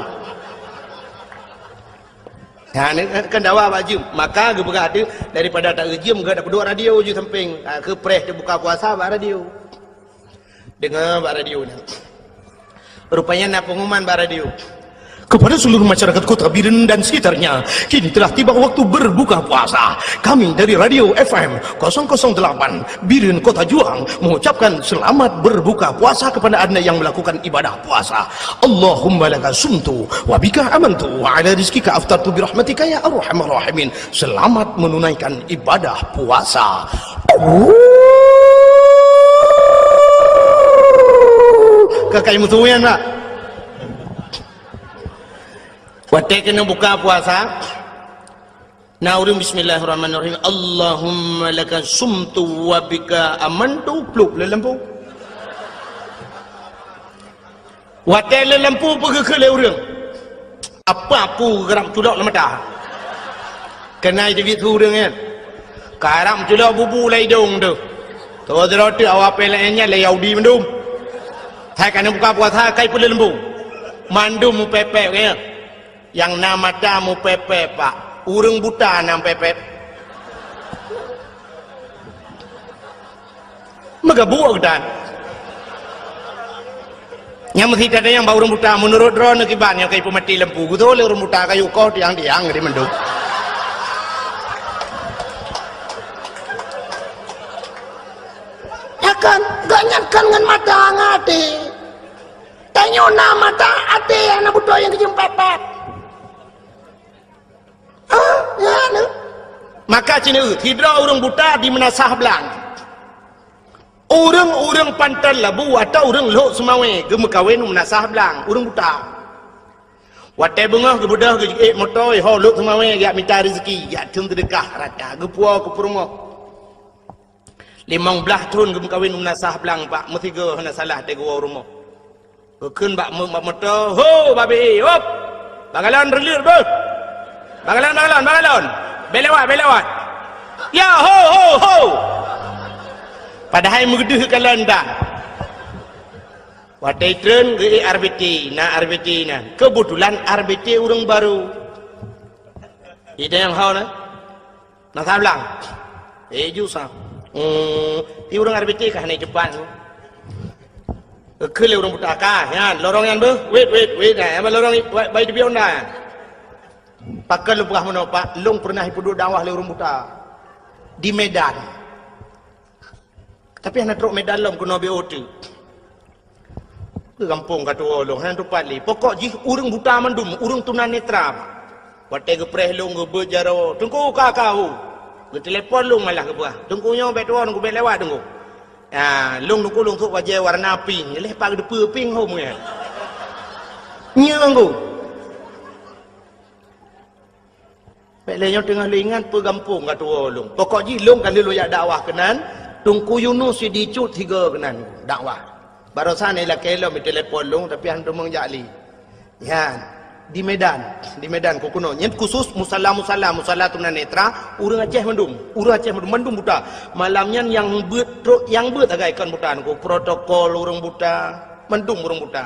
Nyan, kan dawa bak jeuem. Maka geupeugah teuh daripada ta-eu jeuem geuh tapeuduek radio ju sampéng. Ha, keu preh teubuka puasa bak radio. Deungoe bak radio nyan. Rupanya na pengumuman bak radio. Kepada seluruh masyarakat Kota Biren dan sekitarnya, kini telah tiba waktu berbuka puasa. Kami dari Radio F M kosong kosong delapan Biren Kota Juang mengucapkan selamat berbuka puasa kepada Anda yang melakukan ibadah puasa. Allahumma laka sumtu wa bika amantu wa ala rizkika aftartu birahmatika ya arhamar rahimin. Selamat menunaikan ibadah puasa. Ka kai meusuyan, Pak. Watèe keuneuk buka puasa, na ureueng bismillahirrahmanirrahim. Allahumma laka sumtu wa bika amantu, plup lé lampu. Watèe lé lampu peugeuh keu lé ureueng. Apa aku geurap culok lam mata? Keunan teubiet su ureueng nyan. Karap culok bubu lam idong teuh. Toh sidroe teuk awak pih laén nyan lé Yahudi mandum. Hai ka neubuka puasa kai peuleumbong. Mandum mupepek nyan. Nyang na mata mupepek, Pak. Ureueng buta na mupepek. Meugabuk geutan. Nyang meusi tanyong bak ureueng buta, meunurot droeneuh kiban nyang ka ipeumaté lampu, geutoh lé ureueng buta kayu koh tiang-tiang di mandum. Ya kan, gobnyan kan ngon mata ngon até. Tanyoe na mata até nyang na beutôi nyang geujeuem pepet. Ah, ya, na. Maka ci neueu, sidroe ureueng buta di Meunasah Blang. Ureueng-ureueng Panton Labu atawa ureueng Lhok Seumawé geumeukawen u Meunasah Blang, ureueng buta. Watèe beungoh geubeudôh geujiék moto, ho Lhok Seumawé jak mita rezeki, jak theun seudeukah rata, geupuwoe keu peurumoh. Limong blaih thon geumeukawen u Meunasah Blang, Pak, meusigoe hana salah teuh geuwoe u rumoh. Geukheun bak meu-, bak moto, "Ho, babi, hop! Bagalon reulir beuh! Bagalon, bagalon, bagalon! Bèk lewat, bèk lewat! Ya, ho, ho, ho!" Padahai meugeudeuh kalon tan. Watèe treun geuék R B T, na R B T na. Keubeutulan R B T ureueng barô. Idéh nyang ho na. Meunasah Blang. Eh, ju sa. Hmm, di ureueng R B T ka hana teumpat. Keu lé ureueng buta ka, nyan, lorong nyan beuh. Wait, wait, wait. Nah, nyang lorong, wait, bai dibion dah. Pakon lôn peugah meunoe, Pak, lôn peureunah ipeuduek dakwah lé ureueng buta. Di Medan. Tapi hana trok Medan lom keunoe B O T. Keu gampông ka tuwoe lôn, hana teumpat lé. Pokok jih ureueng buta mandum, ureueng tunanetra. Watèe geupreh lôn geubeuet jaroe, "Teungku ka, ka, hu." Geutelepon lôn malah geupeugah, "Teungku nyoe bèk tuwoe, Teungku bèk lewat, Teungku." Ah, lông Teungku lông sôk bajèe warna pink, lheuh pat geuteupeue pink hom nyan. Nyan Teungku. Bèk lé nyoe teungoh lé ingat peue gampông ka tuwoe lông. Pokok jih lông ka lheueh lôn jak dakwah keunan, Teungku Yunus Sidicut sigoe keunan dakwah. Barosan ilakèe lom itelepon lông, tapi han teumeung jak lé. Nyan, di Medan, di Medan keunoe. Nyan khusus musala-musala, musala tunanetra, ureueng Aceh mandum, ureueng Aceh mandum, mandum buta. Malam nyan nyang beuet trok, nyang beuet sagai kon buta Teungku, protokol ureueng buta, mandum ureueng buta.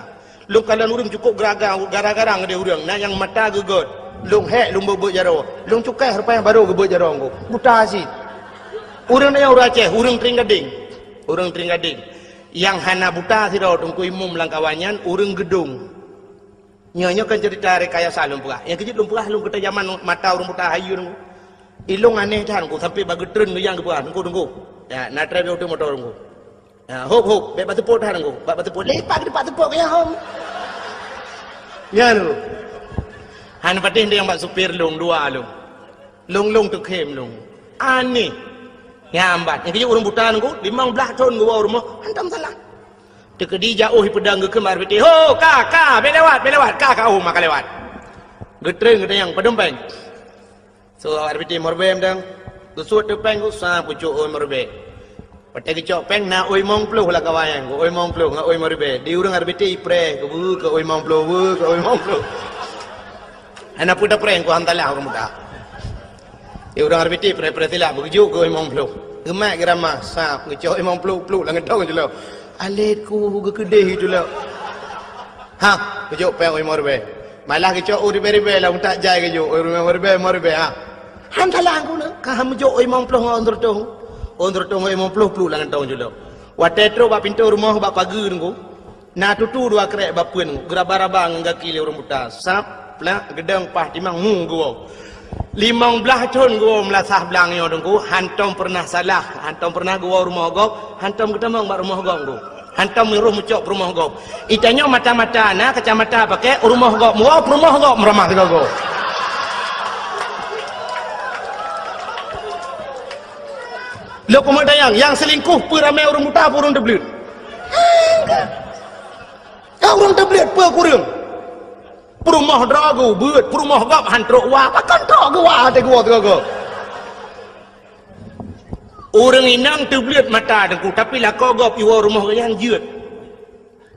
Lông kalon ureueng cukôp geuraga, gara-gara ngon ureueng, na nyang mata geugôt. Lông hék lông beuet-beuet jaroe. Lông cukéh rupanya barô geubeuet jaroe Teungku. Buta cit. Ureueng nyan ureueng Aceh, ureueng Tring Gading. Ureueng Tring Gading. Nyang hana buta sidroe Teungku Imum lam kawan nyan, ureueng Geudong. Nyoe, nyoe kan ceurita rekayasa lôn peugah. Nyang keujeuet lôn peugah lôn keutai jaman mata ureueng buta hayeue Teungku. Ilông aneh that Teungku, sampai bak geutreun geuyang geupeugah, "Teungku, Teungku." Ya, na trép yoh moto Teungku. Ya, hop, hop, bèk bak seupôt that Teungku. Bak, bak seupôt. Lepak di bak seupôt keu nyang hom. Nyan Teungku. Han patéh nyang bak supir lông, dua lông. Lông-lông teukhém lông. Aneh. Nyang ban. Nyang keujeuet ureueng buta Teungku, limong blaih thon geuwoe u rumoh, hantom salah. Teukeudi jak ôh ipeudong geukheun bak R B T, "Ho, ka, ka, bèk lewat, bèk lewat, ka, ka, ôh, maka lewat." Geutreun geutanyong, "Padum péng?" So, R B T meuribèe mantong. Geusuet teuk péng, geusa pucok ôh meuribèe. Watèe geucok péng na ôh limong ploh lam kawan nyan, ôh limong ploh ngon ôh meuribèe. Di ureueng R B T ipreh, keu beu, keu ôh limong ploh, beu, keu ôh limong ploh. Hana peue tapreh, Teungku, alhamdulillah ureueng buta. Di ureueng R B T preh-preh silap, beugeujuk keu ôh limong ploh. Geumat geurama, sab, geucok ôh limong ploh, pluek lam geutong jih lom. Alet ku geukeudeh itu lom. Ha, geucok péng ôh limong ribèe. Malah geucok ôh ribèe-ribèe lam utak jai geujok, ôh limong ribèe, limong ribèe, ha. Han salah Teungku na, ka han meujok ôh limong ploh ngon ôh sireutoh. Ôh sireutoh ngon limong ploh pluek lam geutong jih lom. Watèe trok bak pintoe rumoh bak pageue Teungku, na tutu dua krek bak peuen, geuraba-raba ngon gaki lé ureueng buta. Sab, plak, geudong, paih, timang, mu geuwoe. Limong blaih thon geuwoe meulasah blang nyoe Teungku, hantom peureunah salah, hantom peureunah geuwoe rumoh gob, hantom geutamong bak rumoh gob Teungku. Hantom meurôh meucok peurumoh gob. Itanyoe mata-mata na, kacamata pakai, rumoh gob meuwoe, peurumoh gob meuramah sigoe-goe. Lôn keumeudayang, nyang seulingkoh peue ramé ureueng buta peue ureueng teubleuet? Ka ureueng teubleuet peue kureueng? Peurumoh droe geuh beuet, peurumoh gob han trok wa, pakon trok geuh wa até geuwoe sigoe-goe? Ureueng inong teubleuet mata Teungku, tapi lakoe gob iwoe rumoh geuh nyan jeuet.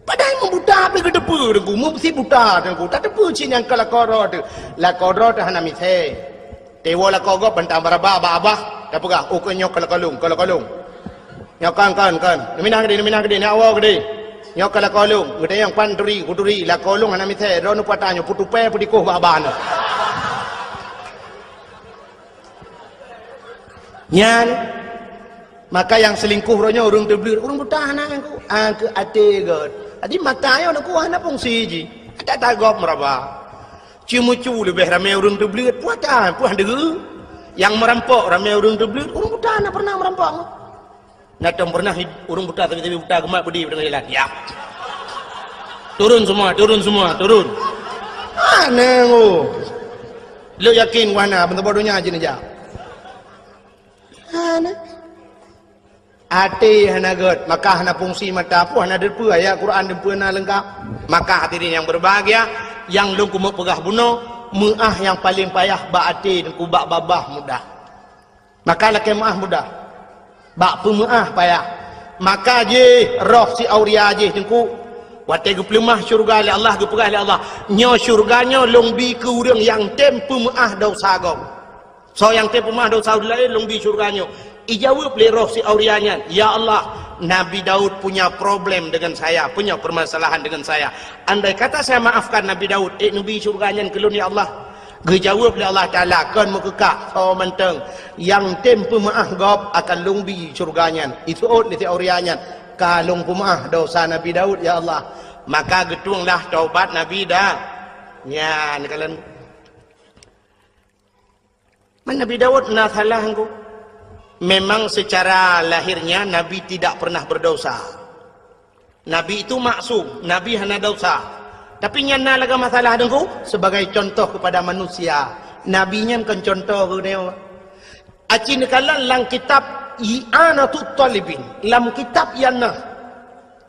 Padahai meubuta pih geuteupeue Teungku, meusi buta Teungku, tateupeue cit nyang ka lakoe droe teuh. Lakoe droe teuh hana misé. Teuwoe lakoe gob bantang baraba bak abah, tapeugah, "Oh, keu nyoe keu lakoe lôn, keu lakoe lôn. Nyoe kon, kon, kon. Neuminah keudeh, neuminah keudeh, neuwoe keudeh. Nyoe keu lakoe lôn." Geutanyong, "Pan turi?" "Kuturi, lakoe lôn hana misé, droeneuh peue ata nyoe, peutupée peudikoh bak abah nyoe." Nyan, maka nyang seulingkoh roh nyoe ureueng teubleuet, ureueng buta hana Teungku, angkeu até gét. Jadi mata nyoe Teungku hana fungsi jih. Ada tagob meuraba. Ceumeucue leubeh ramé ureueng teubleuet, peue ata, peue han deuh. Nyang meurampok ramé ureueng teubleuet, ureueng buta hana pernah meurampok. Na tom pernah ureueng buta, tapi, tapi buta geumat peudeh deungon jalan. Ya. Turun semua, turun semua, turun. Aneh, oh. Lôn yakin wahana, beuntoboh donya jeuet neujak. Aneh. Até hana gét, maka hana fungsi mata pun hana deungoe ayat Quran deungoe na leungkap. Maka hadirin yang berbahagia, nyang lôn keumeung peugah bunoe, meuáh nyang paleng payah bak até Teungku, bak babah mudah. Maka lakée meuáh mudah. Bak peumeuáh payah. Maka jih roh si Auria jih Teungku, watée geupeuleumah syeuruga lé Allah, geupeugah lé Allah, "Nyoe syeuruga nyoe lôn bi keu ureueng nyang tem peumeuáh desya gob." Soe nyang tem peumeuáh desya ureueng laén lôn bi syeuruga nyoe. Ijaweueb lé roh si Auria nyan, "Ya Allah, Nabi Daud punya problem dengan saya, punya permasalahan dengan saya. Andai kata saya maafkan Nabi Daud, ék neubi syeuruga nyan keu lôn, ya Allah." Geujaweueb lé Allah Taala, "Kon meukeukah, soe mantong nyang tem peumeuáh gob akan lôn bi syeuruga nyan." Iseuôt lé si Auria nyan, "Ka lôn peumeuáh desya Nabi Daud, ya Allah." Maka geutuenglah taubat Nabi Da-, nyan kalon. Man Nabi Daud na salah Teungku. Memang secara lahirnya Nabi tidak pernah berdosa. Nabi itu maksum, Nabi hana desya. Tapi nyan na lagée masalah Teungku, sebagai contoh kepada manusia. Nabi nyan kon contoh keu nyoe. Aci neukalon lam kitab I'anatut Talibin, lam kitab I'anah,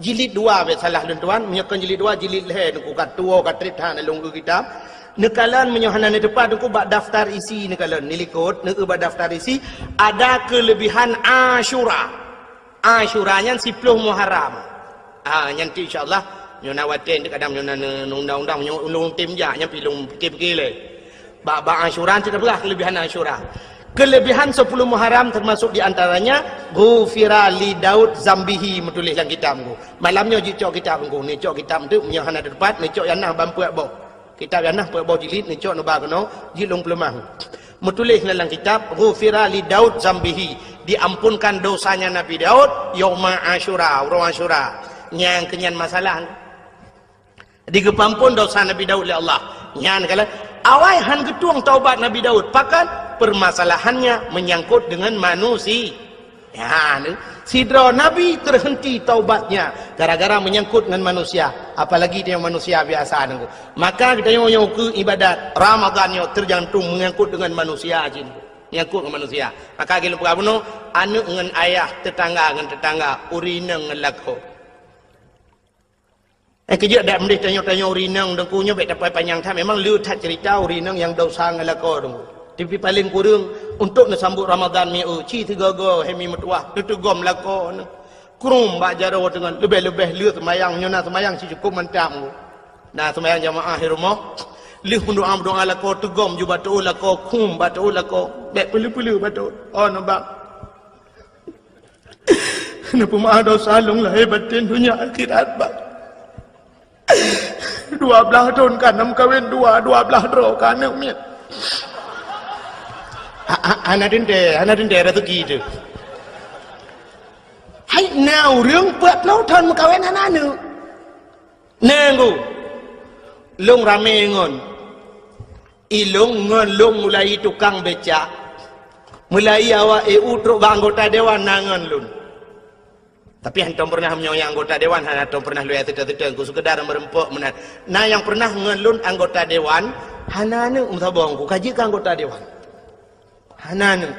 jilid dua, bèk salah lôn tuan, meunyoe kon jilid dua, jilid lhèe, nyoe ka tuwoe ka trép that lôn eu kitab. Neukalon meunyoe hana neuteupat, nyoe bak daftar isi neukalon, neulikot, neueu bak daftar isi, ada keulebihan Asyura. Asyura nyan siploh Muharram. Ah, nyan tu insya Allah, nyoe na watèe kadang nyoe na ne-, undang-undang, nyoe ulôn tem jak, nyan pi lôn pikir-pikir lé. Bak, bak Asyura, kita peugah kelebihan Asyura. Kelebihan sepuluh Muharram termasuk di antaranya, "Ghufira li Daud zambihi," meutuléh lam kitab nyoe. Malam nyoe jicok kitab nyoe, neucok kitab tu, meunyoe hana teupat, neucok I'anah ban peuet boh. Kitab I'anah peuet boh jilid, neucok neuba keunoe, jilid lôn peuleumah. Meutuléh lam kitab, "Ghufira li Daud zambihi," diampunkan dosanya Nabi Daud, yauma Asyura, uroe Asyura. Nyang keunyan masalah. Digeupeuampôn dosa Nabi Daud lé Allah. Nyan kala awai han geutueng taubat Nabi Daud. Pakon? Permasalahannya menyangkut dengan manusia. Ya, ni. Sidroe nabi terhenti taubatnya gara-gara menyangkut dengan manusia. Apalagi dia manusia biasa nunggu. Maka kita nyoe, nyoe keu ibadat Ramadan nyoe tergantung menyangkut dengan manusia jih. Menyangkut dengan manusia. Maka gilom peugah bunoe, aneuk ngon ayah, tetangga ngon tetangga, ureueng inong ngon lakoe. Eh, keujeuet dak meudeh tanyoe-tanyoe ureueng inong Teungku nyoe bèk tapai panyang that. Memang le that cerita ureueng inong nyang desya ngon lakoe Teungku. Tapi paléng kureueng untuk neusambot Ramadan mieu ci sigoe-goe hai mi meutuwah neuteugom lakoe nyoe. Krum bak jaroe teungon leubeh-leubeh le seumayang nyoe na seumayang ci cukôp mantap Teungku. Na seumayang jamaah di rumoh. Lheueh meudoa-meudoa lakoe teugom ju bak teuôt lakoe, krum bak teuôt lakoe. Bèk peuleu-peuleu bak teuôt. Oh, nyoe bang. Neupeumaaf dosa lôn lahé batén donya akhirat, Bang. Dua blaih thôn ka na meukawen dua, dua blaih droe ka aneuk miet. Ha, ha, hana teuntèe, hana teuntèe raseuki teuh. Hai, na ureueng peuet ploh thôn meukawen hana aneuk. Nanggu. Lôn ramé ngon. Ilôn ngon lôn mulai tukang becak, mulai awak E U trok bak anggota dewan na ngon lôn. Tapi hantom pernah meunyoe nyang anggota dewan hana tom pernah lôn seutôt-seutôt, ku sekedar meureumpok meunan. Na nyang pernah ngon lôn anggota dewan, hana aneuk meusaboh ku ka jeuet keu anggota dewan. Hana aneuk.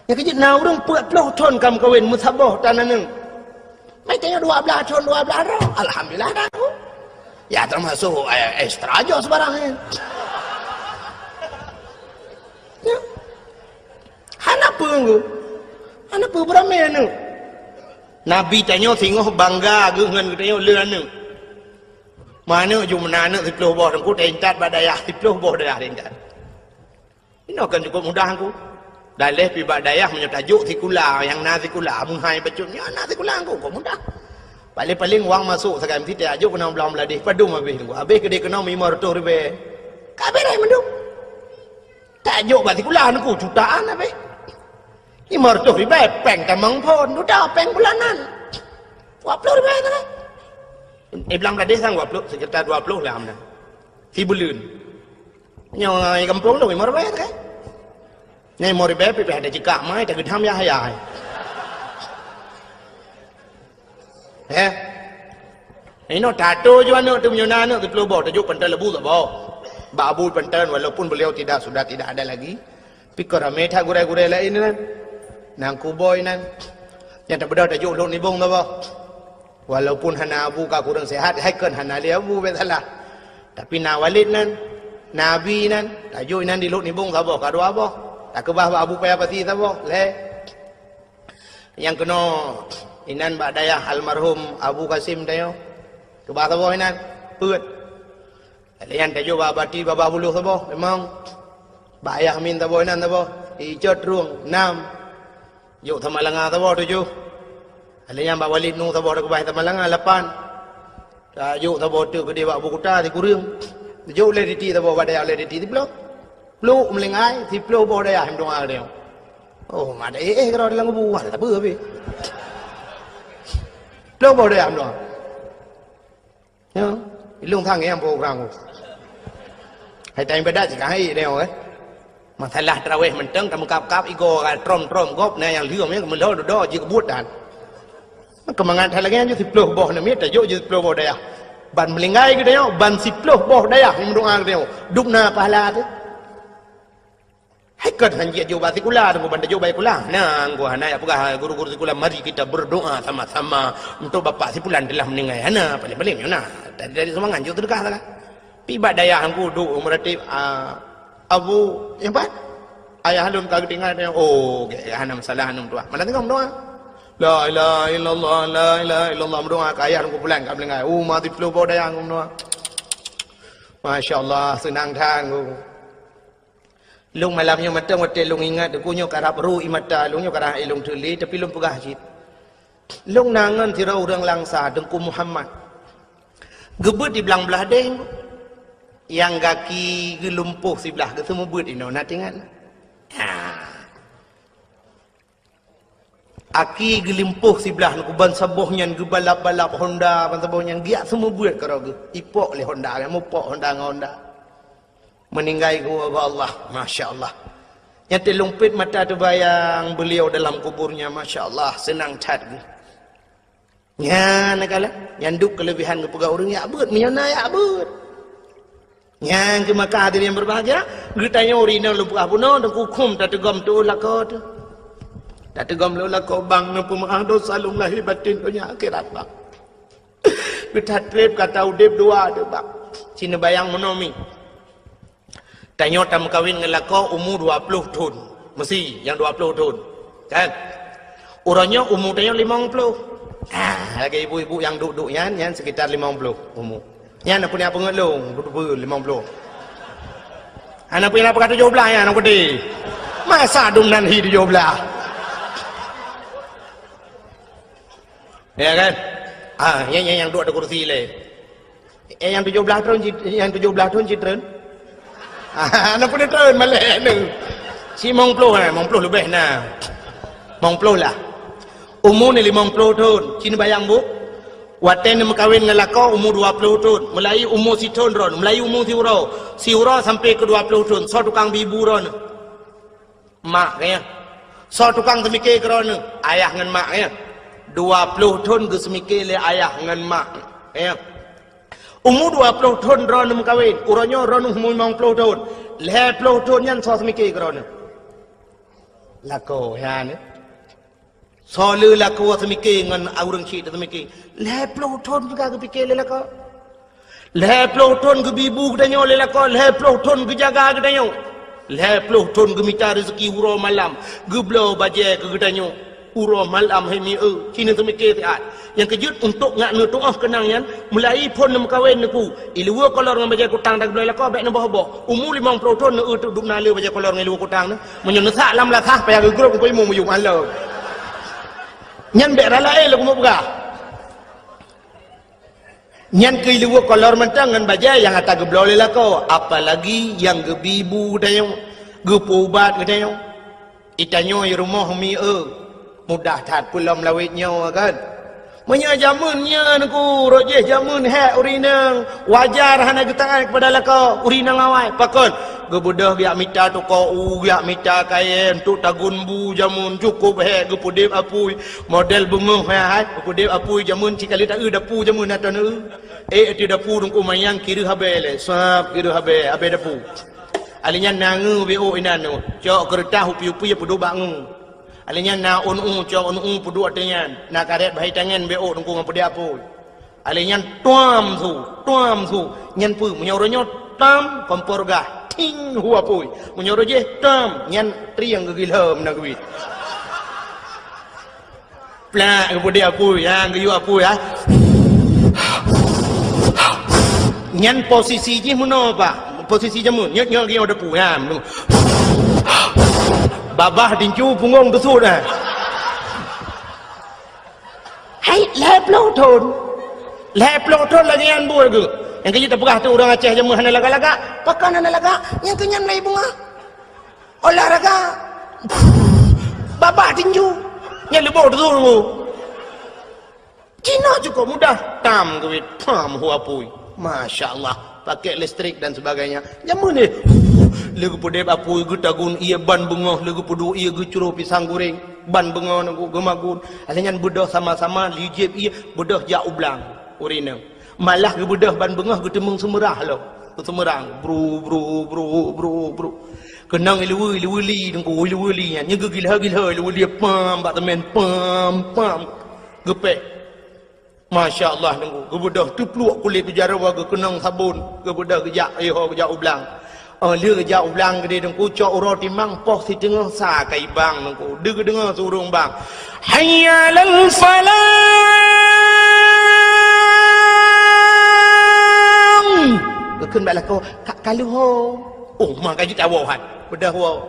Nyang keujeuet na ureueng peuet ploh thôn ka meukawen meusaboh tan aneuk. Meutanyoe dua blaih thôn, dua blaih droe. Alhamdulillah dah tu. Ya termasuk, eh, extra joh sebarang kan. Ya. Hana peue nggu. Hana peue beurami aneuk. Nabi tanyoe singoh bangga geuh ngon geutanyoe le aneuk. Meuaneuk ju meunan aneuk siploh boh teungku teuintat bak dayah, siploh boh dayah teuintat. Inoe kan cukup mudah ku. Daleh pi bak dayah meunyoe tajok sikula, nyang na sikula, meuhai bacut nyoe na sikula ku, kok mudah. Paling-paling wang masok sagai meusitai ajok keunoe blang bladeh, padum habéh nunggu. Habéh keudeh keunoe limong reutôh ribèe. Ka beureh mandum. Tajok bak sikula nunggu jutaan habéh. Limong reutôh ribèe péng tamong phon, dudoe péng bulanan. Dua ploh ribèe sagai. Eh, blang bladeh sang dua ploh, sekitar dua ploh lah amdan. Sibuleuen. Nyoe gampông tu limong ribèe kan? Nyoe limong ribèe pih ada jikak mai, tak geudam ya, ya. Eh? Inoe tato ju aneuk tu meunyoe na aneuk siploh boh, tajok pantai lebu saboh. Bak abu pantai walaupun beliau tidak, sudah tidak ada lagi. Pih ka ramé that gurèe-gurèe laén nyan. Nang kuboi nyan. Nyang tabeudôh tajok lôn nibong saboh. Walaupun hana abu ka kureueng sihat, hai kon hana lé abu bèk salah. Tapi na Walid nyan, na Abi nyan, tajok inan di Lhok Nibong saboh ka dua boh. Takeubah bak Abu Paya Pasi saboh, lhèe. Nyang keunoe inan bak dayah almarhum Abu Kasim tanyoe. Keubah saboh inan, peuet. Lhèe nyan tajok bak Bati Babah Buloh saboh, limong. Bak Ayah Amin saboh inan saboh, icot rueng, nam. Jok Samalanga saboh tujoh. Lheueh nyan bak Walid Nu saboh takeubah Samalanga lapan. Tajok saboh teuk keudeh bak Abu Kuta sikureueng. Jok lé Diti saboh bak dayah lé Diti siploh. Plôk Meulinggai siploh boh dayah meudoa lé. Oh, mak dah eh keudroe dalam kubu, ada sabe habéh. Siploh boh dayah meudoa. Ya, ilong sang nyang program. Hai time ibadat cit ka hai nyoe, eh. Masalah tarawih mantong, tameukab-kab igoe ka trom-trom gob, na nyang lheueh meulo dudoe jikeubut dan. Keumangat hai lagèe nyan jih siploh boh namiet, tajok jih siploh boh dayah. Ban Meulinggai geutanyoe, ban siploh boh dayah nyang meudoa geutanyoe. Dum na pahala teuh. Hai kon hanjeuet jok bak sikula, teungku ban tajok bak sikula. Nah, teungku hana jak peugah guru-guru sikula, "Mari kita berdoa sama-sama untuk bapak si fulan telah meninggal." Hana, paling-paling nyoe na. Dari, dari seumangat jok seudeukah salah. Pi bak dayah teungku duek meuratéb, ah, Abu, nyang pat? Ayah lôn ka geutinggai, oh, gét, hana masalah, aneuëk tuah. Mana teungoh meudoa? La ilaha illallah, la ilaha illallah, meudoa keu ayah lôn, keu fulan ka meuninggai. Oh, mati ploh boh dayah meudoa. Masya Allah, seunang that teungku. Lôn malam nyoe mantong watée lôn ingat, teungku nyoe karab ru ié mata lôn, nyoe karab lôn teuli, tapi lôn peugah cit. Lôn na ngon sidroe ureuëng Langsa, Teungku Muhammad. Geubeuet di blang blaih deh. Nyang gaki geulumpoh siblah, geuseumeubeuet inoe, na teuingat? Ha. Aki geulumpoh siblah, teungku ban saboh nyan geubalap-balap Honda, ban saboh nyan geujak seumeubeuet keudroe geuh. Ipok lé Honda, mupok Honda ngon Honda. Meuninggai geuwoe bak Allah, masya Allah. Nyang teulumpet mata teubayang beliau dalam kuburnya, masya Allah, seunang that geuh. Nyan kala, nyan duek keuleubehan geupeugah ureuëng jak beuet, meunyoe na jak beuet. Nyan keuh maka hadirin yang berbahagia, geutanyoe ureuëng inong lôn peugah bunoe, teungku khum tateugom tuoh lakoe teuh. Tateugom tuoh lakoe bang, neupeumaáh dosa lôn lahé batén donya akhirat bang. Geuthat treb gata udeb dua teuh bang. Ci neubayang meunoe mi. Tanyoe tameukawen ngon lakoe umu dua ploh thon. Meusi nyang dua ploh thon. Kan? Uroe nyoe umu tanyoe limong ploh. Ah, lagée ibu-ibu nyang duek-duek nyan, nyan sekitar limong ploh umu. Nyan peue nyang peungeut lôn, beutôi limong ploh. Hana peue nyang peugah tujoh blaih nyan, aneuk peuti. Masa dum nan hi tujoh blaih. Ya kan? Ah, nyang, nyang, nyang duek di kursi lé. Eh, nyang tujoh blaih thon cit, nyang tujoh blaih thon cit treun. Ah, na pun treun malée neu. Si mong ploh, eh, mong ploh leubeh na. Mong ploh lah. Umu ni limong ploh thon. Ci neubayang bu. Watée neumeukawen ngon lakoe umu dua ploh thon. Meulayi umu sithon droen. Meulayi umu siuroe. Siuroe sampai keu dua ploh thon. Soe tukang bi bu droen? Mak, ya. Soe tukang seumike keudroe neuh? Ayah ngon mak, ya. Dua ploh thon geuseumike lé ayah ngon mak, ya. Umu dua ploh thon droe neuh meukawen, uroe nyoe droe neuh umu limong ploh thon. Lhée ploh thon nyan soe seumike keudroe neuh? Lakoe, ya, neuh. Soe le lakoe seumike ngon ureuëng chik teuseumike. Lhée ploh thon juga geupike lé lakoe. Lhée ploh thon geubi bu geutanyoe lé lakoe, lhée ploh thon geujaga geutanyoe. Lhée ploh thon geumita rezeki uroe malam, geubloe bajée keu geutanyoe. Uroe malam hai mi-eu, ci neuseumike siat. Nyang keujeuet untuk ngak neutuoh keunang nyan, meulayi phon neumeukawen neuku. Iluwa kolor ngon bajée kutang dan geubloe lakoe bék neuboh-boh. Umu limong ploh thon neueu teuk dum na le bajée kolor ngon iluwa kutang nyan. Meunyoe neusak lam lasah payah geugrop keu imeum yum alor. Nyan bék rala eh lôn keumeung peugah. Nyan keuh iluwa kolor mantong ngon bajée nyang ata geubloe lé lakoe, apalagi nyang geubi bu geutanyoe, geupeuubat geutanyoe. Itanyoe i rumoh mi-eu, mudah that peulom lawét nyoe kan. Meunyoe jameun nyan ku, rot jih jameun hék ureuëng inong, wajar hana geutangai keupada lakoe ureuëng inong awai. Pakon? Geubeudôh geujak mita tukoe u, geujak mita kayée untuk tagun bu jameun, cukôp hék geupeudeb apui. Model beungoh hai, hai, geupeudeb apui jameun, ci kali ta-eu dapu jameun ata neu. Eh, ati dapu dungku mayang kiri habée lé, sab kiri habée, habée dapu. Ali nyan na ngeu B O inan neu, cok keureutah upi-upi peuduek bak ngeu. Ali nyan na ôn u, cok ôn u peuduek ateueh nyan, na karet bahai tangen B O dungku ngon peudeb apui. Ali nyan tuam su, tuam su. Nyan peue? Meunyoe uroe nyoe tam, kompor gah, ting, hu apui. Meunyoe uroe jih tam, nyan trieng geugilhom na geuit. Plak, geupeudeh apui, ha, geuyue apui, ha. Nyan posisi jih meunoe, Pak. Posisi jameun. Nyoe, nyoe geuyue apui, ha. Babah tincu punggong teusut, ha. Hai, lhée ploh thon. Lhée ploh thon lagée nyan buet geuh. Nyang keuh jih tapeugah tu ureuëng Aceh jameun hana lagak-lagak. Pakon hana lagak? Nyang keuh nyan mulai beungoh. Olahraga. Babah tinju. Nyang leuboh tu. Cina cukup mudah. Tam geuit, pam hu apui. Masya Allah. Pakai listrik dan sebagainya. Jameun ni. Leugeupudeb apui geutagun ié ban beungoh, leugeupudua ié geucroh pisang goreng. Ban beungoh nunggu geumagun. Akhirnya beudôh sama-sama lijeb ié, beudôh jak u blang. Ureuëng inong. Malah geubeudôh ban beungoh geuteumeung seumeurah lom. Seumeurang. Bru, bru, bru, bru, bru. Keunong ileue, ileue li, Teungku, ileue li nyan. Nyan geugilha-gilha ileue li, pam, bak teumèn, pam, pam. Geupéh. Masya Allah, Teungku. Geubeudôh teupluek kulét jaroe, geukeunong sabon. Geubeudôh geujak, ayô, geujak u blang. Oh, lheueh geujak u blang keudéh, Teungku, cok uroe timang, poh siteungoh sa ka ibang, Teungku. Deuh geudeungoe su ureueng bang, "Hayya 'alal falah!" Geukheun bak lakoe, "Ka, ka lheueh ho." Oh, ma ka jeuet awoe han. Beudôh woe.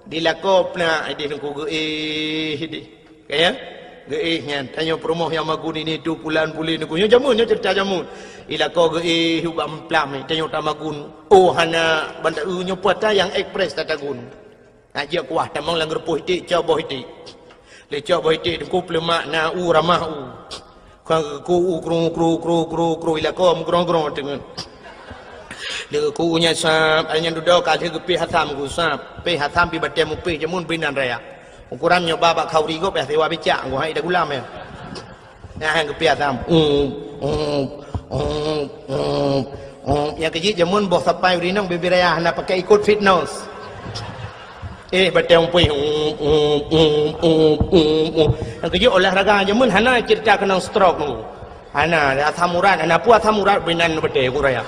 Di lakoe peunak idéh, Teungku, geuéh idéh. Ka ya? Geuéh nyan. Tanyoe peurumoh nyang magun ini tu pulan pulin, Teungku. Nyoe jameun, nyoe ceurita jameun. Di lakoe geuéh ubak meuphlam, tanyoe tamagun. Oh, hana, ban ta-, nyoe puasa nyang ekspres tatagun. Nak jeuet kuah tamong lam geureupoh iték, cok boh iték. Lé cok boh iték, Teungku, peuleumak na u, ramah u. Ka geukeu u, kru, kru, kru, kru, kru, i lakoe meugrong-grong teungeut. Lé geukeu u nyan sab, ai nyan dudoe ka lheueh geupéh asam geusab. Péh asam pih batèe mupéh jameun binan raya. Ukuran nyoe ba bak khauri gob, payah sewa becak, Teungku, hai ida gulam nyan. Nah, han geupéh asam. Um, um, um, um, um. Nyang keujeuet jameun boh sapai ureueng inong bibir raya hana pakai ikot fitness. Eh, batèe mupéh. Um, um, um, um, um, um. Nyang keujeuet olahraga jameun hana ceurita keunong stroke, Teungku. Hana, asam urat, hana peue asam urat binan batèe, Teungku, raya.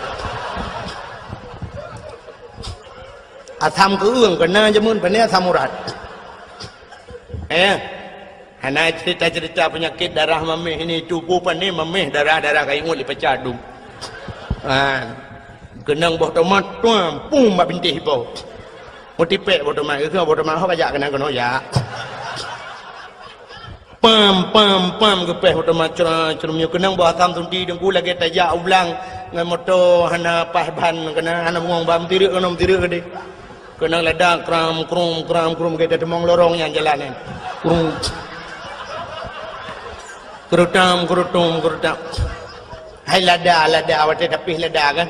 Asam keueung keuna jameun, pane asam urat. Eh, hana ceurita-ceurita peunyakét darah maméh ini, tuboh pane maméh darah-darah ka ingat lé paca dum. Ha. Keunong boh tomat, tuam, pum bak bintéh ipo. Meutipék boh tomat, geukheun boh tomat, ho kajak keunan keunoe jak. Pam, pam, pam, geupéh moto macra-, macra nyoe. Keunong boh asam sunti, Teungku, lagèe tajak u blang ngon moto hana paih ban, keunan hana bungong ban, meutirek keunoe, meutirek keudéh. Keunong lada kram, krum, kram, krum, lagèe tateumong lorong nyang jalan nyan. Krum. Keurutam, keurutum, keurutam. Hai lada, lada, watèe tapéh lada kan.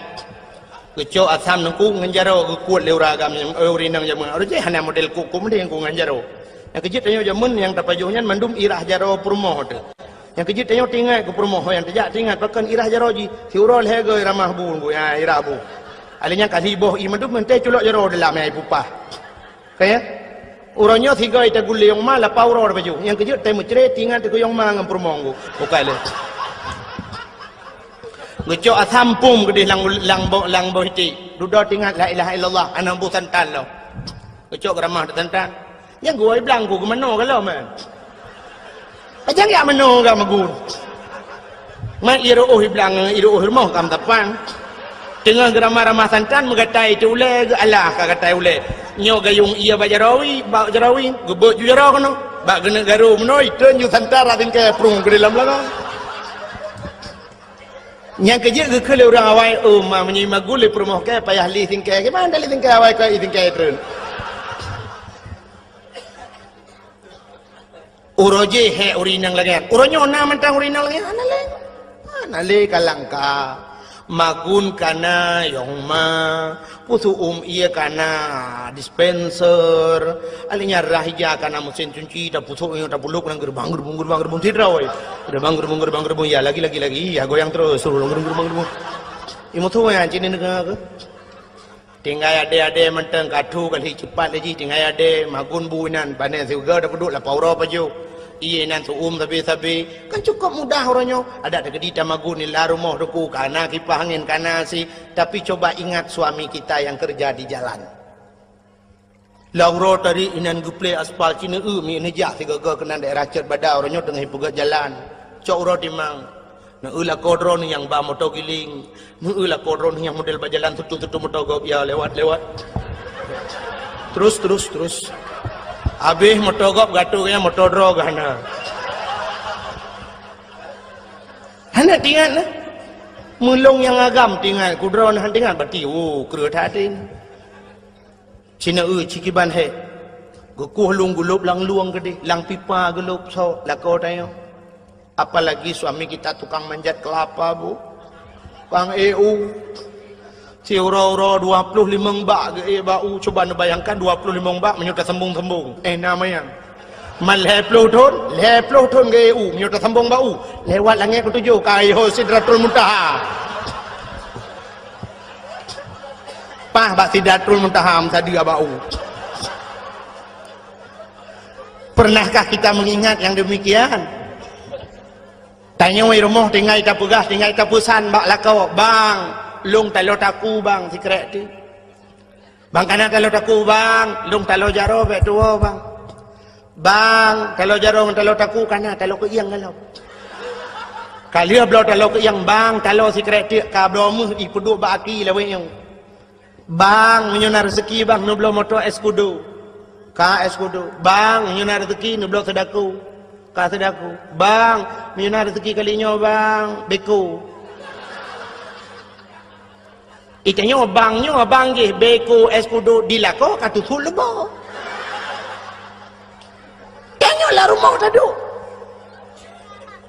Geucok asam Teungku ngon jaroe geukuet lé ureueng agam nyang, eh, ureueng inong jameun. Ureueng jih hana model kok-kok meudeh Teungku ngon jaroe. Nyang keujeuet tanyoe jameun nyang tapajoh nyan mandum irah jaroe peurumoh teuh. Nyang keujeuet tanyoe teuingat keu peurumoh nyang tajak teuingat pakon irah jaroe jih. Siuroe lhèe goe ramah bu, bu, ya, irah bu. Alèh nyan ka lheueh boh ié mandum meuntèe culok jaroe dalam nyang ipupah. Ka ya? Uroe nyoe sigoe tagulé yong ma lapau uroe tapajoh. Nyang keujeuet tai meucré teuingat keu yong ma ngon peurumoh Teungku. Bukai lé. Geucok asam pum keudéh lam, lam bo-, lam boh iték. Dudoe teuingat la ilaha illallah, hana boh santan lom. Geucok geuramah santan. Nyang geuwoe blang Teungku geumanoe ka lom, eh. Pajan jak manoe ka magun. Mat ié reuôh i blang, ié reuôh i rumoh ka meusapan. Teungoh geuramah-ramah santan meugatai teu ulèe geualah ka gatai ulèe. Nyoe gayong ié bak jaroe, bak jaroe, geubeuet ju jaroe keunoe. Bak geuneuk garu meunoe, itreun ju santan rab singkèe prung keudéh lam beulangong. Nyang keujeuet geukheun lé ureueng awai, "Oh, ma meunyoe magun lé peurumoh kèe payah li singkèe, kiban lé singkèe awai keu i singkèe treun." Uroe jih hék ureueng inong lagèe nyan. Uroe nyoe na mantong ureueng inong lagèe nyan? Hana lé. Hana lé ka langka. Magun ka na yong ma. Peue seu-uem ié ka na dispenser. Alèh nyan rhah ija ka na meusén cunci, tapusok nyoe tapulop ngon geureubang, geureubung, geureubang, geureubung cit droe. Geureubang, geureubung, geureubang, geureubung. Ya, lagi, lagi, lagi. Ya, goyang terus. Suruh geureubang, geureubang, geureubang. Imeuteupeue nyan cit neudeungoe keuh. Tinggai adèe-adèe mantong ka thu ka lheueh ceupat lé jih, tinggai adèe magun bu inan, pane siuga tapeuduek lapau uroe pajoh. Ié inan seu-uem sabe-sabe, kan cukôp mudah uroe nyoe. Adak teukeudi tamagun nila rumoh Teungku, ka na kipah angén, ka na si, tapi coba ingat suami kita yang kerja di jalan. Lam uroe tadi inan geuplè aspal, ci neu-eu mi neujak sigoe-goe keunan daerah Cot Bada, uroe nyoe teungoh ipeugöt jalan. Cok uroe timang. Neu-eu lakoe droeneuh nyang ba moto giling. Neu-eu lakoe droeneuh nyang model bak jalan tutup-tutup moto gob, ya, lewat, lewat. Terus, terus, terus. Habéh moto gob gatoe nyan, moto droe geuh hana. Hana teuingat nah. Meulông nyang agam teuingat, keu droeneuh hana teuingat, berarti, oh, kreueh that até. Ci neu-eu, ci kiban hék. Geukueh lôn geulôb lam lueng keudéh, lam pipa geulôb sôk lakoe tanyoe. Apalagi suami kita tukang manjat kelapa, Bu. Tukang ék u. Siuroe-uroe dua ploh limong bak geuék bak u. Cuba neubayangkan dua ploh limong bak meunyoe tasambong-sambong. Eh, na manyang. Man lhèe ploh thon, lhèe ploh thon geuék u. Meunyoe tasambong bak u. Lewat langèt keutujôh, ka i ho Sidratul Muntaha. Paih bak Sidratul Muntaha meusadeue bak u. Pernahkah kita mengingat yang demikian? Tanyoe i rumoh tinggai tapeugah, tinggai tapeusan bak lakoe, "Bang, lôn taloe taku, bang, sikrek teuk." "Bang, kana taloe taku, bang, lôn taloe jaroe bèk tuwoe, bang." "Bang, taloe jaroe ngon taloe taku kana taloe keuieng galom." Ka lheueh bloe taloe keuieng, "Bang, taloe sikrek teuk ka bloe meuh ipeuduek bak aki lawét nyoe." "Bang, meunyoe na rezeki, bang, neubloe moto es kudo." Ka es kudo. "Bang, meunyoe na rezeki, neubloe seudaku." Ka seudaku. "Bang, meunyoe na rezeki kali nyoe, bang, beko." Itanyoe bang nyoe, bang jih beko es kudo di lakoe ka tutup leubo. Tanyoe lam rumoh taduek.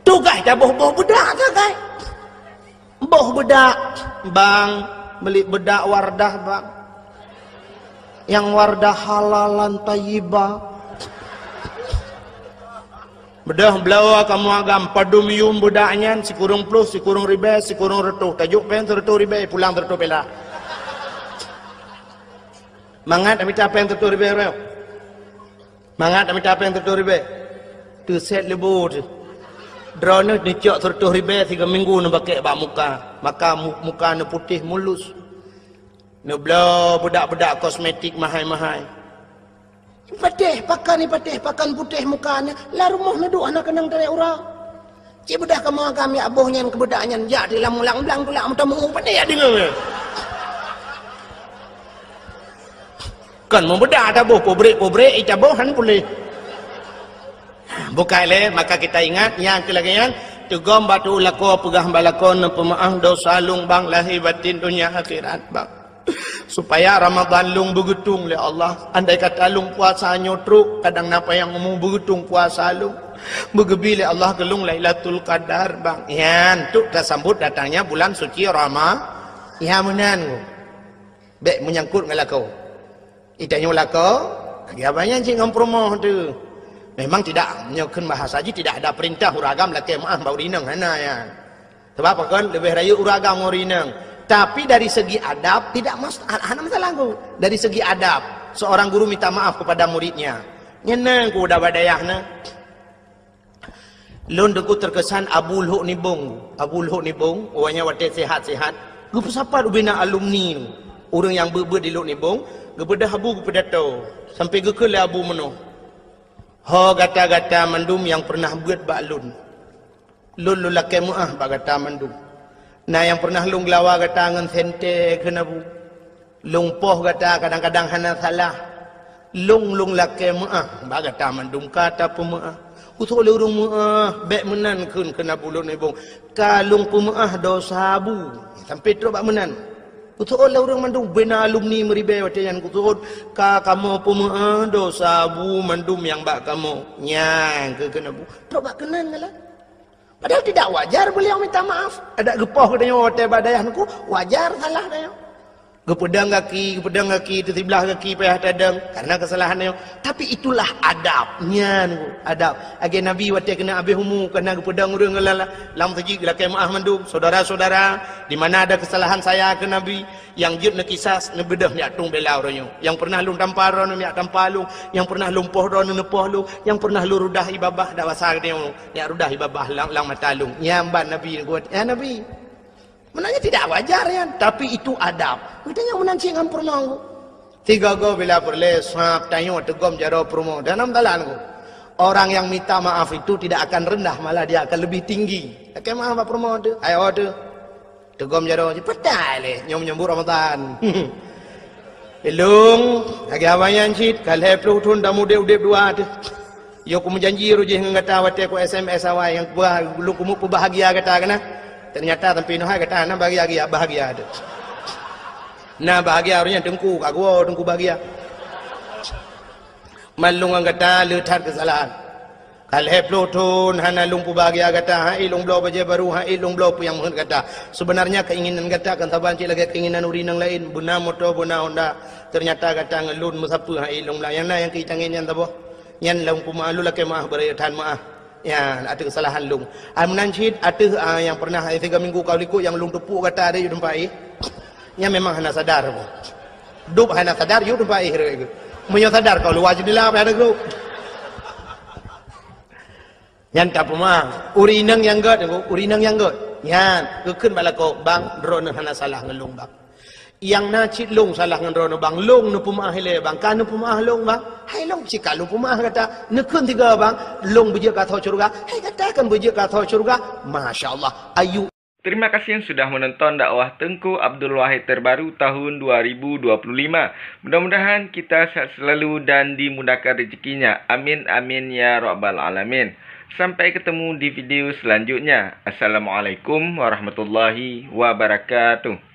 Tugaih taboh-boh beudak sagai. Boh beudak, "Bang, meuli beudak Wardah, bang. Nyang Wardah halalan thayyibah." Beudôh bloe kamoe agam padum yuem beudak nyan, sikureueng ploh, sikureueng ribèe, sikureueng reutôh. Tajok péng sireutôh ribèe, pulang sireutôh peula. Mangat mita péng sireutôh ribèe uroe. Mangat mita péng sireutôh ribèe. Teusét leubo teuh. Droeneuh neucok sireutôh ribèe sigoe minggu neubakèk bak muka. Maka mu-, muka neuputéh mulus. Neubloe beudak-beudak kosmetik mahai-mahai. Patéh pakan, patéh pakan putéh muka nyan, lam rumoh neuduek hana keunong teurék uroe. Cit beudôh kamoe agam jak boh nyan keu beudak nyan, jak di lam ulang blang tulak meuteumeu, patéh jak deungoe. Kon meubeudak taboh, pubrek-pubrek, itaboh han puléh. Bukai lé, maka kita ingat, nyang keu lagèe nyan, teugom bak tu'u lakoe, peugah bak lakoe, "Neupeumeu'ah dosa lôn, bang, lahé batin, donya akhirat, bang." Supaya Ramadan lôn beugeutong lé Allah. Andai kata lôn puasa nyoe trok, kadang na panyang umu, beugeutong puasa lôn. Beugeubri lé Allah keu lôn Lailatul Qadar, bang. Nyan, untuk tasambot datangnya bulan suci Rama-, nyan meunan. Bèk meunyangkot ngon lakoe. Itanyoe lakoe, lagèe abang nyan cit ngon peurumoh teuh. Memang tidak, nyoe kheun bahasa jih, tidak ada perintah ureueng agam lakèe meu'ah bak ureueng inong, hana nyan. Sabab pakon, leubeh rayeuk ureueng agam ngon ureueng inong. Tapi dari segi adab, tidak mas-, hana masalah, Guru. Dari segi adab, seorang guru minta maaf kepada muridnya. Nyan na, Guru, udah bak dayah na. Lôn teungku teukesan Abu Lhok Nibong. Abu Lhok Nibong, awaknyan watèe sehat-sehat, geupeusapat ubena alumni, ureueng nyang beuet-beuet di Lhok Nibong, geubeudôh Abu geupeudato, sampoe geukheun lé Abu meunoe, "Ho gata-gata mandum nyang peureunah beuet bak lôn, lôn lôn lakèe meu'ah bak gata mandum. Na nyang peureunah lôn geulawa gata ngon sentée kheun Abu. Lôn poh gata kadang-kadang hana salah. Lôn lôn lakèe meu'ah bak gata mandum ka tapeumeu'ah. Kuteu'oh lé ureueng meu'ah, bèk meunan kheun keu Abu Lhok Nibong. Ka lôn peumeu'ah dosa Abu." Sampoe trok bak meunan. Kuteu'oh lé ureueng mandum, bena alumni meuribèe watèe nyan kuteu'oh, "Ka kamoe peumeu'ah dosa Abu mandum nyang bak kamoe." Nyan kheun keu Abu. Trok bak keunan galak. Padahal tidak wajar beliau minta maaf. Adak geupoh geutanyoe watèe bak dayah teungku, wajar salah tanyoe. Geupeudong gaki, geupeudong gaki, teusiblah gaki payah tadong karena kesalahan tanyoe. Tapi itulah adab. Nyan, adab. Lagèe Nabi watèe keuneuk abéh umu, kana geupeudong ureueng lam, lam meuseujid, geulakèe meu'ah mandum. "Saudara-saudara, di mana ada kesalahan saya," kheun Nabi, "nyang jeuet neukisas, neubeudôh neujak tueng bela uroe nyoe. Nyang peureunah lôn tampa droeneuh, neujak tampa lôn. Nyang peureunah lôn poh droeneuh, neupoh lôn. Nyang peureunah lôn rudah ie babah, dak basa geutanyoe, neujak rudah ie babah lam, lam mata lôn." Nyan ban Nabi geupeugah, "Ya Nabi, meunan nyan tidak wajar nyan, tapi itu adab." Geutanyoe meunan cit ngon peurumoh. Tiga go bila peureulèe, sab tanyoe teugom jaroe peurumoh. Dan dalam talan ku, orang yang minta maaf itu tidak akan rendah, malah dia akan lebih tinggi. Lakèe meu'ah bak peurumoh teuh, ayo teuh. Teugom jaroe, peue tai lé, nyoe menyambut Ramadan. Ilôn, lagèe abang nyan cit, ka lhèe ploh thôn tameudép udép dua teuh. Yoh kumeujanji roh jih ngon gata watèe ku S M S awai nyang kuba-, lôn keumeung peubahagia gata keunan. Ternyata sampoe nyoe hai gata hana bahagia, bahagia teuh. Na bahagia roh nyan teungku, ka geuwoe teungku bahagia. Man lôn ngon gata le that keusalahan. Ka lhèe ploh thôn hana lôn peubahagia gata, han ék lôn bloe bajèe barô, han ék lôn bloe peue nyang meuheuet gata. Sebenarnya keinginan gata kan saban cit lagèe keinginan ureueng nyang laén, beuna moto, beuna Honda. Ternyata gata ngon lôn meusapeue han ék lôn blah. Nyang na nyang keu tangieng nyan saboh. Nyan lôn peumeu'ah, lôn lakèe meu'ah, beurayeuk that meu'ah. Ya, ateueh keusalahan lôn. Ai meunan cit ateueh, ah, nyang peureunah, eh, tiga minggu ka likot nyang lôn teupok gata di teumpat, eh. Nyan memang hana sadar pun. Dub hana sadar, yue teumpat éh rot. Meunyoe sadar kau luwa jendela payah neugok. Nyan tapeumeu'ah. Ureueng inong nyang gét, ureueng inong nyang gét. Nyan, geukheun bak lakoe, "Bang, droeneuh hana salah ngon lôn, Bang. Nyang na cit lôn salah ngon droeneuh, Bang. Lôn neupeumeu'ah ilée, Bang. Ka neupeumeu'ah lôn, Bang. Hai lôn cit ka lôn peumeu'ah gata. Neukheun tiga, Bang. Lôn beujeuet keu ateueh syeuruga. Hai gata kan beujeuet keu ateueh syeuruga." Masya Allah. Ayu. Terima kasih yang sudah menonton dakwah Teungku Abdul Wahid terbaru tahun dua ribu dua puluh lima. Mudah-mudahan kita sehat selalu dan dimudahkan rezekinya. Amin, amin, ya rabbal alamin. Sampai ketemu di video selanjutnya. Assalamualaikum warahmatullahi wabarakatuh.